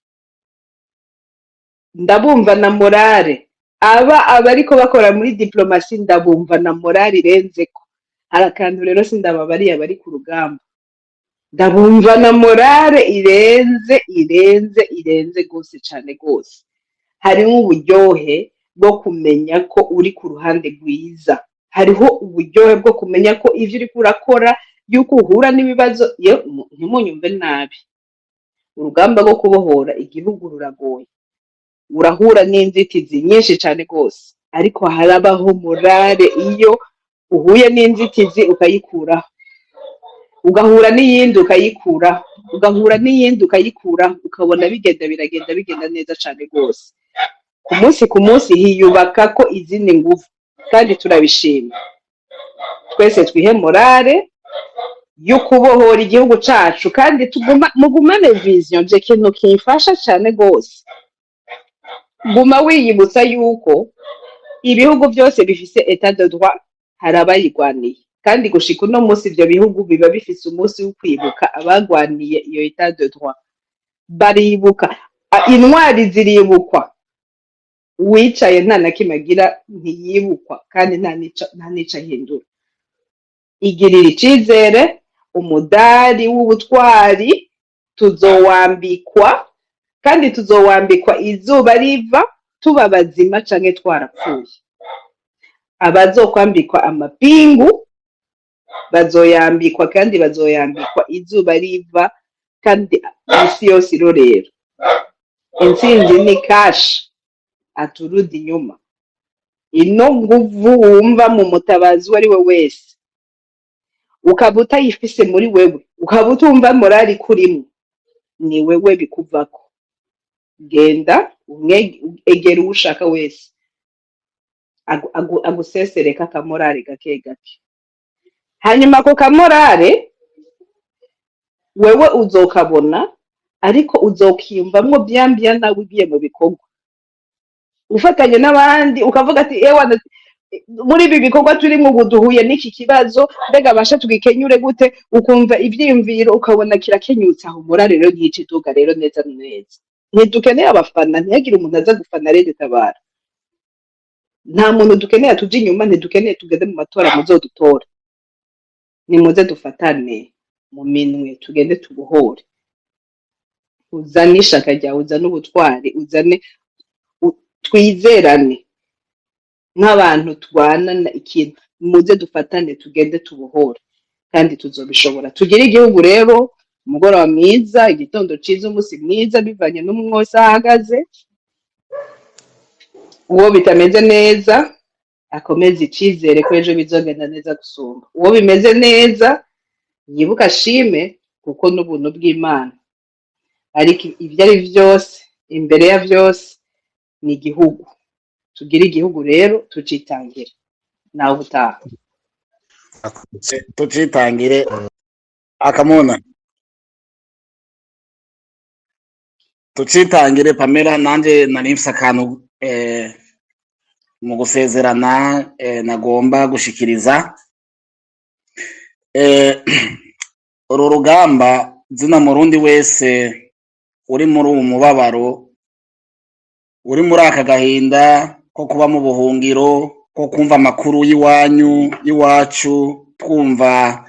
ndabumva na morale. Aba abariko bakora muri diplomatie, ndabumva na morale irenzeko. Hari akantu rero sindababariye, abari ku rugamba ndabumva na morale irenze, irenze, irenze gose cane gose. Harimo uburyohe bwo kumenya ko uri ku ruhande rwiza, hariho uburyohe bwo kumenya ko ivyo uriko urakora, yuko uhura n'ibibazo. Iyo ntimunyumve nabi, urugamba rwo kubohora igihugu ruragoye, urahura n'inzitizi nyinshi cane rwose, ariko harabaho morale iyo uhuye n'inzitizi ukayikuraho, ugahura n'iyindi ukayikuraho, ugahura n'iyindi ukayikuraho, ukabona bigenda, biragenda, bigenda neza cane rwose. Ku munsi ku munsi hiyubaka ko izindi nguvu, kandi turabishima. Twese twihe morale yo kubohora igihugu cacu, kandi tuguma mugumane vision. Je kintu kimfasha cane gose, guma wiyibutsa yuko ibihugu byose bifise état de droit hari abayigwaniye, kandi gushika uno munsi ivyo bihugu biba bifise umunsi wo kwibuka abagwaniye iyo état de droit. Baribuka, intwari ziribukwa. Uwicaye nta na kimwe agira ntiyibukwa, kandi nta nica ahindura. Igirira icizere, umudari w'ubutwari tuzowambikwa, kandi tuzowambikwa izuba riva, tuba bazima canke twarapfuye. Abazokwambikwa amapingu bazoyambikwa, kandi bazoyambikwa izuba riva, kandi isi yose irorera. Intsinzi ni cash, aturudi inyuma. Ino nguvu wumva mu mutabazi uwo ari we wese, ukaba utayifise muri wewe, ukaba utumva morale ikurimwo, ni wewe bikuvako. Genda egera uwo ushaka wese, agusesereka akamorale gake gake. Hanyuma ako kamorale wewe uzokabona, ariko uzokiyumvamwo bien bien nawe ugiye mu bikorwa, ufatanye n'abandi, ukavuga ati: "Ewa, muri ibi bikorwa turimwo ubu duhuye n'iki kibazo, mbega basha tugikenyure gute?" Ukumva ivyiyumviro, ukabona kirakenyutse. Aho morale rero ntiyica iduga rero neza na neza. Ntidukeneye abafana, ntihagire umuntu aza gufana Red Tabara. Nta muntu dukeneye tuja inyuma, ntidukeneye tugeze mu matora muzodutora. Nimuze dufatane mu minwe, tugende tubohore. Uzane ishaka ryawe, uzane ubutwari, uzane twizerane nk'abantu turwanana ikintu. Muze dufatane, tugende tubohore, kandi tuzobishobora. Tugire igihugu rero. Umugoroba mwiza, igitondo ciza, umunsi mwiza, bivanye n'umwe wese aho ahagaze. Uwo bitameze neza akomeze icizere ko ejo bizogenda neza gusumba. Uwo bimeze neza yibuke ashime, kuko n'ubuntu bw'Imana. Ariko ibyo ari vyose, imbere ya vyose ni igihugu. Tugire igihugu rero, tucitangire. Nawe ubutaha. Tucitangire akamona, tucitangire. Pamela, nanje nari mfise akantu mu gusezerana nagomba gushikiriza. Uru rugamba, zina murundi wese uri muri uwu mubabaro, uri muri aka gahinda ko kuba mu buhungiro, ko kumva amakuru y'iwanyu, y'iwacu, twumva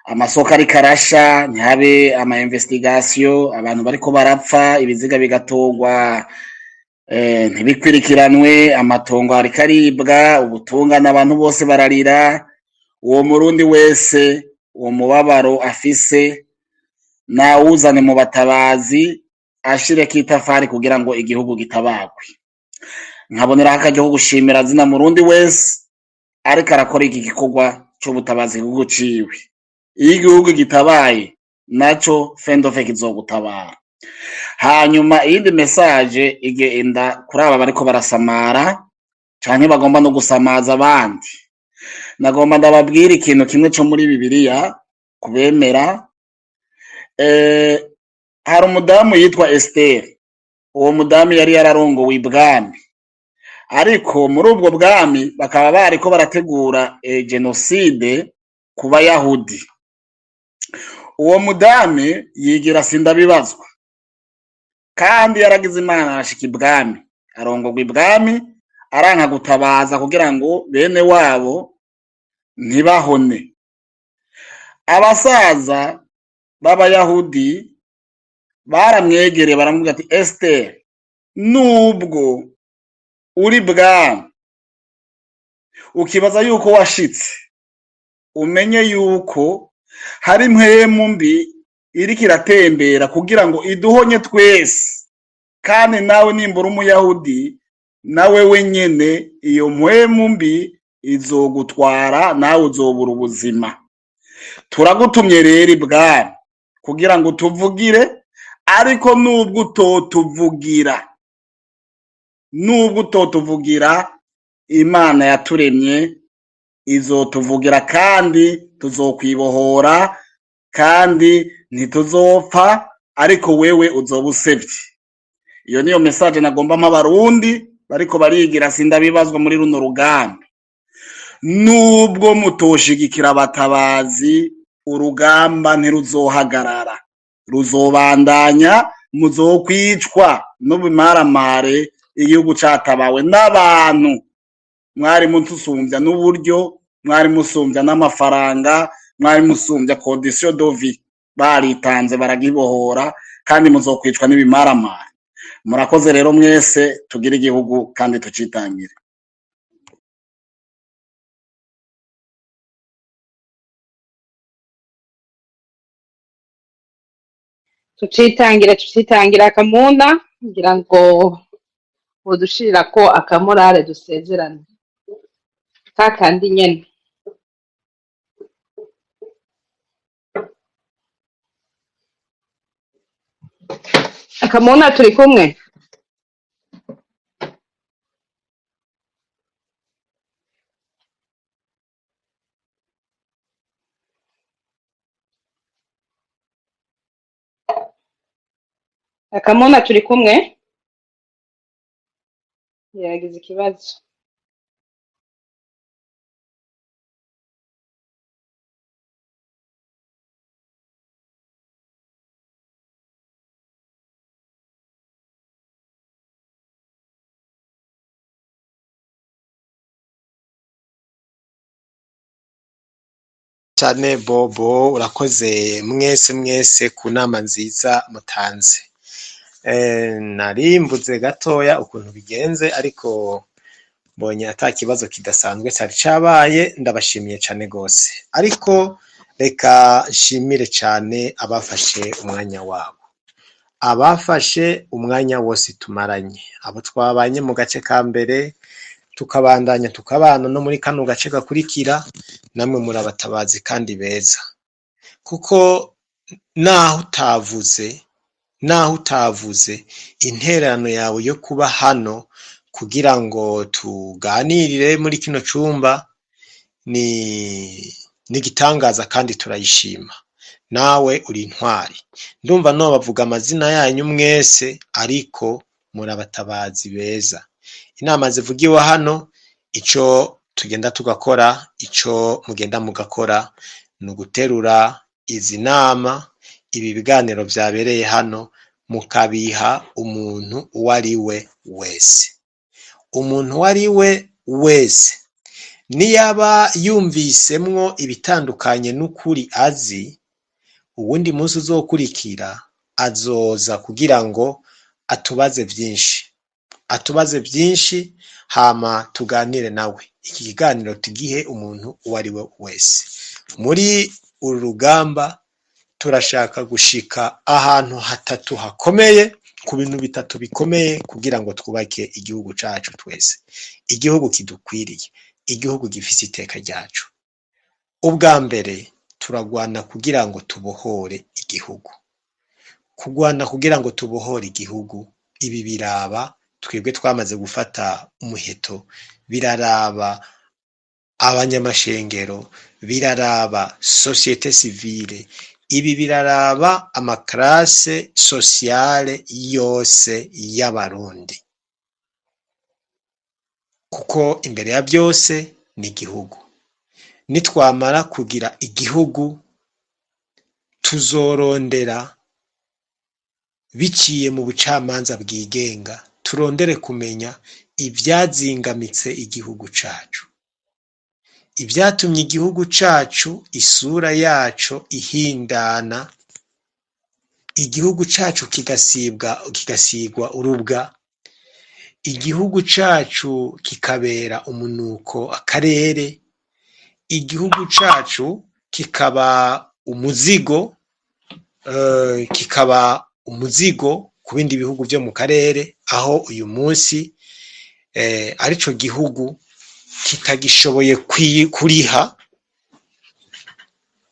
amasoko ariko arasha, ntihabe ama investigation, abantu bariko barapfa, ibiziga bigatorwa ntibikurikiranwe, amatongo ariko aribwa, ubutungane, abantu bose bararira. Uwo murundi wese uwo mubabaro afise nawuzane mu batabazi, ashireko itafari kugira ngo igihugu gitabagwe. Nkaboneraho akaryo ko gushimira zina murundi wese ariko arakora iki gikorwa c'ubutabazi igihugu ciwe. Iyo igihugu gitabaye, naco fendofe kizogutabara. Hanyuma iyindi message igenda kuri aba bariko barasamara canke bagomba no gusamaza abandi. Nagomba ndababwira ikintu kimwe co muri Bibiliya kubemera. Hari umudamu yitwa Esther. Uwo mudamu yari yararongowe ibwami, ariko muri ubwo bwami bakaba bariko barategura genocide ku Bayahudi. Uwo mudamu yigira sindabibazwa, kandi yaragize Imana arashika ibwami, arongorwa ibwami, aranka gutabaza kugira ngo bene wabo ntibahone. Abasaza b'Abayahudi baramwegereye, baramubwira ati: "Esther, nubwo uri bwami ukibaza yuko washitse, umenye yuko hari impwemu mbi iriko iratembera kugira ngo iduhonye twese, kandi nawe nimbura Umuyahudi, nawe wenyene iyo mpwemu mbi izogutwara, nawe uzobura ubuzima. Turagutumye rero ibwami kugira ngo tuvugire, ariko nubwo utotuvugira Nubwo utotuvugira, Imana yaturemye izotuvugira, kandi tuzokwibohora, kandi ntituzopfa, ariko wewe uzoba usevye. Iyo niyo message nagomba mpa Abarundi bariko barigira sindabibazwa muri runo rugamba. Nubwo mutoshigikira abatabazi, urugamba ntiruzohagarara, ruzobandanya. Muzokwicwa n'ubumaramare. Igihugu catabawe n'abantu mwari mutusumbya n'uburyo, mwari musumbya n'amafaranga, mwari musumbya condition de vie, baritanze baragibohora, kandi muzokwicwa n'ibimaramare. Murakoze rero mwese. Tugire igihugu kandi tucitangire. Tucitangira, tucitangira. Akamuna, ngira ngo udushirira ko akamorale, dusezerane kakandi nyene. Akamuna, turi kumwe. Akamuna, turi kumwe. Yagize ikibazo. Cyane Bobo, urakoze mwese mwese ku nama nziza mutanze. Nari mvuze gatoya ukuntu bigenze, ariko mbonye ata kibazo kidasanzwe cyari cabaye. Ndabashimiye cyane gose, ariko reka nshimire cyane abafashe umwanya wabo, abafashe umwanya wose tumaranye, abo twabanye mu gace ka mbere, tukabandanya tukabana no muri kano gace gakurikira. Namwe murabatabazi kandi beza, kuko naho utavuze, intererano yawe yo kuba hano kugira ngo tuganirire muri kino cumba ni igitangaza kandi turayishima. Nawe uri intwari. Ndumva no bavuga amazina yanyu mwese, ariko murabatabazi beza. Inama zivugiwe hano, ico tugenda tugakora, ico mugenda mugakora, ni uguterura izi nama, ibi biganiro vyabereye hano, mukabiha umuntu uwo ari we wese. Umuntu uwo ari we wese niyaba yumvisemwo ibitandukanye n'ukuri azi, uwundi munsi uzokurikira azoza kugira ngo atubaze vyinshi, atubaze vyinshi, hama tuganire nawe. Iki kiganiro tugihe umuntu uwo ari we wese. Muri uru rugamba turashaka gushika ahantu hatatu hakomeye, ku bintu bitatu bikomeye, kugira ngo twubake igihugu cacu twese, igihugu kidukwiriye, igihugu gifise iteka ryacu. Ubwa mbere, turagwana kugira ngo tubohore igihugu. Kugwana kugira ngo tubohore igihugu, ibi biraba twebwe twamaze gufata umuheto, biraraba abanyamashengero, biraraba société civile, ibi biraraba ama classes sociales yose y'Abarundi, kuko imbere ya byose ni igihugu. Nitwamara kugira igihugu, tuzorondera biciye mu bucamanza bwigenga, turondere kumenya ibyazingamitse igihugu cacu, ibyatumye igihugu cacu isura yaco ihindana, igihugu cacu kigasibwa, kigasigwa urubwa, igihugu cacu kikabera umunuko akarere, igihugu cacu kikaba umuzigo, kikaba umuzigo ku bindi bihugu vyo mu karere, aho uyu munsi arico gihugu kitagishoboye kuriha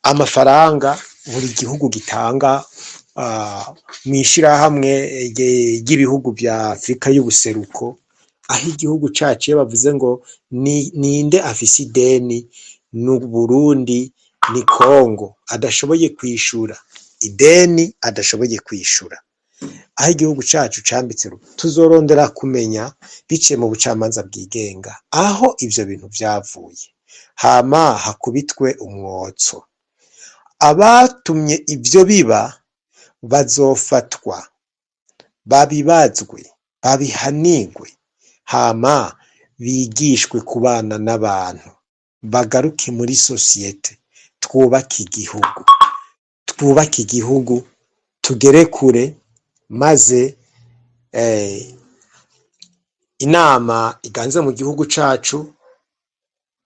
amafaranga buri gihugu gitanga mw'ishirahamwe ry'ibihugu vya Afrika y'ubuseruko. Aho igihugu cacu iyo bavuze ngo ninde afise ideni, ni Burundi, ni Kongo adashoboye kwishura ideni, adashoboye kwishura. Aho igihugu cacu cambitse, tuzorondera kumenya biciye mu bucamanza bwigenga aho ivyo bintu vyavuye, hama hakubitwe umwotso. Abatumye ivyo biba bazofatwa, babibazwe, babihanigwe, hama bigishwe kubana n'abantu, bagaruke muri société, twubake igihugu, twubake igihugu tugere kure. Maze inama iganze mu gihugu cacu,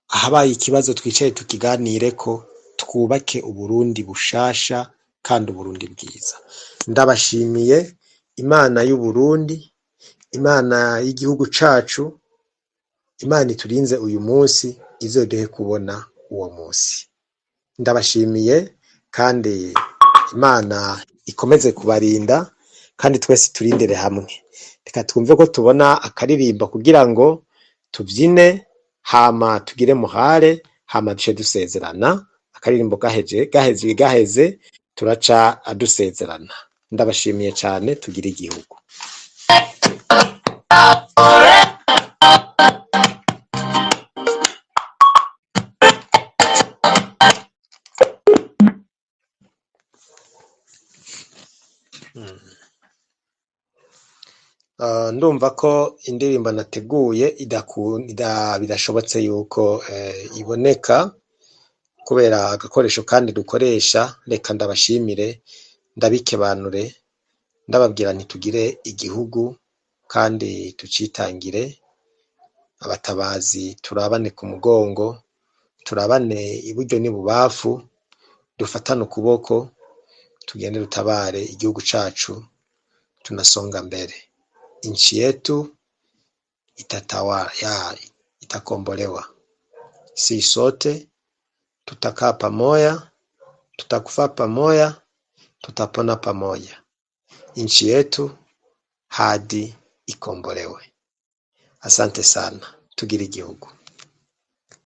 ahabaye ikibazo twicaye tukiganireko, twubake Uburundi bushasha kandi Uburundi bwiza. Ndabashimiye. Imana y'Uburundi, Imana y'igihugu cacu, Imana iturinze uyu munsi, izoduhe kubona uwo munsi. Ndabashimiye kandi Imana ikomeze kubarinda, kandi twese turindire hamwe. Reka twumve ko tubona akaririmbo kugira ngo tubyine, hama tugire muhare, hama duce dusezerana. Akaririmbo gaheje, gaheze, gaheze, turaca dusezerana. Ndabashimiye cyane. Tugire igihugu. Ndumva ko indirimbo nateguye bidashobotse yuko iboneka kubera agakoresho kandi dukoresha. Reka ndabashimire, ndabikebanure, ndababwira ntitugire igihugu kandi tucitangire. Abatabazi turabane ku mugongo, turabane iburyo n'ibubafu, dufatane ukuboko, tugende dutabare igihugu cacu. Tunasonga mbere, nchi yetu itatawala ya itakombolewa. Si sote tutakaa pamoja, tutakufa pamoja, tutapona pamoja. Nchi yetu hadi ikombolewe. Asante sana, tugire igihugu.